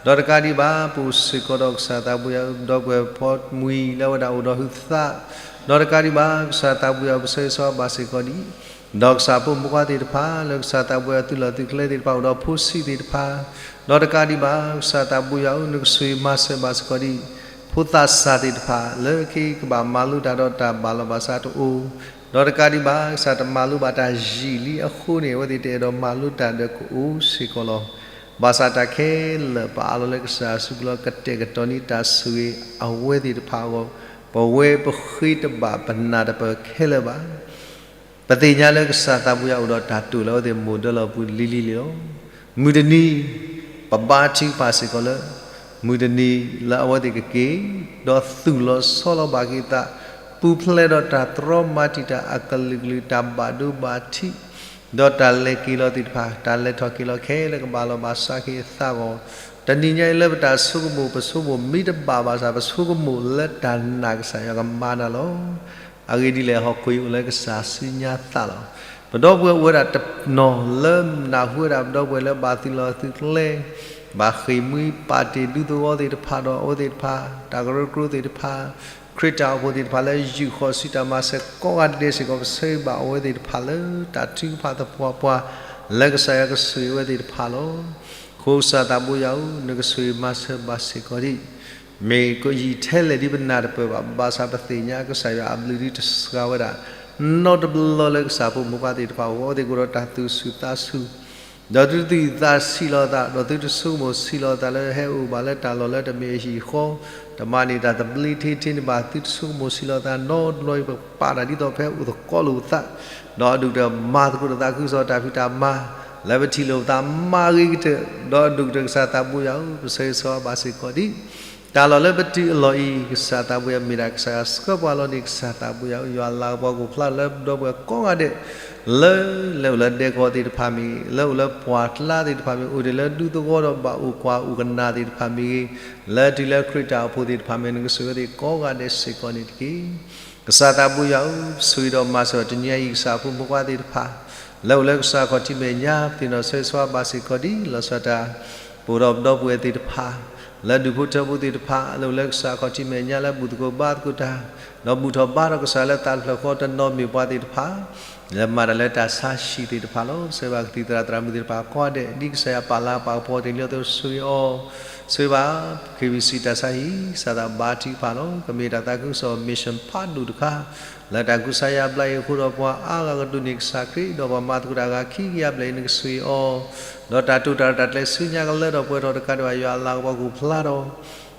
ဒီးတကးဒံးဘၣ် ပအိၣ်စ့ၢ်ကီးဒီးကစၢ်သးဘိယွၤဧၢ, ဒီပုၢ်ဝဲၢ်ဖီမွံလၢအဝဲဒၣ်အိၣ်ဒီးဟုသး, ဒီးတကးဒံးဘၣ် ကစၢ်သးဘိယွၤဧၢ ပဆၢဂ့ၤဆၢဝါဘၣ်စ့ၢ်ကီးဒံး ဒီးကစၢ်ဖိမုၣ်ဖိခွါသ့ၣ်တဖၣ် လၢကစၢ်သးဘိယွၤသုးလီၢ်သုးကျဲသ့ၣ်တဖၣ် အိၣ်ဒီးဖိဆံးသ့ၣ်တဖၣ်, ဒီးတကးဒံးဘၣ် ကစၢ်သးဘိယွၤဧၢ နကဆိၣ်ဂ့ၤမၤစၢၤဘၣ်စ့ၢ်ကီးဒံး ဖိသၣ်စၢ်သ့ၣ်တဖၣ် လၢခံကဘၣ်မၤလိတၢ်ဒီးတၢ်ဘၣ်လီၤဘၣ်စးတအိၣ်, ဒီးတကးဒံးဘၣ် ကစၢ်တမၤလိဘၣ်တၢ်ယံာ်လံအဃိန့ၣ် အဝဲသ့ၣ်တအဲၣ်ဒိးမၤလိတၢ်ဒီးကအိၣ်စ့ၢ်ကီးလီၤ. ဘၣ်ဆၣ်တၢ်ခဲလၢာ်ပအးလီၤလၢကစၢ်အစုပူၤလီၤ. ကတဲာ်ကတီၤန့ၢ်တၢ်ဆိၣ်ဂ့ၤအဝဲသ့ၣ်တဖၣ်အဂီၢ် ပဝဲပဃ့တဘၣ်ပနၢ်တပၢၢ်ခဲလၢာ်ဘၣ်. ပသ့ၣ်ညါလၢကစၢ်သးဘိယွၤအိၣ်ဒီးတၢ်တိာ်လၢအဝဲသ့ၣ်မိၢ်ဒၢလီၢ်ပူၤလံၤလံၤလံၤလီၤ. မုၢ်တနံၤ ပဘါထုကဖၣ်စ့ၢ်ကီးလၢ မုၢ်တနံၤလၢအဝဲသ့ၣ်ကက့ၤ ဒီးသူၣ်လီၤဆီလီၤဘၣ်က့ၤအသး ပူၤဖျဲးဒီးတၢ်တြီမၤတံာ်တာ်အကလုာ်ကလုာ် တၢ်ဘၣ်ဒိဘၣ်ထံး ဒီးတၢ်လဲၤက့ၤလီၤသ့ၣ်တဖၣ် တၢ်လဲၤထီၣ်က့ၤလီၤခဲလၢာ်ကဘၣ်လီၤဘၣ်စးက့ၤအသးအဂီၢ်, တနံၤညါအံၤလၢပတၢ်ဆိကမိၣ် ပဆိကမိၣ်မ့ၢ်တဘၣ်ဘၣ်ဆၣ် ပဆိကမိၣ်လၢတၢ်နာ်ကစၢ်ယွၤကမၤနၤလီၤ. အဂ့ၢ်ဒ်လဲၣ် ဟီၣ်ခိၣ်အံၤအိၣ်လၢကစၢ်စုညါသးလီၤ. ပဒီပုၢ်ဝဲၢ်အိၣ်ဝဲဒၣ်တနီၤလၢနၢ်ဟူဝဲဒၣ် ပဒီပုၢ်ဝဲၢ်လၢဘၣ်သုးလီၢ်သုးကျဲ ဘၣ်ဃ့ၢ်မှံပာ်တ့ၢ်ဒူသဝီသ့ၣ်တဖၣ်ဒီးအဝဲသ့ၣ်တဖၣ် တၢ်ကရၢကရိသ့ၣ်တဖၣ် ခရံာ်တၢ်အိၣ်ဖှိၣ်သ့ၣ်တဖၣ်လၢယုၢ်ဃီၤဆူတၢ်မၤစၢၤကိးဂၤဒဲးစ့ၢ်ကီး ပဆၢဂ့ၤဘၣ်အဝဲသ့ၣ်တဖၣ်လၢတၢ်ထုကဖၣ်သပှၢ်ပှၢ် လၢကစၢ်ယွၤကဆိၣ်ဂ့ၤဝဲသ့ၣ်တဖၣ်လီၤ. အဃိကစၢ်သးဘိယွၤဧၢ နကဆိၣ်ဂ့ၤမၤစၢၤဘၣ်စ့ၢ်ကီးဒံး မ့ၢ်ယံာ်ထဲလဲၣ်ဒ်ပနၢ်တပၢၢ်ဘၣ်, ဘၣ်ဆၣ်ပသ့ၣ်ညါကစၢ်ယွၤအဘျုးဒ်တစှၤဝဲဒၣ် နီတဘျီလၢကစၢ်ဖိမုၣ်ဖိခွါသ့ၣ်တဖၣ်အဂီၢ် အဝဲသ့ၣ်ကအိၣ်ဒီးတၢ်သူၣ်ဆူၣ်သးဆူၣ် ဒီးသုသူၣ်သးဆံးလီၤသး ဒီးသုတဆိကမိၣ်ဆံးလီၤသးလၢဟဲအိၣ်ဘၣ်လၢတၢ်လီၢ်လၢတမ့ၢ်အဟံၣ်အဃီ, တမၤန့ၢ်တၢ်သဘျ့ထဲထဲန့ၣ်ဘၣ်, သုတဆိကမိၣ်ဆံးလီၤသးနီတဘျီအံၤ ပပာ်တၢ်ဒ်သိးပဟဲအိၣ်သကိးလိာ်ပသး, ဒီးအဒိၣ်ကတၢၢ်မၤသကိးတၢ်သးခုကစီၣ်တၢ်ဖံးတၢ်မၤ လၢပထံၣ်လိာ်ပသးမၤဂ့ၤကတၢၢ်, ဒီးအဒိၣ်ကတၢၢ်ကစၢ်သးဘိယွၤဧၢ ပဆၢဂ့ၤဆၢဝါဘၣ်စ့ၢ်ကီးဒံး တၢ်လီၢ်လၢပတုၤအလီၢ်အံၤ ကစၢ်သးဘိယွၤမ့ၢ်ဒၣ်ကစၢ်ယွၤဆှၢပှၤလီၤန့ၣ် ကစၢ်သးဘိယွၤဧၢ ယွၤလၤကပီၤကအိၣ်ဖျါလၢပဒီပုၢ်ဝဲၢ်ကိးဂၤဒဲး လၢလဲၤအိၣ်လၢဒဲကဝီၤသ့ၣ်တဖၣ်မ့ၢ်ဂ့ၤ, လၢအိၣ်လၢပှၢ်ကျါသ့ၣ်တဖၣ်မ့ၢ်ဂ့ၤ, အိၣ်ဒံးလၢဒူသဝီဒီးဘၣ်အိၣ်ကွၢ်အိၣ်ကနၣ်သ့ၣ်တဖၣ်မ့ၢ်ဂ့ၤ, လၢတုၤလၢခရံာ်တၢ်အိၣ်ဖှိၣ်သ့ၣ်တဖၣ်မ့ၢ်ဂ့ၤ နကဆိၣ်ဂ့ၤဝဲသ့ၣ်ကိးဂၤဒဲးစ့ၢ်ကီးန့ၣ်တက့ၢ်. ကစၢ်သးဘိယွၤဧၢ, ဆိၣ်ဂ့ၤဒီးမၤစၢၤတနံၤအံၤ ကစၢ်ဖိမုၣ်ဖိခွါသ့ၣ်တဖၣ် လၢအိၣ်လၢကစၢ်ခီၣ်ထံးမဲာ်ညါ ပသ့ၣ်နီၣ်ဆၢဂ့ၤဆၢဝါဘၣ်စ့ၢ်ကီးဒ်လီၤဆီဒၣ်တၢ် ပအိၣ်ဒီးပဒီပုၢ်ဝဲၢ်သ့ၣ်တဖၣ် လၢဒူၣ်ဖိထၢဖိသ့ၣ်တဖၣ် လၢအိၣ်လၢကစၢ်ခီၣ်ထံးမဲာ်ညါလၢဘူၣ်သကိးဘါသကိးတၢ်, ဒီးဘူၣ်ထီၣ်ဘါထီၣ်ကစၢ်လၢတၢ်ဖျၢၣ်ဃီတနီၤမ့ၢ်ပှၤသ့ၣ်တဖၣ် လၢမၤတၢ်လၢတၢ်ဆါဟံၣ်သ့ၣ်တဖၣ်လီၤ. ပဆၢဂ့ၤဘၣ်ကသံၣ်သရၣ်သရၣ်မုၣ်သ့ၣ်တဖၣ်ကိးဂၤဒဲး ဒ်ကစၢ်ယွၤပာ်လၤပာ်ကပီၤတ့ၢ်လံအသိး ဆိၣ်ဂ့ၤအီၤ, ဆိၣ်ဂ့ၤဘၣ် KBC တၢ်ဆါဟံၣ် ကစၢ်သးဘါထုကဖၣ်လီၤ. ကမ့ၢ်တၢ်သးခုကစီၣ် mission ဖးဒိၣ်တခါ လၢတၢ်ကူစါယါဘျါအံၤအဃိဒီး ပှၤအါဂၤကဒိးန့ၢ်ကစၢ်ခရံာ် ဒီးပှၤမၤသကိးတၢ်အဂၤခံကယၤဘျဲၣ်အံၤ နကဆိၣ်ဂ့ၤအီၤ, ဒီးတၢ်တိာ်တၢ်ရဲၣ်တၢ်ကျဲၤဆူညါကလၢထီၣ်ပှဲၤထီၣ်တကးဒံးဘၣ် ယွၤအလၤကပီၤကအိၣ်ဖျါဒီး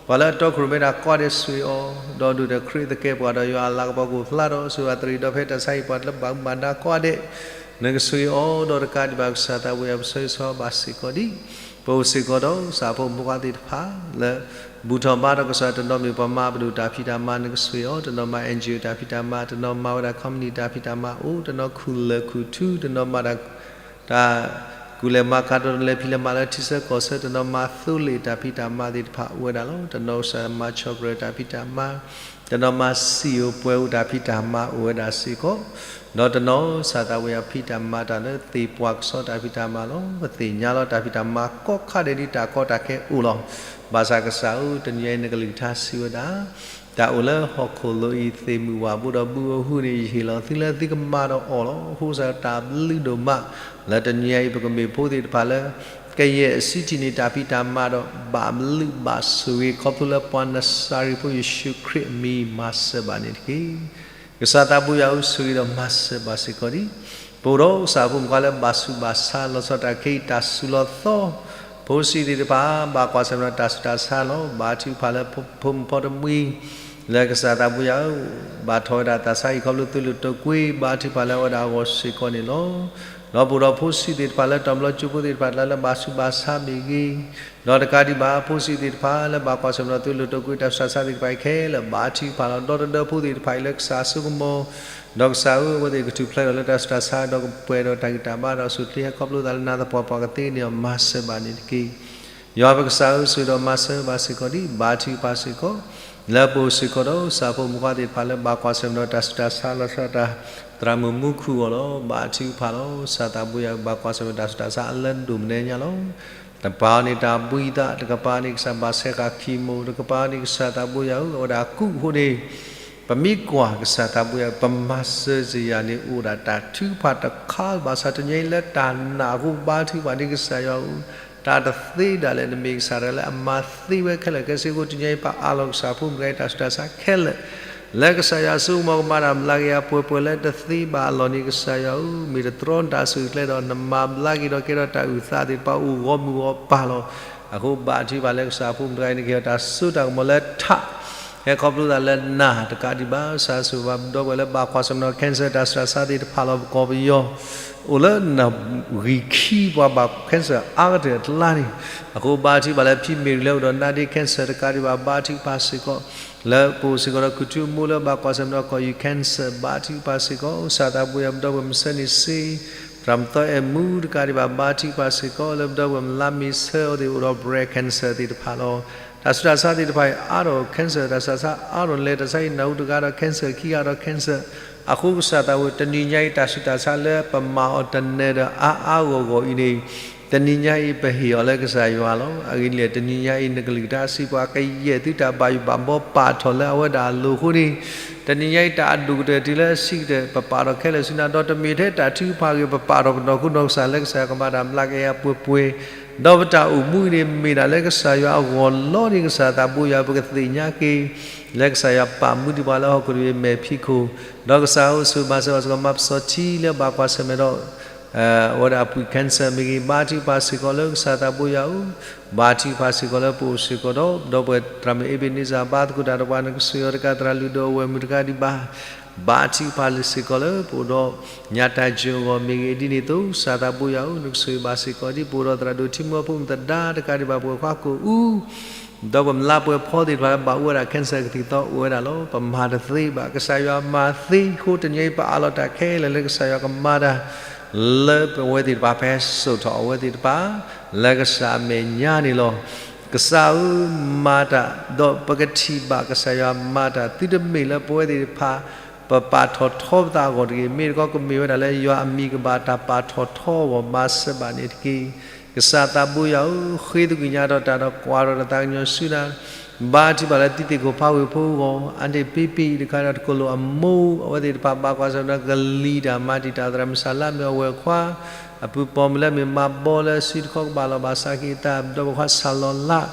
ပှၤလၢအတီခိၣ်ရိၣ်မဲတၢ်ကိးဂၤဒဲးဆိၣ်ဂ့ၤအီၤ, ဒီးဒိၣ်ဒီးခရံာ်သကဲးပဝးဒီး ယွၤအလၤကပီၤကအိၣ်ဖျါဒီး ဆိၣ်ဂ့ၤဘၣ်သရံးဒီးဖဲတၢ်ဆါဟံၣ်ပှၤလၢဘၣ်မူဘၣ်ဒါကိးဂၤဒဲး နကဆိၣ်ဂ့ၤအီၤ, ဒီးတကးဒံးဘၣ်ကစၢ်သးဝံၣ်အပဆၢဂ့ၤဆၢဝါဘၣ်စ့ၢ်ကီးဒံး ပအိၣ်စ့ၢ်ကီးဒီးကစၢ်ဖိမုၣ်ဖိခွါသ့ၣ်တဖၣ် လၢ ဘူၣ်ထီၣ်ဘါထီၣ်ကစၢ်တနီၤမ့ၢ်ပှၤမၤပဒိၣ်တၢ်ဖံးတၢ်မၤ နကဆိၣ်ဂ့ၤအီၤ, တနီၤမၤ NGO တၢ်ဖံးတၢ်မၤ, တနီၤမၤဝဲဒၣ် company တၢ်ဖံးတၢ်မၤအိၣ်, တနီၤခူၣ်လၢာ်ခူၣ်ထူ, တနီၤမၤတၢ် တၢ်ကူၣ်လဲၤမၤကၤဒီးလဲၤဖံးလဲၤမၤလၢထံဆၢကီၢ်ဆၢ, တနီၤမၤသိလ့ၣ်တၢ်ဖံးတၢ်မၤသ့ၣ်တဖၣ်အိၣ်ဝဲဒၣ်လီၤ. တနီၤကစၢ်မၤဆီၣ်ပြၢၤတၢ်ဖံးတၢ်မၤ, တနီၤမၤစံၣ်ဧိၤပှဲၤဧိၤတၢ်ဖံးတၢ်မၤအိၣ်ဝဲဒၣ်စ့ၢ်ကီး, ဒီးတနီၤကစၢ်သးဝံၣ်အဖံးတၢ်မၤတၢ်လၢသ့ၣ်ပှၢ်ကစီၣ်တၢ်ဖံးတၢ်မၤလီၤ. ပသ့ၣ်ညါလီၤတၢ်ဖံးတၢ်မၤကိးခါဒဲးဒ်တၢ်ကီတၢ်ခဲအိၣ်လီၤ. ဘၣ်ဆၣ်ကစၢ်ဧၢ, တနံၤအံၤနကလုၢ်ကထါစံးဝဲဒၣ် တၢ်အိၣ်လၢဟီၣ်ခိၣ်လိၤအံၤ သ့ၣ်မုၢ်ဝၣ်ဘိဒီးဘုဧိၤဟုန့ၣ် ယဟ့ၣ်လီၤသုလၢသုကမၤဒီးအီၣ်လီၤ. အဃိကစၢ်တၢ်ဘျုးဒိၣ်မး လၢတနံၤအံၤ ပကမ့ၢ်ဖိသ့ၣ်တဖၣ်လၢ ကယဲၢ်အဆံးထံၣ်န့ၣ် တၢ်ဖံးတၢ်မၤဒီး ဘၣ်လုၢ်ဘၣ်ဆိၣ်ဂ့ၤ ခီဖျိလၢပှၤနစၤရ့းဖိယ့ၣ်ၡူးခရံာ်အမံၤ မၤစၢၤဘၣ်န့ၣ်တက့ၢ်. ကစၢ်သးဘိယွၤဧၢ, ဆိၣ်ဂ့ၤဒီးမၤစၢၤဘၣ်စ့ၢ်ကီးဒံး. ပအိၣ်ဒီးကစၢ်ဖိမုၣ်ခွါလၢဘၣ်ဆူးဘၣ်ဆါ လီၤဆီဒၣ်တၢ်ခဲအံၤ တၢ်ဆူးလီၤသီ, ဖိဆံးသ့ၣ်တဖၣ် ဘၣ်ကွၢ်ဆၢၣ်မဲာ်ဒီးတၢ်ဆူးတၢ်ဆါလီၤ. ဘါထုကဖၣ်လၢဖိမုၣ်ဖိတမှံၤ လၢကစၢ်သးဘိယွၤဧၢ, ဘၣ်ထီၣ်ဝဲဒၣ်သးဆါအံၤ ခီဖျိသုးလိာ်တိာ်ကွံာ် ဘါထုကဖၣ်လၢအဝဲဒၣ်အဂီၢ်စ့ၢ်ကီးန့ၣ်လီၤ. ဒီးပအိၣ်ဒီးဖိဆံးသ့ၣ်တဖၣ်လၢ တီၤမလီၤကၠိဖိသ့ၣ်တဖၣ် တၢ်လၢဘၣ်ဆူးဘၣ်ဆါမ့ၢ်ဂ့ၤ, ဒီးတကးဒံးဘၣ် ဖိဆံးသ့ၣ်တဖၣ်လၢဘၣ်ကွၢ်ဆၢၣ်မဲာ်ဒီးသုးလိာ်တိာ်ကွံာ် တၢ်ဆူးတၢ်ဆါသ့ၣ်တဖၣ်အံၤခဲလၢာ် ဘါထုကဖၣ်လီၤ. ဒီတဒၢဖိသ့ၣ်တဖၣ်အံၤလၢကစၢ်အစိကမီၤ, ဒီးကစၢ်ဧၢ, အဝဲသ့ၣ်ကထူၣ်ဖျဲးဒီးလၢတၢ်ဆူးတၢ်ဆါ ဒီးကပှဲၤဒီးတၢ်ဂံၢ်တၢ်ဘါဒီး ဆိၣ်ချ့ဟဲခီဖျိသးလၢနၤသပှၢ်ပှၢ်ကသ့န့ၣ် မၤစၢၤဘၣ်န့ၣ်တက့ၢ်. ယွၤပကစၢ်ဧၢ, ဆိၣ်ဂ့ၤဒီးမၤစၢၤဘၣ်စ့ၢ်ကီးဒံး. ဘါထုကဖၣ်စ့ၢ်ကီး လၢပအိၣ်စ့ၢ်ကီးဒီး ကစၢ်ဖိမုၣ်ဖိခွါသ့ၣ်တဖၣ်လၢဘၣ်ကွၢ်ဆၢၣ်မဲာ်ဒီးတၢ်ဆူးတၢ်ဆါ လီၤဆီဒၣ်တၢ်သရၣ်မုၣ်မူခိၣ်အဂီၢ်လီၤ. ဘါထုကဖၣ်လီၤ. ကစၢ်သးဘိယွၤ ဘၣ်ကွၢ်ဆၢၣ်မဲာ်တၢ်ဆူးတၢ်ဆါအလၢဒိၣ်မနုၤညါလီၤ. တကပၤန့ၣ်တၢ်ဘှံးသး, တကပၤန့ၣ်ကစၢ်ဘၣ်ဆဲးဃာ်ခံမိၢ်, တကပၤန့ၣ်ကစၢ်သးဘိယွၤဧၢ, အဝဲဒၣ်ကူးအဃိန့ၣ် ပမ့ၢ်ကွၢ်ကစၢ်သးဘိယွၤ ပမၤစၢၤစ့ၢ်ယၤန့ၣ် အိၣ်ဒၣ်တၢ်ထုကဖၣ်တခါ ဘၣ်ဆၣ်တနံၤအံၤလၢတၢ်နာ်အဃိ ဘါထုကဖၣ်ဒံးကစၢ်ယွၤဧၢ, တၢ်တသ့ဒၣ်လဲာ် နမ့ၢ်ကစၢ်တဂၤလၢအမၤသ့ဝဲခဲလၢာ်ခဲဆ့အဃိ တနံၤအံၤ ပအးလီၤကစၢ်ဖိမုၣ်တဂၤအံၤ တၢ်ဆူးတၢ်ဆါခဲလၢာ် လၢကစၢ်ယွၤအစိကမီၤ ကမၤတၢ်ဘျါက့ၤအပှဲၤပှဲၤလၢတသ့ဘၣ်အလီၢ်န့ၣ် ကစၢ်ယွၤဧၢ, မ့ၢ်တတြီနတၢ်အစုၣ်အကျဲဒီး နမၤဘျါက့ၤဒီးကဲထီၣ်တၢ်အုၣ်သးသ့ၣ်တဖၣ်အိၣ်ဂီၢ်မုၢ်ဂီၢ်ပၤလီၤ. အဃိဘါထုကဖၣ်လၢကစၢ်ဖိမုၣ်တဂၤအံၤ နကဟ့ၣ်အီၤတၢ်စိတၢ်ကမီၤလၢထး ဟဲခီဖျိသးလၢနၤ, တကးဒံးဘၣ် ကစၢ်ဆိၣ်ဂ့ၤဘၣ်ပဒီပုၢ်ဝဲၢ်လၢဘၣ်ကွၢ်ဆၢၣ်မဲာ်ဒီး cancer တၢ်ဆူးတၢ်ဆါသ့ၣ်တဖၣ်လီၤ. ပကီၢ်ပယီၤ အိၣ်လၢနဂံၢ်ခံပှၤဘၣ် cancer အါကတၢၢ်အကျါန့ၣ်, အဃိဘါထုကဖၣ်လၢဖံမ့ၢ်ရူၤလၢအိၣ်ဒီးနါဒ့ cancer တကးဒံးဘၣ် ဘါထုကဖၣ်စ့ၢ်ကီး လၢပအိၣ်စ့ၢ်ကီးဒီး ခူၣ်ထူအမိၢ်လၢဘၣ်ကွၢ်ဆၢၣ်မဲာ်ဒီးကီၢ်ယူၢ် cancer ဘါထုကဖၣ်စ့ၢ်ကီး ကစၢ်သးဘိယွၤ ပဒီပုၢ်ဝဲၢ်မုၢ်ဆ့ၣ်န့ၣ်စ့ သရၣ်မုၣ်သီအဲၣ်မူတကးဒံးဘၣ် ဘါထုကဖၣ်စ့ၢ်ကီး လၢပဒီပုၢ်ဝဲၢ်မုၣ်လါမ့ၤဆၢအဝဲသ့ၣ်အိၣ်ဒီး breast cancer သ့ၣ်တဖၣ်လီၤ. တၢ်ဆူးတၢ်ဆါသ့ၣ်တဖၣ်အံၤအါထီၣ် cancer တၢ်ဆူးတၢ်ဆါအါထီၣ်လဲၤ တၢ်ဆါအံၤနၢ်ဟူတဂၤဒီး cancer ခံဂၤဒီး cancer အဃိကစၢ်သးဘိယွၤ တနံၤညါအံၤ တၢ်ဆူးတၢ်ဆါလၢပမၤအီၤတနၢၤဒီးအါအါဂီၢ်ဂီၢ်အံၤန့ၣ် တနံၤညါအံၤပဟ့ၣ်အီၤလၢကစၢ်ယွၤလီၤ. အဂ့ၢ်ဒ်လဲၣ် တနံၤညါအံၤ နကလုၢ်ကထါစံးပှၤကယဲၢ်သုတၢ်ဘၣ်ယိၣ်ဘၣ်ဘီပာ်ထီၣ်လၢအဝဲဒၣ်အလိၤအဃိန့ၣ်, တနံၤညါအံၤ တၢ်အဒိၣ်ကတၢၢ်တုၤလၢအဆံးကတၢၢ် ပပာ်ထီၣ်ခဲလၢာ်ဆူနၤ ဒီးတမ့ၢ်ထဲတၢ်ထုကဖၣ်ဂ့ၤ ပပာ်ထီၣ်ပနီၢ်ခိနီၢ်ကစၢ် လၢကစၢ်ယွၤကမၤတၢ်ဘျါက့ၤအပှဲၤပှဲၤ, ဒီးပတၢ်အိၣ်မူအံၤန့ၣ် မ့ၢ်ဒၣ်လၢကစၢ်ယွၤအဂီၢ်လီၤန့ၣ် ကစၢ်သးဘိယွၤ ပကသ့ၣ်ညါက့ၤ လၢကစၢ်ယွၤပာ်မူဒံးပှၤလၢဟီၣ်ခိၣ်တဘ့ၣ်မဲာ်ဖံးခိၣ်, ဒီးကစၢ်ဧၢဆိၣ်ဂ့ၤမၤစၢၤဘၣ်စ့ၢ်ကီး မၤပစီထံလၢဘၣ်ကွၢ်ဆၢၣ်မဲာ်ဒီး အဝဲဒၣ်အပှ့ၤ cancer မ့ၢ်ဂ့ၤ ဘါထုကဖၣ်စ့ၢ်ကီးလၢကစၢ်သးဘိယွၤဧၢ, ဘါထုကဖၣ်စ့ၢ်ကီးလၢပအိၣ်စ့ၢ်ကီးဒီး ဒီပုၢ်ဝဲၢ်သရၣ်မုၣ်အ့ဘ့းန့စၢၣ် ဘါသကိးတၢ်ဒီးပှၤ နကဆိၣ်ဂ့ၤအီၤတကး သရၣ်လုၢ်ဒိၣ်အဝဲၢ်မုၣ်တကးဒံးဘၣ်, ဘါထုကဖၣ်စ့ၢ်ကီးလၢပအိၣ်ဒီး ညါတၢ်ယိၣ်အဂီၢ်မ့ၢ်ဂ့ၤ ဒ်န့ၣ်အသိး ကစၢ်သးဘိယွၤဧၢ, နကဆိၣ်ဂ့ၤဘၣ်စ့ၢ်ကီးဒ် ပအိၣ်ဒီးသရၣ်ဒိၣ်ထံမူဖိမုၣ်သဒါတကးဒံးဘၣ် ပဝဲၢ်ခွါကိာ်အူ ဒီးပှၤမုၢ်လါပှဲၤဖီသ့ၣ်တဖၣ်လၢဘၣ်အိၣ်ဝဲဒၣ် cancer ကသံၣ်သီအိၣ်ဝဲဒၣ်လီၤ. ပမၤတသ့ဘၣ် ကစၢ်ယွၤမၤသ့အဃိ တနံၤအံၤ ပအးလီၤတၢ်ခဲလၢာ်လၢကစၢ်ယွၤကမၤတၢ် လၢပဝဲသ့ၣ်တဖၣ် ပဟဲစိာ်ထီၣ်အဝဲသ့ၣ်တဖၣ် လၢကစၢ်အမဲာ်ညါန့ၣ်လီၤ. ကစၢ်ဧၢ, မၤတၢ် ဒီးပကထံၣ်ဘၣ်ကစၢ်ယွၤမၤတၢ် သုတမ့ၢ်လၢပဝဲသ့ၣ်တဖၣ် ပပာ်ထီၣ်ထီပသးအဂီၢ်တဂ့ၤ, မ့ၢ်တခီကမ့ၢ်ဝဲဒၣ်လၢယွၤအမံၤကဘၣ်တၢ်ပာ်ထီၣ်ထီအဂီၢ် မၤစၢၤဘၣ်န့ၣ်တက့ၢ်. ကစၢ်သးဘိယွၤဧၢ, ဃ့သကွံာ်ညါထီၣ်တၢ်ဒီးကွၢ်ထီၣ်တၢ်သးကညီၤဆူနၤ, ဘါထုကဖၣ်လၢသုသ့ၣ်ခိၣ်ဖးဝ့ၢ်ဖိအဂီၢ်, အါန့ၢ်ပံပံတခါဒီးတကိးလိာ်အမိၢ် အဝဲသ့ၣ်တဖၣ်ဘၣ်ကွၢ်ဆၢၣ်မဲာ်ဒီးကလံၤတၢ်မၤတံာ်တာ်သရၣ်မုၣ်စၢ်လါမ့ၢ်အဝဲၢ်ခွါ အပုၢ်ပိာ်မုၣ်လၢမ့ၢ်မၤဘီလၢစုတခီကဘၣ်လီၤဘၣ်စးက့ၤအသး ဒီးပှၤခွါစၢ်လီၤလး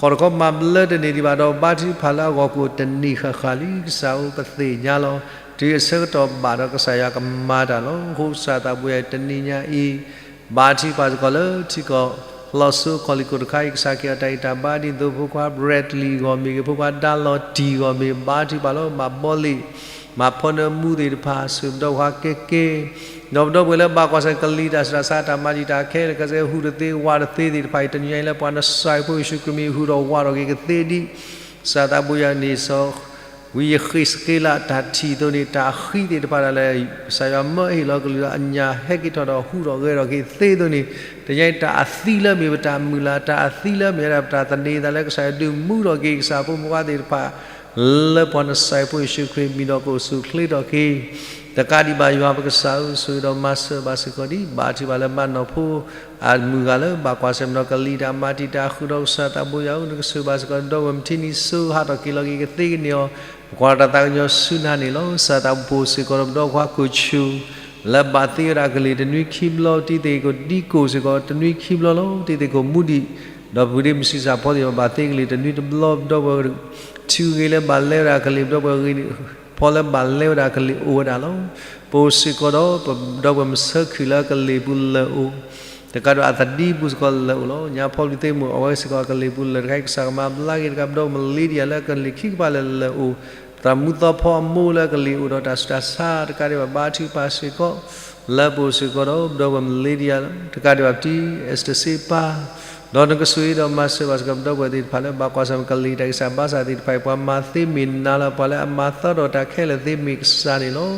ခီၣ်တခီမၤဘျၢတန့ၢ်ဒံးဘၣ်ဒီး ဘါထုကဖၣ်လၢအဂီၢ်ကအိၣ်တနံၣ်ဃၣ်ဃၣ်လံ ကစၢ်ဧၢ ပသ့ၣ်ညါလီၤ. တုၤအဆၢကတီၢ်ဘၣ်ဒီးကစၢ်ယွၤကမၤတၢ်လီၤ. အဃိကစၢ်သးဘိယွၤ တနံၤညါအံၤ ဘါထုကဖၣ်စ့ၢ်ကီးလၢထံကီၢ် လီၢ်စိအခီၣ်လံၢ်ခိၣ်တခါအံၤ ကစၢ်ကဟ့ၣ်အီၤတၢ်ဂံၢ်တၢ်ဘါဒ်သိး ဖိခွါ Bradley အဂီၢ်မ့ၢ်ဂ့ၤ ဖိခွါဒါလီၤတံၢ်အဂီၢ်မ့ၢ်ဂ့ၤ ဘါထုကဖၣ်လီၤ. မၤဘီလံာ် မၤဖီနၢမူသ့ၣ်တဖၣ် ဆၢကတီၢ်ပှၤကဲက့ၤ ဒီးပဒီပုၢ်ဝဲၢ်လၢဘၣ်ကွၢ်ဆၢၣ်ကလံၤတၢ်ဆူးတၢ်ဆါတၢ်မၤတံာ်တာ်ခဲလၢာ်ခဲဆ့ ဟူးတသ့ဝးတသ့သ့ၣ်တဖၣ်အံၤ တနံၤညါအံၤလၢပှၤနစၢ်ဖိယ့ၣ်ၡူးခရံာ်မံၤ ဟူးထီၣ်ဝးထီၣ်က့ၤကသ့ဒံး ကစၢ်သးဘိယွၤန့ၣ်စီ ဝံယဃ့းစက့လးတၢ်ထံၣ်အသိးန့ၣ် တၢ်အဃံသ့ၣ်တဖၣ်ဒၣ်လဲာ် ကစၢ်ယွၤမၢအဟ့ၣ်လီၤကလုၢ်ဒီးအညၣ်ဟဲက့ၤထီၣ်ဒီးဟူးထီၣ်ဂဲၤထီၣ်က့ၤသ့အသိးန့ၣ် တနံၤညါအံၤတၢ်အသံလၢမ့ၢ်ပတၢ်မုၢ်လၢ် တၢ်အသံလၢမ့ၢ်ဝဲဒၣ်ပတၢ်သန့ၤသးလၢကစၢ်ယွၤဒုးမူထီၣ်က့ၤ ကစၢ်ဖိမုၣ်ဖိခွါသ့ၣ်တဖၣ် လၢပှၤနစၢ်ဖိယ့ၣ်ၡူးခရံာ်မံၤဒီးကအိၣ်ဆူၣ်အိၣ်ချ့ထီၣ်က့ၤ တကးဒံးဘၣ်ယွၤပကစၢ်ဧၢ ဆိၣ်ဂ့ၤဒီးမၤစၢၤဘၣ်စ့ၢ်ကီးဒံး ဘါထုကဖၣ်လၢမၤနီၣ်ဖိ အမုၢ်ဂၤလၢဘၣ်ကွၢ်ဆၢၣ်မဲာ်ဒီးကလံၤတၢ်မၤတံာ်တာ်ဃုာ်ဒီးကစၢ်သးဘိယွၤဧၢ နကဆိၣ်ဂ့ၤဘၣ်စ့ၢ်ကီး ဒီပုၢ်ဝဲၢ်မုၢ်ထံနံၤစိ ဟးထီၣ်က့ၤလီၤက့ၤကသ့ကန့ၢ်အီၤ ပကွၢ်တၢ်သးကညီၤဆူနၤန့ၣ်လီၤ. ကစၢ်သးဘိယွၤစ့ၢ်ကီးဒီးပဒီပုၢ်ဝဲၢ်ခွါကိာ်ဆူၣ် လၢဘၣ်သ့ဝဲဒၣ်အကလံၤတနွံခံဘျီ တံၤသကိးဒံကိၣ်စ့ၢ်ကီး တနွံခံဘျီလီၤ. တံၤသကိးမူဒံး ဒီးပူၤဒ့မုၢ်ဆံးစၢ်ဖီသ့ၣ်တဖၣ် ဘၣ်သ့ကလံၤတနွံတဘျီ ဒီပုၢ်ဝဲၢ် ထံဂ့ၤလၢဘၣ်လဲဝဲဒၣ်အကလံၤ ဒီပုၢ်ဝဲၢ်ဂ့ၤ ဖီလၢဘၣ်လဲဝဲဒၣ်အကလံၤအိၣ်ဝဲဒၣ်လီၤ. ပအိၣ်စ့ၢ်ကီးဒီး ပဒီပုၢ်ဝဲၢ်မုၢ်ဆၢခုၣ်လၢအကလံၤပူၤလၢာ်အိၣ် တကးဒံးဘၣ်အသဒံပူၤစ့ၢ်ကီးလၢာ်အိၣ်လီၤ. ညါဖီလံၤသ့ၣ်မုၢ်အဝဲစ့ၢ်ကီးအကလံၤပူၤလၢာ်တခါအံၤ ကစၢ်ကမၤဘျါက့ၤတကး ပဒီပုၢ်ဝဲၢ်မလ့ဒံယၤလၢအကလံၤခံကပၤလၢာ်လၢာ်အိၣ် သရၣ်မူသီဖီအမိၢ်လၢအကလံၤအိၣ်ဒီးတၢ်ဆူးတၢ်ဆါ တကးဒံးဘၣ်ဘါထုကဖၣ်စ့ၢ်ကီး လၢပအိၣ်စ့ၢ်ကီးဒီး ပဒီပုၢ်ဝဲၢ်မလ့ဒံယၤ တကးဒံးဘၣ်ပတံၤ အ့စတၢ်စ့ပၢ် ဒီးနကဆိၣ်ဂ့ၤဒီးမၤစၢၤဘၣ်စ့ၢ်ကီး ပဒီပုၢ်ဝဲၢ်သ့ၣ်တဖၣ်လၢဘၣ်ကွၢ်ဆၢၣ်မဲာ်ကလံၤတၢ်ဂံၢ်စၢ်ဘါစၢ်သ့ၣ်တဖၣ်အံၤ ပှၤမၤသ့မ့ၢ်နၤလီၤ ပှၤလၢအမၤသီထီၣ်တၢ်ခဲလၢာ်သ့မ့ၢ်ကစၢ်န့ၣ်လီၤ.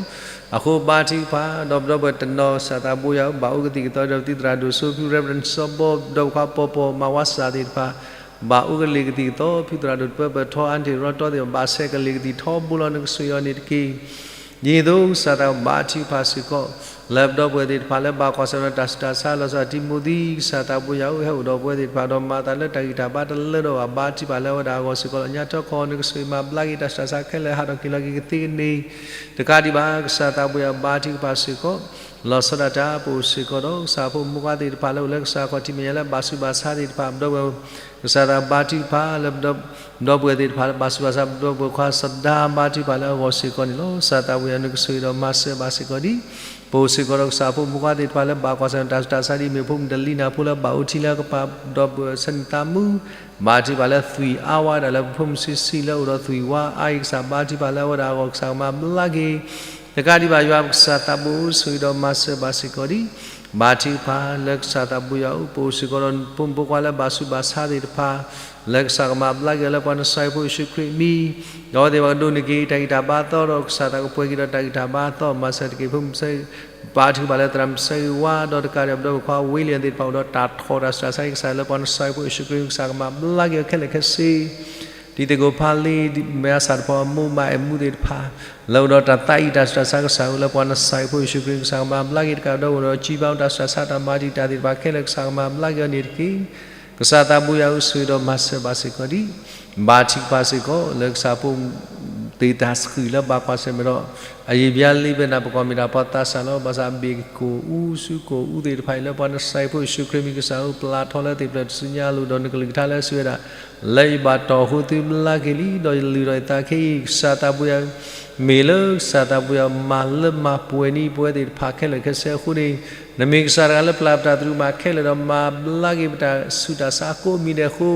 အဃိဘါထုကဖၣ် ဒီးပဒီပုၢ်ဝဲၢ်တနီၤ ကစၢ်သးဘိယွၤဧၢ ဘၣ်အိၣ်ကသံၣ်ကသီဒီးပတံၤသရၣ်ဒိၣ်စိဖု Reverend စီၤဘီ ဒီးပဒီပုၢ်ဝဲၢ်ခွါပီၤပီၤ မၤဝါစၢ်သ့ၣ်တဖၣ် ဘၣ်အိၣ်ကလံၤကသံၣ်ကသီ ဖုသရၣ်ဒိၣ်တပၢပၢၢ်ထီ အါတ့ၢ်ရီတီသ့ၣ်တဖၣ် ဘၣ်ဆဲးကလံၤကသံၣ်ထီဘိလီၤ နကဆိၣ်ဂ့ၤအီၤန့ၣ်တက့ၢ်. ဒ်သိးကစၢ်သးဘိယွၤ ဘါထုကဖၣ်စ့ၢ်ကီး လၢပဒီပုၢ်ဝဲၢ်သ့ၣ်တဖၣ်လၢဘၣ်ကွၢ်ဆၢၣ်မဲာ်ဒီးတၢ်ဆူးတၢ်ဆါ လီၤဆီဒၣ်တၢ် တံၤမိၤသံ ကစၢ်သးဘိယွၤဧၢ ဟဲအိၣ်ဒီးပဝဲသ့ၣ်တဖၣ်ဒီး မၤသးလၢတၢ်ဂံၢ်တၢ်ဘါတလၢဒီးဘၣ် ဘါထုကဖၣ်လၢအဝဲဒၣ်အဂီၢ်စ့ၢ်ကီးလီၤ. ညါထီၣ်ခီ နကဆိၣ်ဂ့ၤမၤဘျါက့ၤတၢ်ဆူးတၢ်ဆါခဲလၢာ် ဟးထီၣ်က့ၤလီၤက့ၤကသ့ကန့ၣ် တကးဒံးဘၣ် ကစၢ်သးဘိယွၤ ဘါထုကဖၣ်စ့ၢ်ကီး လီၤဆီဒၣ်တၢ် ပအိၣ်စ့ၢ်ကီးဒီး ကစၢ်ဖိမုၣ်ဖိခွါသ့ၣ်တဖၣ်လၢအိၣ်လၢကစၢ်ခီၣ်ထံးမဲာ်ညါလၢ ဘၣ်ဆူးဘၣ်ဆါသ့ၣ်တဖၣ် ပဒီပုၢ်ဝဲၢ် ကစၢ်သးဘါထုကဖၣ်လၢ ပဒီပုၢ်ဝဲၢ်သ့ၣ်တဖၣ်လၢဘၣ်ဆူးဘၣ်ဆါ ပဒီပုၢ်ဝဲၢ်ခွါစီၤဒါ ဘါထုကဖၣ်လၢအဂီၢ်စ့ၢ်ကီးန့ၣ်လီၤ. ကစၢ်သးဘိယွၤ နကဆိၣ်ဂ့ၤဒီးမၤစၢၤဘၣ်စ့ၢ်ကီးဒံး ပအိၣ်စ့ၢ်ကီးဒီးကစၢ်ဖိမုၣ်ဖိခွါသ့ၣ်တဖၣ်လၢဘၣ်ကွၢ်ဆၢၣ်မဲာ်တၢ်ဆူးတၢ်ဆါဒ်အမ့ၢ် ဖိမုၣ်တလံၤနၢ်ဖိလၢဘၣ်အိၣ်ထံလၢကပၤ ပဒီပုၢ်ဝဲၢ်ဆၢန့ၣ်သးမုာ် ဘါထုကဖၣ်လၢသွံၣ်အါဝါဒၣ်လၢ ပဖိမုၣ်ဆံးဆံးလၢအိၣ်ဒီးသွံၣ်ဝါအါအံၤ ကစၢ်ဘါထုကဖၣ်လၢအဝဲဒၣ်အဂီၢ် ကစၢ်ကမၤဘျါက့ၤ တကးဒံးဘၣ် ယွၤပကစၢ်သးဘိယွၤ ဆိၣ်ဂ့ၤဒီးမၤစၢၤဘၣ်စ့ၢ်ကီးဒံး ဘါထုကဖၣ်လၢကစၢ်သးဘိယွၤဧၢ ပအိၣ်စ့ၢ်ကီးဒီးဖိမုၣ်ဖိခွါလၢဘၣ်ဆူးဘၣ်ဆါသ့ၣ်တဖၣ် လၢကစၢ်ကမၤဘျါက့ၤအီၤလၢပှၤနစၢ်ယွၤဖိယ့ၣ်ၡူးခရံာ်အမံၤ ဒီးအဝဲသ့ၣ်ဘၣ်ကဒိးန့ၢ်က့ၤတၢ်ဂံၢ်တၢ်ဘါအသီဒီး ကစၢ်သးကပှဲၤက့ၤဒီးတၢ်ဂံၢ်တၢ်ဘါအသီ မၤစၢၤတက့ၢ်ဖိမုၣ်ဆၢ ဘါထုကဖၣ်လၢသရၣ်မုၣ်ဆၢဂ့ၤဝါ ဒီးတကးဒံးဘၣ် ပဒီပုၢ်ဝဲၢ်ခွါဝ့လံယၣ်သ့ၣ်တဖၣ်အိၣ်ဒီးတၢ်ထီၣ်တၢ်ဆူးတၢ်ဆါ ကစၢ်လၢပှၤနစၢ်ယွၤဖိယ့ၣ်ၡူးခရံာ် ကစၢ်ကမၤဘျါက့ၤအီၤခဲလၢာ်ခဲဆ့ တံၤသကိးဖါလ့ မဲာ်ဆှးတဖီအမိၢ် မါအဲၣ်မူသ့ၣ်တဖၣ် လၢအိၣ်ဒီးတၢ်သးအံၤတၢ်ဆူးတၢ်ဆါ ကစၢ်ဧၢ လၢပှၤနစၢ်ယွၤဖိယ့ၣ်ၡူးခရံာ် ကစၢ်ကမၤဘျါက့ၤတကးဒံးဘၣ် အိၣ်ဒီးစံးဘၣ်တၢ်ဆူးတၢ်ဆါ တၢ်မၤတံာ်တာ်သ့ၣ်တဖၣ်ခဲလၢာ် ကစၢ်ကမၤဘျါက့ၤအီၤန့ၣ်တက့ၢ်. ကစၢ်သးဘိယွၤဧၢ ဆိၣ်ဂ့ၤဒီးမၤစၢၤဘၣ်စ့ၢ်ကီးဒံး ဘါထုကဖၣ်စ့ၢ်ကီး လၢကစၢ်ဖိသ့ၣ်တၢ်သးခုလၢဘၣ်ကွၢ်ဆၢၣ်မဲာ်ဒီး အယံာ်ဘျါလံ ပနၢ်ပၢၢ်ကီၢ်မ့ၢ်တၢ်ပှၤသးစၢ်လီၤ. ဘၣ်ဆၣ်ဘ့ၣ်ကိၣ်အူ ဆူကိၣ်အူသ့ၣ်တဖၣ်အံၤ လၢပှၤနစၢ်ယွၤဖိယ့ၣ်ၡူးခရံာ်အမံၤ ကစၢ်ဧၢ ပျၢ်ထီၣ်လၢသ့ၣ်ဖျၢၣ်တစုညါအလိၤဒီး နကလုၢ်ကထါလၢအစံးဝဲဒၣ် လၢယဘၣ်တီၢ်ဃိသုဘျါက့ၤလံ ဒီးယလုၢ်ဒီးယသးခဲအံၤ ကစၢ်သးဘိယွၤ မ့ၢ်လၢကစၢ်သးဘိယွၤမၤလၢမၤပှဲၤန့ၢ်ပဝဲသ့ၣ်တဖၣ်ခဲလၢာ်ခဲဆ့အဃိန့ၣ် နမ့ၢ်ကစၢ်တဂၤလၢပျၢ်ပတၢ်သရူးမၤခဲလၢာ်ဒီး မၤဘျါက့ၤပတၢ်ဆူးတၢ်ဆါကိးမံၤဒဲးအဃိ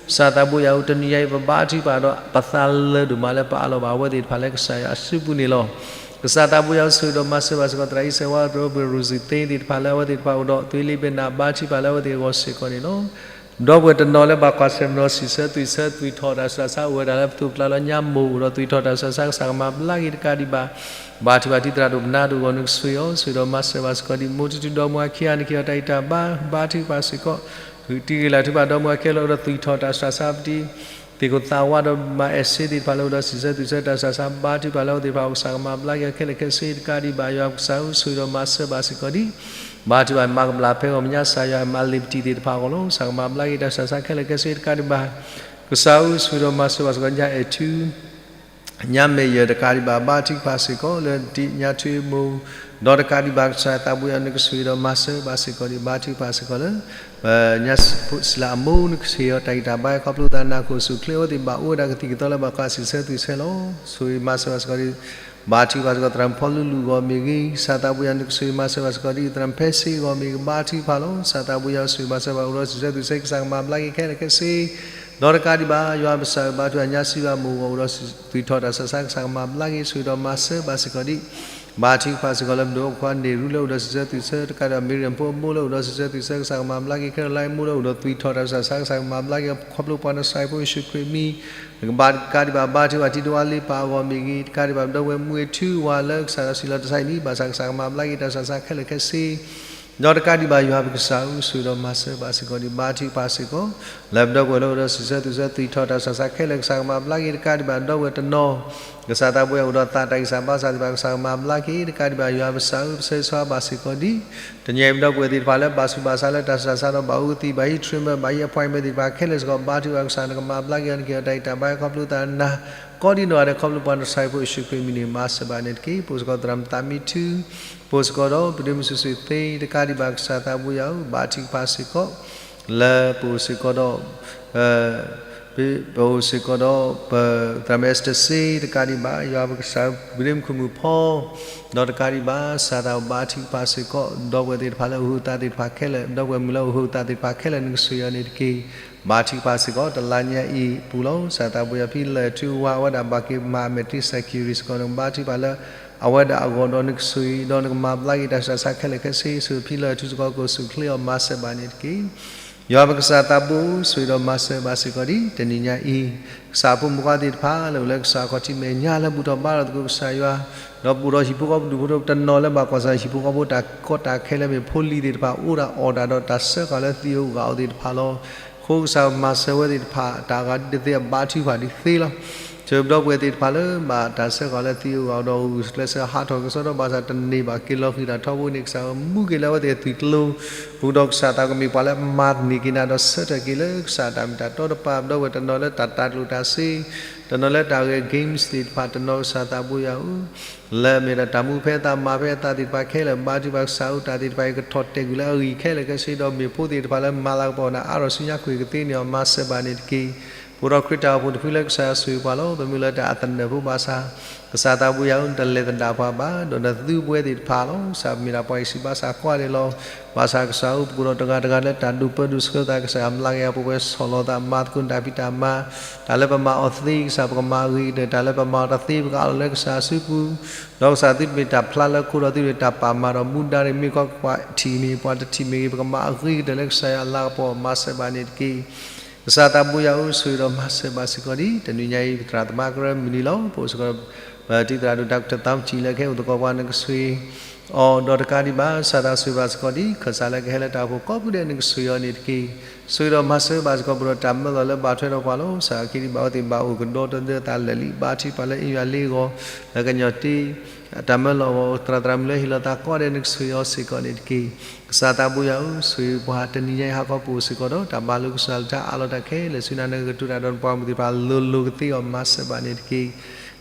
ကစၢ်သးဘိယွၤဧၢ တနံၤအံၤ ပဘါထုကဖၣ်ဒီး ပသးလၢာ်ဒိၣ်မးလၢပအးလီၤဘၣ်အဝဲသ့ၣ်တဖၣ်လၢကစၢ်ယွၤအစုပူၤန့ၣ်လီၤ. ကစၢ်သးဘိယွၤဧၢ ဆိၣ်ဂ့ၤဒီးမၤစၢၤဘၣ်စ့ၢ်ကီး သရၣ်အံၣ်စဲးဝါ ဒီပုၢ်ဝဲၢ်ရိၣ်စံၣ်သ့သ့ၣ်တဖၣ်လၢအဝဲသ့ၣ်တဖၣ်အိၣ်ဒီး သွံၣ်လံ ပနၢ်ဘါထုကဖၣ်လၢအဝဲသ့ၣ်အဂီၢ်စ့ၢ်ကီးန့ၣ်လီၤ. ဒီပုၢ်ဝဲၢ်တနီၤလၢဘၣ်ကွၢ်ဆၢၣ်မဲာ်ဒီးစံးဆၢသွံၣ်ဆၢသွံၣ်ထီၣ်တၢ်ဆူးတၢ်ဆါ အိၣ်ဝဲဒၣ်လၢပသိးပကျါလၢ ညါမိၢ်အိၣ်ဒီးသွံၣ်ထီၣ်တၢ်ဆူးတၢ်ဆါ ကစၢ်ကမၤဘျါက့ၤတကးဒံးဘၣ် ဘါထုကဖၣ်တံၤသရၣ်ဒိၣ်ပနၢ်ဒိၣ်အဂီၢ် နကဆိၣ်ဂ့ၤအီၤ ဆိၣ်ဂ့ၤဒီးမၤစၢၤဘၣ်စ့ၢ်ကီးဒံး မိၢ်တံၤတံၤဒီမါဝၤခံဂၤန့ၣ် ကဟ့ၣ်အီၤတၢ်ဂံၢ်တၢ်ဘါ ဘါထုကဖၣ်စ့ၢ်ကီး တံၤဂ့ၤလၢ်ထုကဖၣ်ဒီမါဝၤခံဂၤလၢအိၣ်ဒီးသွံၣ်ထီၣ်တၢ်ဆူးတၢ်ဆါ ပတံၤသကိးသးဝါဒီးမၤအဲၣ်စ့သ့ၣ်တဖၣ်လၢအိၣ်ဒီးစံးဆၢသွံၣ်ဆၢတၢ်ဆူးတၢ်ဆါ ဘါထုကဖၣ်လၢအဝဲသ့ၣ်တဖၣ်အဂီၢ် ကစၢ်ကမၤဘျါက့ၤအီၤခဲလၢာ်ခဲဆ့ တကးဒံးဘၣ် ယွၤကစၢ်ဧၢ ဆိၣ်ဂ့ၤဒီးမၤစၢၤဘၣ်စ့ၢ်ကီးဒံး ဘါထုကဖၣ်မၤကဘျၣ်ဖဲဂီၢ် မ့ၢ်ညါစၢ်ယွၤမၤလ့ၤပတံၤသ့ၣ်တဖၣ်အဂီၢ်လီၤ. ကစၢ်ကမၤဘျါက့ၤတၢ်ဆူးတၢ်ဆါခဲလၢာ်ခဲဆ့တကးဒံးဘၣ် ကစၢ်ဧၢ ဆိၣ်ဂ့ၤဒီးမၤစၢၤဘၣ်စ့ၢ်ကီး ညါအဲၣ်ထူ ညါမဲာ်ယၢၢ်တကးဒံးဘၣ် ဘါထုကဖၣ်စ့ၢ်ကီးလၢတံၤ ညါထွ့မိၢ် ဒီးတကးဒံးဘၣ် ကစၢ်သးဘိယွၤ နကဆိၣ်ဂ့ၤဒီးမၤစၢၤဘၣ်စ့ၢ်ကီးဒံး ဘါထုကဖၣ်စ့ၢ်ကီးလၢ ညါစံလးအမိၢ် နကဟ့ၣ်အီၤတၢ်ဂံၢ်တၢ်ဘါ ခီဖျိသးနၢ်ခိၣ်ဆူၣ်ချ့အဝဲသ့ၣ် ဘၣ်အိၣ်ဝဲဒၣ်ကသံၣ်ကသီလၢဘၣ်ဃးစံးဆၢသွံၣ်ဆၢလီၤ. ဆိၣ်ဂ့ၤမၤစၢၤဘၣ်စ့ၢ်ကီးဒံး ဘါထုကဖၣ်စ့ၢ်ကီး သရၣ်မုၣ်ဖီလူလူအဂီၢ်မ့ၢ်ဂ့ၤ ကစၢ်သးဘိယွၤ နကဆိၣ်ဂ့ၤမၤစၢၤဘၣ်စ့ၢ်ကီးဒံး သရၣ်မုၣ်ဖဲစ့အဂီၢ်မ့ၢ်ဂ့ၤ ဘါထုကဖၣ်လီၤ. ကစၢ်သးဘိယွၤ ဆိၣ်ဂ့ၤမၤစၢၤဘၣ် အိၣ်ဒီးစံးဆၢသွံၣ်ဆၢ ကစၢ်ကမၤဘျါက့ၤခဲလၢာ်ခဲဆ့ ဒီးတကးဒံးဘၣ် ယွၤပကစၢ်ဧၢ ဘါထုကဖၣ်ညါစံဘၣ်မိၢ်အဂီၢ် အိၣ်ဒီးသွံၣ်ထီၣ်တၢ်ဆူးတၢ်ဆါ ကစၢ်ကမၤဘျါက့ၤ ဆိၣ်ဂ့ၤဒီးမၤစၢၤဘၣ်စ့ၢ်ကီးဒံး ဘါထုကဖၣ်စ့ၢ်ကီးလၢပဒိၣ်အဖိခွါန့ၢ်ရူလၢအိၣ်ဒီးစံးဆၢသွံၣ်ဆၢ တကးဒံးဘၣ် မ့ရံဖိအမိၢ်လၢအိၣ်ဒီးစံးဆၢသွံၣ်ဆၢ ကစၢ်ကမၤဘျါက့ၤ ခဲရလါအမိၢ်လၢ အိၣ်ဒီးသွံၣ်ထီၣ်တၢ်ဆူးတၢ်ဆါ ကစၢ်ကမၤဘျါက့ၤ ခီဖျိပှၤနစၢ်ဖိယ့ၣ်ၡူးခရံာ်အမံၤ တကးဒံးဘၣ် ဘါထုကဖၣ်တံၤသဝါလ့ပၢ်အဂီၢ်မ့ၢ်ဂ့ၤ တကးဒံးဘၣ် ပဒီပုၢ်ဝဲၢ်မူဝဲထူဝါလၢ ကစၢ်ယွၤစံးလီၤတၢ်ဆါအံၤန့ၣ် ဘၣ်ဆၣ်ကစၢ်ကမၤဘျါက့ၤတၢ်ဆူးတၢ်ဆါခဲလၢာ်ခဲဆ့ ဒီးတကးဒံးဘၣ် ယွၤပကစၢ်ဧၢ ဆိၣ်ဂ့ၤဒီးမၤစၢၤဘၣ်စ့ၢ်ကီးဒံး ဘါထုကဖၣ်စ့ၢ်ကီး လၢပဒီပုၢ်ဝဲၢ်လၢအိၣ်ဒီးစံးဆၢသွံၣ်ဆၢ သွံၣ်ထီၣ်တၢ်ဆူးတၢ်ဆါခဲလၢာ် ကစၢ်ကမၤဘျါက့ၤ တကးဒံးဘၣ် ပဒီပုၢ်ဝဲၢ်တနီၤ ကစၢ်သးဘိယွၤအိၣ်ဒီးသးတၢ်ဂံၢ်စၢ်ဘါစၢ်သ့ၣ်တဖၣ် ကစၢ်ကမၤဘျါက့ၤတကးဒံးဘၣ် ယွၤပကစၢ်ဧၢ ပဆၢဂ့ၤဆၢဝါဘၣ်စ့ၢ်ကီးဒံး တနံၤအံၤ ပဒီပုၢ်ဝဲၢ်သ့ၣ်တဖၣ်လၢဘၣ်ဆူးဘၣ်ဆါလၢတၢ်ဆူးတၢ်ဆါဒီး ဘၣ်အူကသံၣ် ဘၣ်ဟံး treatment ဘၣ်ဟံး appointment သ့ၣ်တဖၣ်ခဲလၢာ်စ့ၢ်ကီး ဘါထုကဖၣ်ကစၢ် နကမၤဘျါက့ၤအီၤ နကဟ့ၣ်အီၤတၢ်ဂံၢ်တၢ်ဘါ ခီဖျိသးနၤ ကိးဒံနီၢ်ဂၤဒဲး ခီဖျိပှၤနဆၣ်ဖိယ့ၣ်ၡူးခရံာ်အမံၤန့ၣ် မၤစၢၤဘၣ်န့ၣ်တက့ၢ်. ပအိၣ်စ့ၢ်ကီးသရၣ်မုၣ်သးမံထူ ပအိၣ်စ့ၢ်ကီးဒီး ပဒိၣ်မုၣ်စုာ်စုာ်သ့ တကးဒံးဘၣ် ကစၢ်သးဘိယွၤဧၢ ဘါထုကဖၣ်စ့ၢ်ကီး လၢပအိၣ်စ့ၢ်ကီးဒီး ပအိၣ်စ့ၢ်ကီးဒီး ပသရၣ်မုၣ် Esther စ့ တကးဒံးဘၣ် ယွၤပကစၢ်ဧၢ ပဒိၣ်မုၣ်ခိၣ်မုၣ်ဖီ ဒီးတကးဒံးဘၣ် ကစၢ်သးဘိယွၤ ဘါထုကဖၣ်စ့ၢ်ကီး ဒီပုၢ်ဝဲၢ်သ့ၣ်တဖၣ်လၢအဟူးအသးသ့ၣ်တဖၣ်ခဲလၢာ် ဒီပုၢ်ဝဲၢ်မုၣ်လၢအဟူးအသးသ့ၣ်တဖၣ်ခဲလၢာ် နကဆိၣ်ဂ့ၤအီၤန့ၣ်တက့ၢ်. ဘါထုကဖၣ်စ့ၢ်ကီး တလါညါအံၤအပူၤလီၤ. ကစၢ်သးဘိယွၤ ဖံလၢၢ်ထူဝါ အဝဲဒၣ်ဘၣ်က့ၤမၤအမဲာ်တ့ surgery စ့ၢ်ကီး နကဘါထုကဖၣ်လၢ အဝဲဒၣ်အဂီၢ်ဒီးနကဆိၣ်ဂ့ၤ ဒီးနကမၤဘျါက့ၤတၢ်ဆူးတၢ်ဆါခဲလၢာ်ခဲဆ့ ဆိၣ်ဂ့ၤဖံလၢၢ်ထူစ့ၢ်ကီး ကအိၣ်ဆူၣ်ချ့အီၤ မၤစၢၤဘၣ်န့ၣ်တက့ၢ်. ယွၤပကစၢ်သးဘိ ဆိၣ်ဂ့ၤဒီးမၤစၢၤဘၣ်စ့ၢ်ကီးဒံး တနံၤညါအံၤ ကစၢ်အဖိမုၣ်ခွါသ့ၣ်တဖၣ် လၢအိၣ်လၢကစၢ်အခီၣ်ထံးမဲာ်ညါ လၢဘူၣ်ထီၣ်ဘါထီၣ်သကိး ကစၢ်ယွၤ ဒီးပအိၣ်ဒီးဟံၣ်ဖိဃီဖိဒူၣ်ဖိထၢဖိ တနီၤလၢဘၣ်ကွၢ်ဆၢဟံၣ်ဖိဃီဖိတၢ်ကီတၢ်ခဲလၢ မ့ၢ်ဖိလံၤသ့ၣ်တဖၣ် အိၣ်ဒၣ်အီၣ်ဒၣ်ဒီးတၢ်စၢဃာ်လၢသံးဧိၤဂာ်ဧိၤသ့ၣ်တဖၣ်လီၤ. အဃိကစၢ်မၤစၢၤဝဲသ့ၣ်တဖၣ် တၢ်အဂၤဒ်တသ့ အဘါထုကဖၣ်ဒ်သ့လီၤ. ဆိၣ်ဂ့ၤပဒီပုၢ်ဝဲၢ်သ့ၣ်တဖၣ်လၢ ဘၣ်တၢ်စၢဃာ်လၢသံးဧိၤဂာ်ဧိၤဒီး အိၣ်ဂၢၢ်ကျဲးစၢးဟးထီၣ်ကစီဒီး ဘၣ်ဆၣ်တန့ၢ်ဘၣ်က့ၤလီၤဃံၤတၢ်ထီဘိန့ၣ် ကစၢ်မူက့ၤလၢအဝဲသ့ၣ်အသွံၣ်ကျိၤ ပူၤဒီးကစၢ်သးကမ့ၢ်ပှၤလၢအမၤန့ၢ်က့ၤနၤဒီးဆၢထၢၣ်က့ၤလၢကစၢ်တၢ်မ့ၢ်တၢ်တီတဖၣ် ပဒီပုၢ်ဝဲၢ်တနီၤလၢတၢ်တၢ်ကျိၣ်တၢ်စ့ တနီၤလၢတၢ်ဂဲၤ games သ့ၣ်တဖၣ် တနီၤကစၢ်သးဘိယွၤဧၢ လၢအမ့ၢ်ဒၣ်တၢ်မူဖဲအသးမၤဖဲအသးသ့ၣ်တဖၣ်ခဲလၢာ် ဘါထုကဖၣ်ကစၢ်ဧၢ တၢ်သ့ၣ်တဖၣ်အံၤ ကထီၣ်တဲာ်ကွံာ်လၢအဂံၢ်ခဲလၢာ်ခဲဆ့ဒီး မ့ၢ်ဖိသ့ၣ်တဖၣ်လၢမၤလၤကပီၤနၤ အါထီၣ်ဆူညါကွံာ်ကသ့န့ၣ်အီၤ မၤစၢၤဘၣ်န့ၣ်တက့ၢ်.ပအိၣ်ဒီးခရံာ်တၢ်အိၣ်ဖှိၣ်တဖုလၢကစၢ်ယွၤဆိၣ်ဂ့ၤပှၤလီၤ. ပမ့ၢ်လၢတၢ်အသနၢၣ်ဖိဘၣ်ဆၣ် ကစၢ်သးဘိယွၤဧၢ နတလဲၤသဒၣ်ပှၤဘၣ် ဒီးနသုပဝဲသ့ၣ်တဖၣ်လီၤ. ကစၢ်မ့ၢ်ဒၣ်ပှၤအံၤစံးဘၣ်ဆၢကွၢ်ဒဲးလီၤ. ဘၣ်ဆၣ်ကစၢ်ဧၢ ပကအိၣ်ဒီးတဂၤတဂၤလၢတၢ်ဒိၣ်ပၢဒိၣ်ဆှၢသး ကစၢ်ယွၤမၤက့ၤအပဝဲဆီၣ်လီၤသး မၤသကိးတၢ်ဖံးတၢ်မၤ တၢ်လၢပမၤအီၤသ့ ကစၢ်ပကမၤအဂ့ၤကတၢၢ် တၢ်လၢပမၤအီၤတသ့ ပကအးလီၤလၢကစၢ်အစုပူၤ ဒီးကစၢ်သုတမ့ၢ်တၢ်ဖျါလၢခိဒီးသုတမ့ၢ်တၢ်ပာ်မၤဒီးမူဒါန့ၣ် မ့ၢ်ကီးပှၤထံၣ်မ့ၢ်ဂ့ၤ ပှၤတထံၣ်မ့ၢ်ဂ့ၤ ပကမၤအဂ့ၤကတၢၢ်လၢကစၢ်ယွၤအလၤကပီၤ မၤစၢၤဘၣ်န့ၣ်တက့ၢ်. ကစၢ်သးဘိယွၤဧၢ ဆိၣ်ဂ့ၤဒီးမၤစၢၤဘၣ်စ့ၢ်ကီးဒံး တနံၤညါအံၤ ပသရၣ်သမါကရၢမုၢ်နံၤလီၤ. ပအိၣ်စ့ၢ်ကီး ပတံၤသရၣ်ဒိၣ်တၢ်ကတၢၢ်သးမုၣ်ထံၣ်လၢခဲအိၣ်သကိးပှၤ နကဆိၣ်ဂ့ၤ အီၤဒီးတကးဒံးဘၣ် ကစၢ်သးဆိၣ်ဂ့ၤဘၣ်စ့ၢ်ကီးဒံး ခၢၣ်စးလၢကဟဲလၢတၢ်အိၣ်ဖှိၣ်ကိးပူၤဒဲး နကဆိၣ်ဂ့ၤအီၤန့ၣ်တက့ၢ်. ဆိၣ်ဂ့ၤဒီးမၤစၢၤဘၣ်စ့ၢ်ကီး ပဒီးတၢ်မၢလီၤလၢဘၣ်ထွဲဒီးပှၤလီၤ. ကစၢ်အခံဒံးဘၣ်အဝဲသ့ၣ်ဘၣ်အိၣ်ကဒီတဒၢသးလၢာ်လံ ဘါထုကဖၣ်လၢအ့ၣ်ယွၤလ့အဂီၢ် လၢကညီၤတ့ တၢ်မၢလီၤအဂီၢ် သရၣ်သရၣ်မုၣ်လၢဟ့ၣ်လီၤသးကိးဂၤဒဲး နကဆိၣ်ဂ့ၤအီၤစ့ၢ်ကီးန့ၣ်တက့ၢ်. ကစၢ်သးဘိယွၤဧၢ ဆိၣ်ဂ့ၤပှၤ တနံၤညါအံၤဟးခီပအိၣ်စ့ၢ်ကီးဒီး တၢ်မၤလိကစၢ်လၢတၢ်အးလီၤတၢ်ခဲလၢာ်ဆူနၤ နကကတိၤတၢ်ဒီးနပှၤမုၣ်သ့ၣ်တဖၣ် လိၤလိၤကသ့အီၤ မၤစၢၤဘၣ်န့ၣ်တက့ၢ်.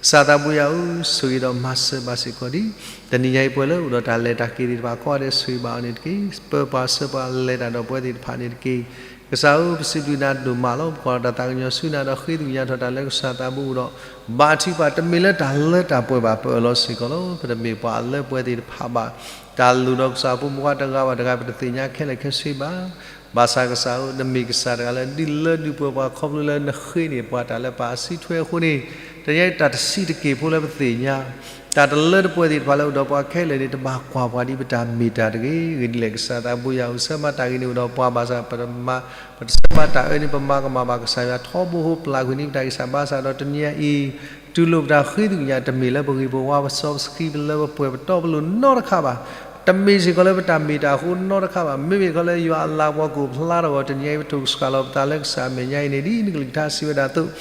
ကစၢ်သးဘိယွၤဧၢ ဆိၣ်ဂ့ၤဒီးမၤစၢၤဘၣ်စ့ၢ်ကီးဒံး တနံၤညါအံၤပှဲၤလၢအိၣ်ဒီးတၢ်လဲၤတၢ်က့ၤသ့ၣ်တဖၣ် ကိးဂၤဒဲးဆိၣ်ဂ့ၤဘၣ်အီၤန့ၣ်တက့ၢ်. ပၢပှၤဆှၢပှၤလဲၤတၢ်ဒီးပဝဲသ့ၣ်တဖၣ်န့ၣ်တက့ၢ်. ကစၢ်ဧၢ ပစံးဘျုးနၤဒိၣ်မးလီၤ. ပကွၢ်ဒီးတၢ်သးကညီၤဆူနၤဒီးဃ့သကွံာ်ညါထီၣ်တၢ်လၢကစၢ်သးဘိအိၣ်ဒီး ဘါထုကဖၣ် တမ့ၢ်လၢတၢ်လၢတၢ်ပှဲၤဘၣ် ပအၢၣ်လီၤစ့ၢ်ကီးလီၤ. ပတမ့ၢ်ပှၤအလၢပှဲၤသ့ၣ်တဖၣ်ဘၣ်. တၢ်လိၣ်ဒီးကစၢ်ဖိမုၣ်ခွါတဂၤဘၣ်တဂၤ ပတသ့ၣ်ညါခဲလၢာ်ခဲဆ့ဘၣ်. ဘၣ်ဆၣ်ကစၢ်ဧၢ နမ့ၢ်ကစၢ်တဂၤလၢဒုးလၢဒုးပှဲၤပှၤ ခီဖျိလၢနဃ့န့ၢ်ပှၤတၢ်လၢပာ်အစုထွဲအဃိန့ၣ် တနံၤညါအံၤတၢ်တဆံးတက့ၢ်ဖိလၢပသ့ၣ်ညါ တၢ်တလၢတပှဲၤသ့ၣ်တဖၣ်လၢအိၣ်ဒီးပှၤခဲလၢာ်န့ၣ် တဘၣ်ကွၢ်ပှၤဒ်ပတၢ်မ့ၢ်တၢ်တဂ့ၤ. ဂ့ၢ်ဒ်လဲၣ် ကစၢ်သးဘိယွၤဧၢ ဆၢမၤတၢ်ဂ့ၤန့ၣ်အိၣ်ဒီးပှၤဘၣ်ဆၣ် ပတမၤ ပတဆၢမၤတၢ်အၢန့ၣ် ပမၤကမၣ်ဘၣ်ကစၢ်ယွၤ ထီဘိဟိပျၢ်ကွံာ်န့ၣ် ပတၢ်ဂံၢ်စၢ်ဘါစၢ်ဒီး တနံၤညါအံၤ တူၢ်လိာ်ပတၢ်ဃ့သကွံာ်ညါ တမ့ၢ်လၢပဂ့ၤပဝါ ပစီပဆှံ ပလၢပပှဲၤ ပတီပလိၤနီတခါဘၣ်. တမ့ၢ်စ့ၢ်ကီးလၢပတၢ်မ့ၢ်တၢ်အဃိနီတခါဘၣ်. မ့မ့ၢ်ခီလၢယွၤအလၤကပီၤကအိၣ်ဖျါထီၣ်အဂီၢ် တနံၤအံၤ ပထိၣ်ကစှၤလီၤပသးလၢကစၢ်အမဲာ်ညါအံၤန့ၣ် ဒ်နကလုၢ်ကထါစံးဝဲဒၣ်အသိး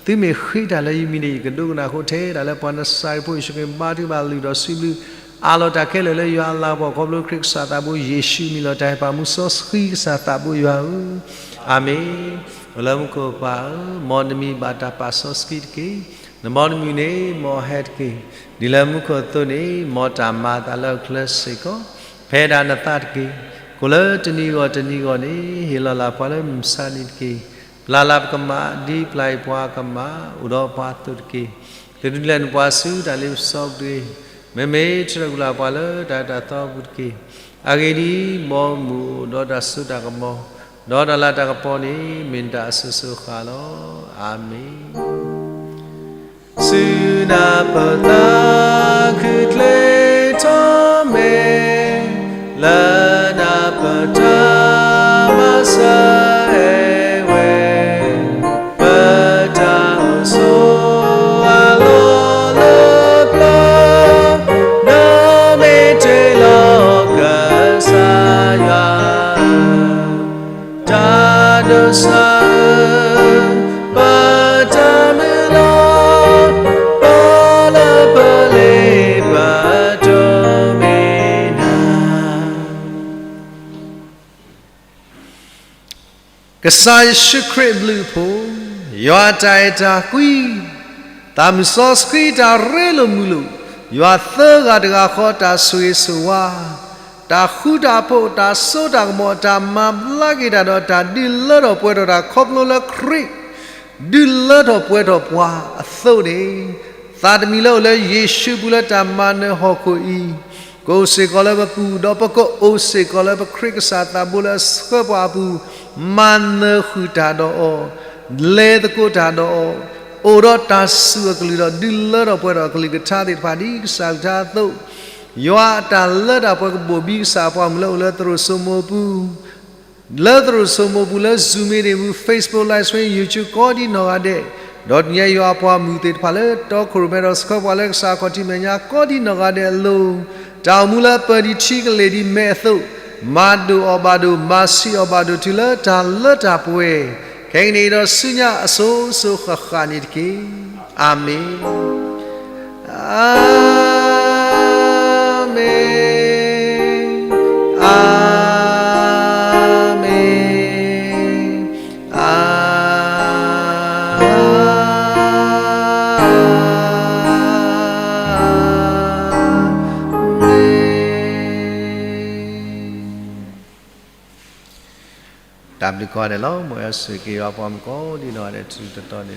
သုမ့ၢ်ဃ့တၢ်လၢယမံၤန့ၣ် ယကဒိကနၣ်အဃိ ထဲဒၣ်လၢပှၤနစၤရ့းဖိယ့ၣ်ၡူးခရံာ် ဘါထုကဖၣ်လုၢ်ဒီးစံးဘျုး အးလီၤတၢ်ခဲလၢာ်လၢယွၤအလၤကပီၤ ခီဖျိခရံာ်ကစၢ်သးဘိယ့ၣ်ၡူးအမံၤလီၤ. တၢ်ဟ့ၣ်ပာ်မူစီဆှံကစၢ်သးဘိယွၤဧၢ, အၤမ့ၣ်. အိၣ်လၢမူခိၣ်ပၢ်ဧၢ, မ်နမံၤဘၣ်တၢ်ပာ်စီဆှံတက့ၢ်. နမ်နမုၢ်န့ၣ် မ်အဟဲတက့ၢ်. ဒ်လၢမူခိၣ်အသိးန့ၣ် မ်တၢ်မၤအသးလၢအချၢစ့ၢ်ကီး ဖဲဒၣ်နသးတက့ၢ်. ကိးလၢတနံၤဂီၢ်တနံၤဂီၢ်န့ၣ် ဟ့ၣ်လီၤလၢ်ပှၤလၢမုၢ်မဆါနံၤတက့ၢ်. ပျၢ်လၢ်ပကမၣ် ဒ်ပျၢ်အံၤပှၤကမၣ် အိၣ်ဒီးပှၤအသိးတက့ၢ်. သုဒုးလဲၤနပှၤဆူတၢ်လ့ပစီပူၤတဂ့ၤ. မ့မ့ၢ်ထုးထီၣ်ကွံာ်လၢ်ပှၤလၢတၢ်အၢတၢ်သီအပူၤတက့ၢ်. အဂ့ၢ်ဒ်အံၤ, မ်မုၢ်အိၣ်ဒီးတၢ်စိတၢ်ကမီၤ, ဒီးတၢ်လၤတၢ်ကပီၤန့ၣ် မ့ၢ်နတၢ်အစိၤစိၤအဃၣ်လီၤ. အၤမ့ၣ်. ဆူနၢ်ပၢၢ်သးခုချ့ထီၣ်မဲာ်, လၢနၢ်ပၢၢ်တၢ်မၤစၢၤဟဲဝဲ, ပတၢ်အိၣ်ဆိးအလီၢ်လၢပျၢၤ, နမ့ၢ်တ့လီၤကစၢ်ယွၤ တၢ်ဒိးစၢၤ, ပတၢ်မုၢ်လၢ်, ပ ကစၢ်ယ့ၣ်ၡူးခရံာ်အဘျုးအဖှိၣ်, ယွၤအတၢ်အဲၣ်တၢ်ကွံ, သးမုၢ်စီဆှံတၢ်ရ့လိာ်မုာ်လိာ်, ယွၤသၢဂၤတဂၤဃီတၢ်ဆိၣ်ဂ့ၤဆိၣ်ဝါ, တၢ်ဃူတၢ်ဖိး, တၢ်စိတၢ်ကမီၤ, တၢ်မၤဘျါက့ၤတၢ်ဒီးတၢ်ဒုးလၢထီၣ်ပှဲၤထီၣ်တၢ်ခီဖျိလၢခရံာ် ဒုးလၢထီၣ်ပှဲၤထီၣ်ပှၤအသိးန့ၣ်, သးတမံၤလၢအိၣ်လၢယ့ၣ်ၡူးအပူၤလၢတၢ်မၤနၢၤဟီၣ်ခိၣ်အံၤ, ကအိၣ်စ့ၢ်ကီးလၢပပူၤ, ဒီးပကအိၣ်စ့ၢ်ကီးလၢပခရံာ်ကစၢ်သးဘိလၢအဆှၢပှၤအပူၤ, မၤနၢၤဃုာ်တၢ်ဒီးအီၤ, လဲၤသကိးတၢ်ဒီးအီၤ, အိၣ်ဒီးတၢ်စူၢ်အကလုၢ်ဒီးဒုးလၢထီၣ်ပှဲၤထီၣ်အကလုၢ်ကထါသ့ၣ်တဖၣ်ဒ်ကစၢ်အကလုၢ်ကထါအသိး, ယွၤအတၢ်လၢတၢ်ပှဲၤကဘိၣ်ဘံကစၢ်အပှၤမုၣ်လၢအိၣ်လၢသရိာ်စိမိးအပူၤ လၢသရိာ်စိမိးပူၤလၢ Zoom meeting ပူၤ Facebook live stream YouTube ကိးဒ်နီၢ်ဂၤဒဲး, ဒီးတနံၤအံၤယွၤအပှၤမုၣ်သ့ၣ်တဖၣ်လၢတီခိၣ်ရိၣ်မဲဒီးဆှၢပှၤလၢကစၢ်အခီၣ်ထံးမဲာ်ညါကိးဒ်နီၢ်ဂၤဒဲးအလိၤ, တၢ်အိၣ်မူလၢပၢၢ်ဒံးထံကလဲၤဒံးမဲာ်အသိး, မၤဒိၣ်အီၤဘၣ်ဒိၣ် မၤဆံးအီၤဘၣ်ဒိၣ်တုၤလၢတၢ်လၢတၢ်ပှဲၤ, ခဲကနံၣ်အံၤဒီးဆူညါအစိၤစိၤဃၣ်ဃၣ်န့ၣ်တက့ၢ်. အၤမ့ၣ်. အၤမ့ၣ်, အၤမ့ၣ်, အၤမ့ၣ်. တၢ်ဘျုးကိးဂၤဒဲးလီၤ. မ်ယွၤဆိၣ်ဂ့ၤက့ၤယွၤအပှၤမုၣ်ကိးဒ်နီၢ်ဂၤဒဲး တတီၤတီၤန့ၣ်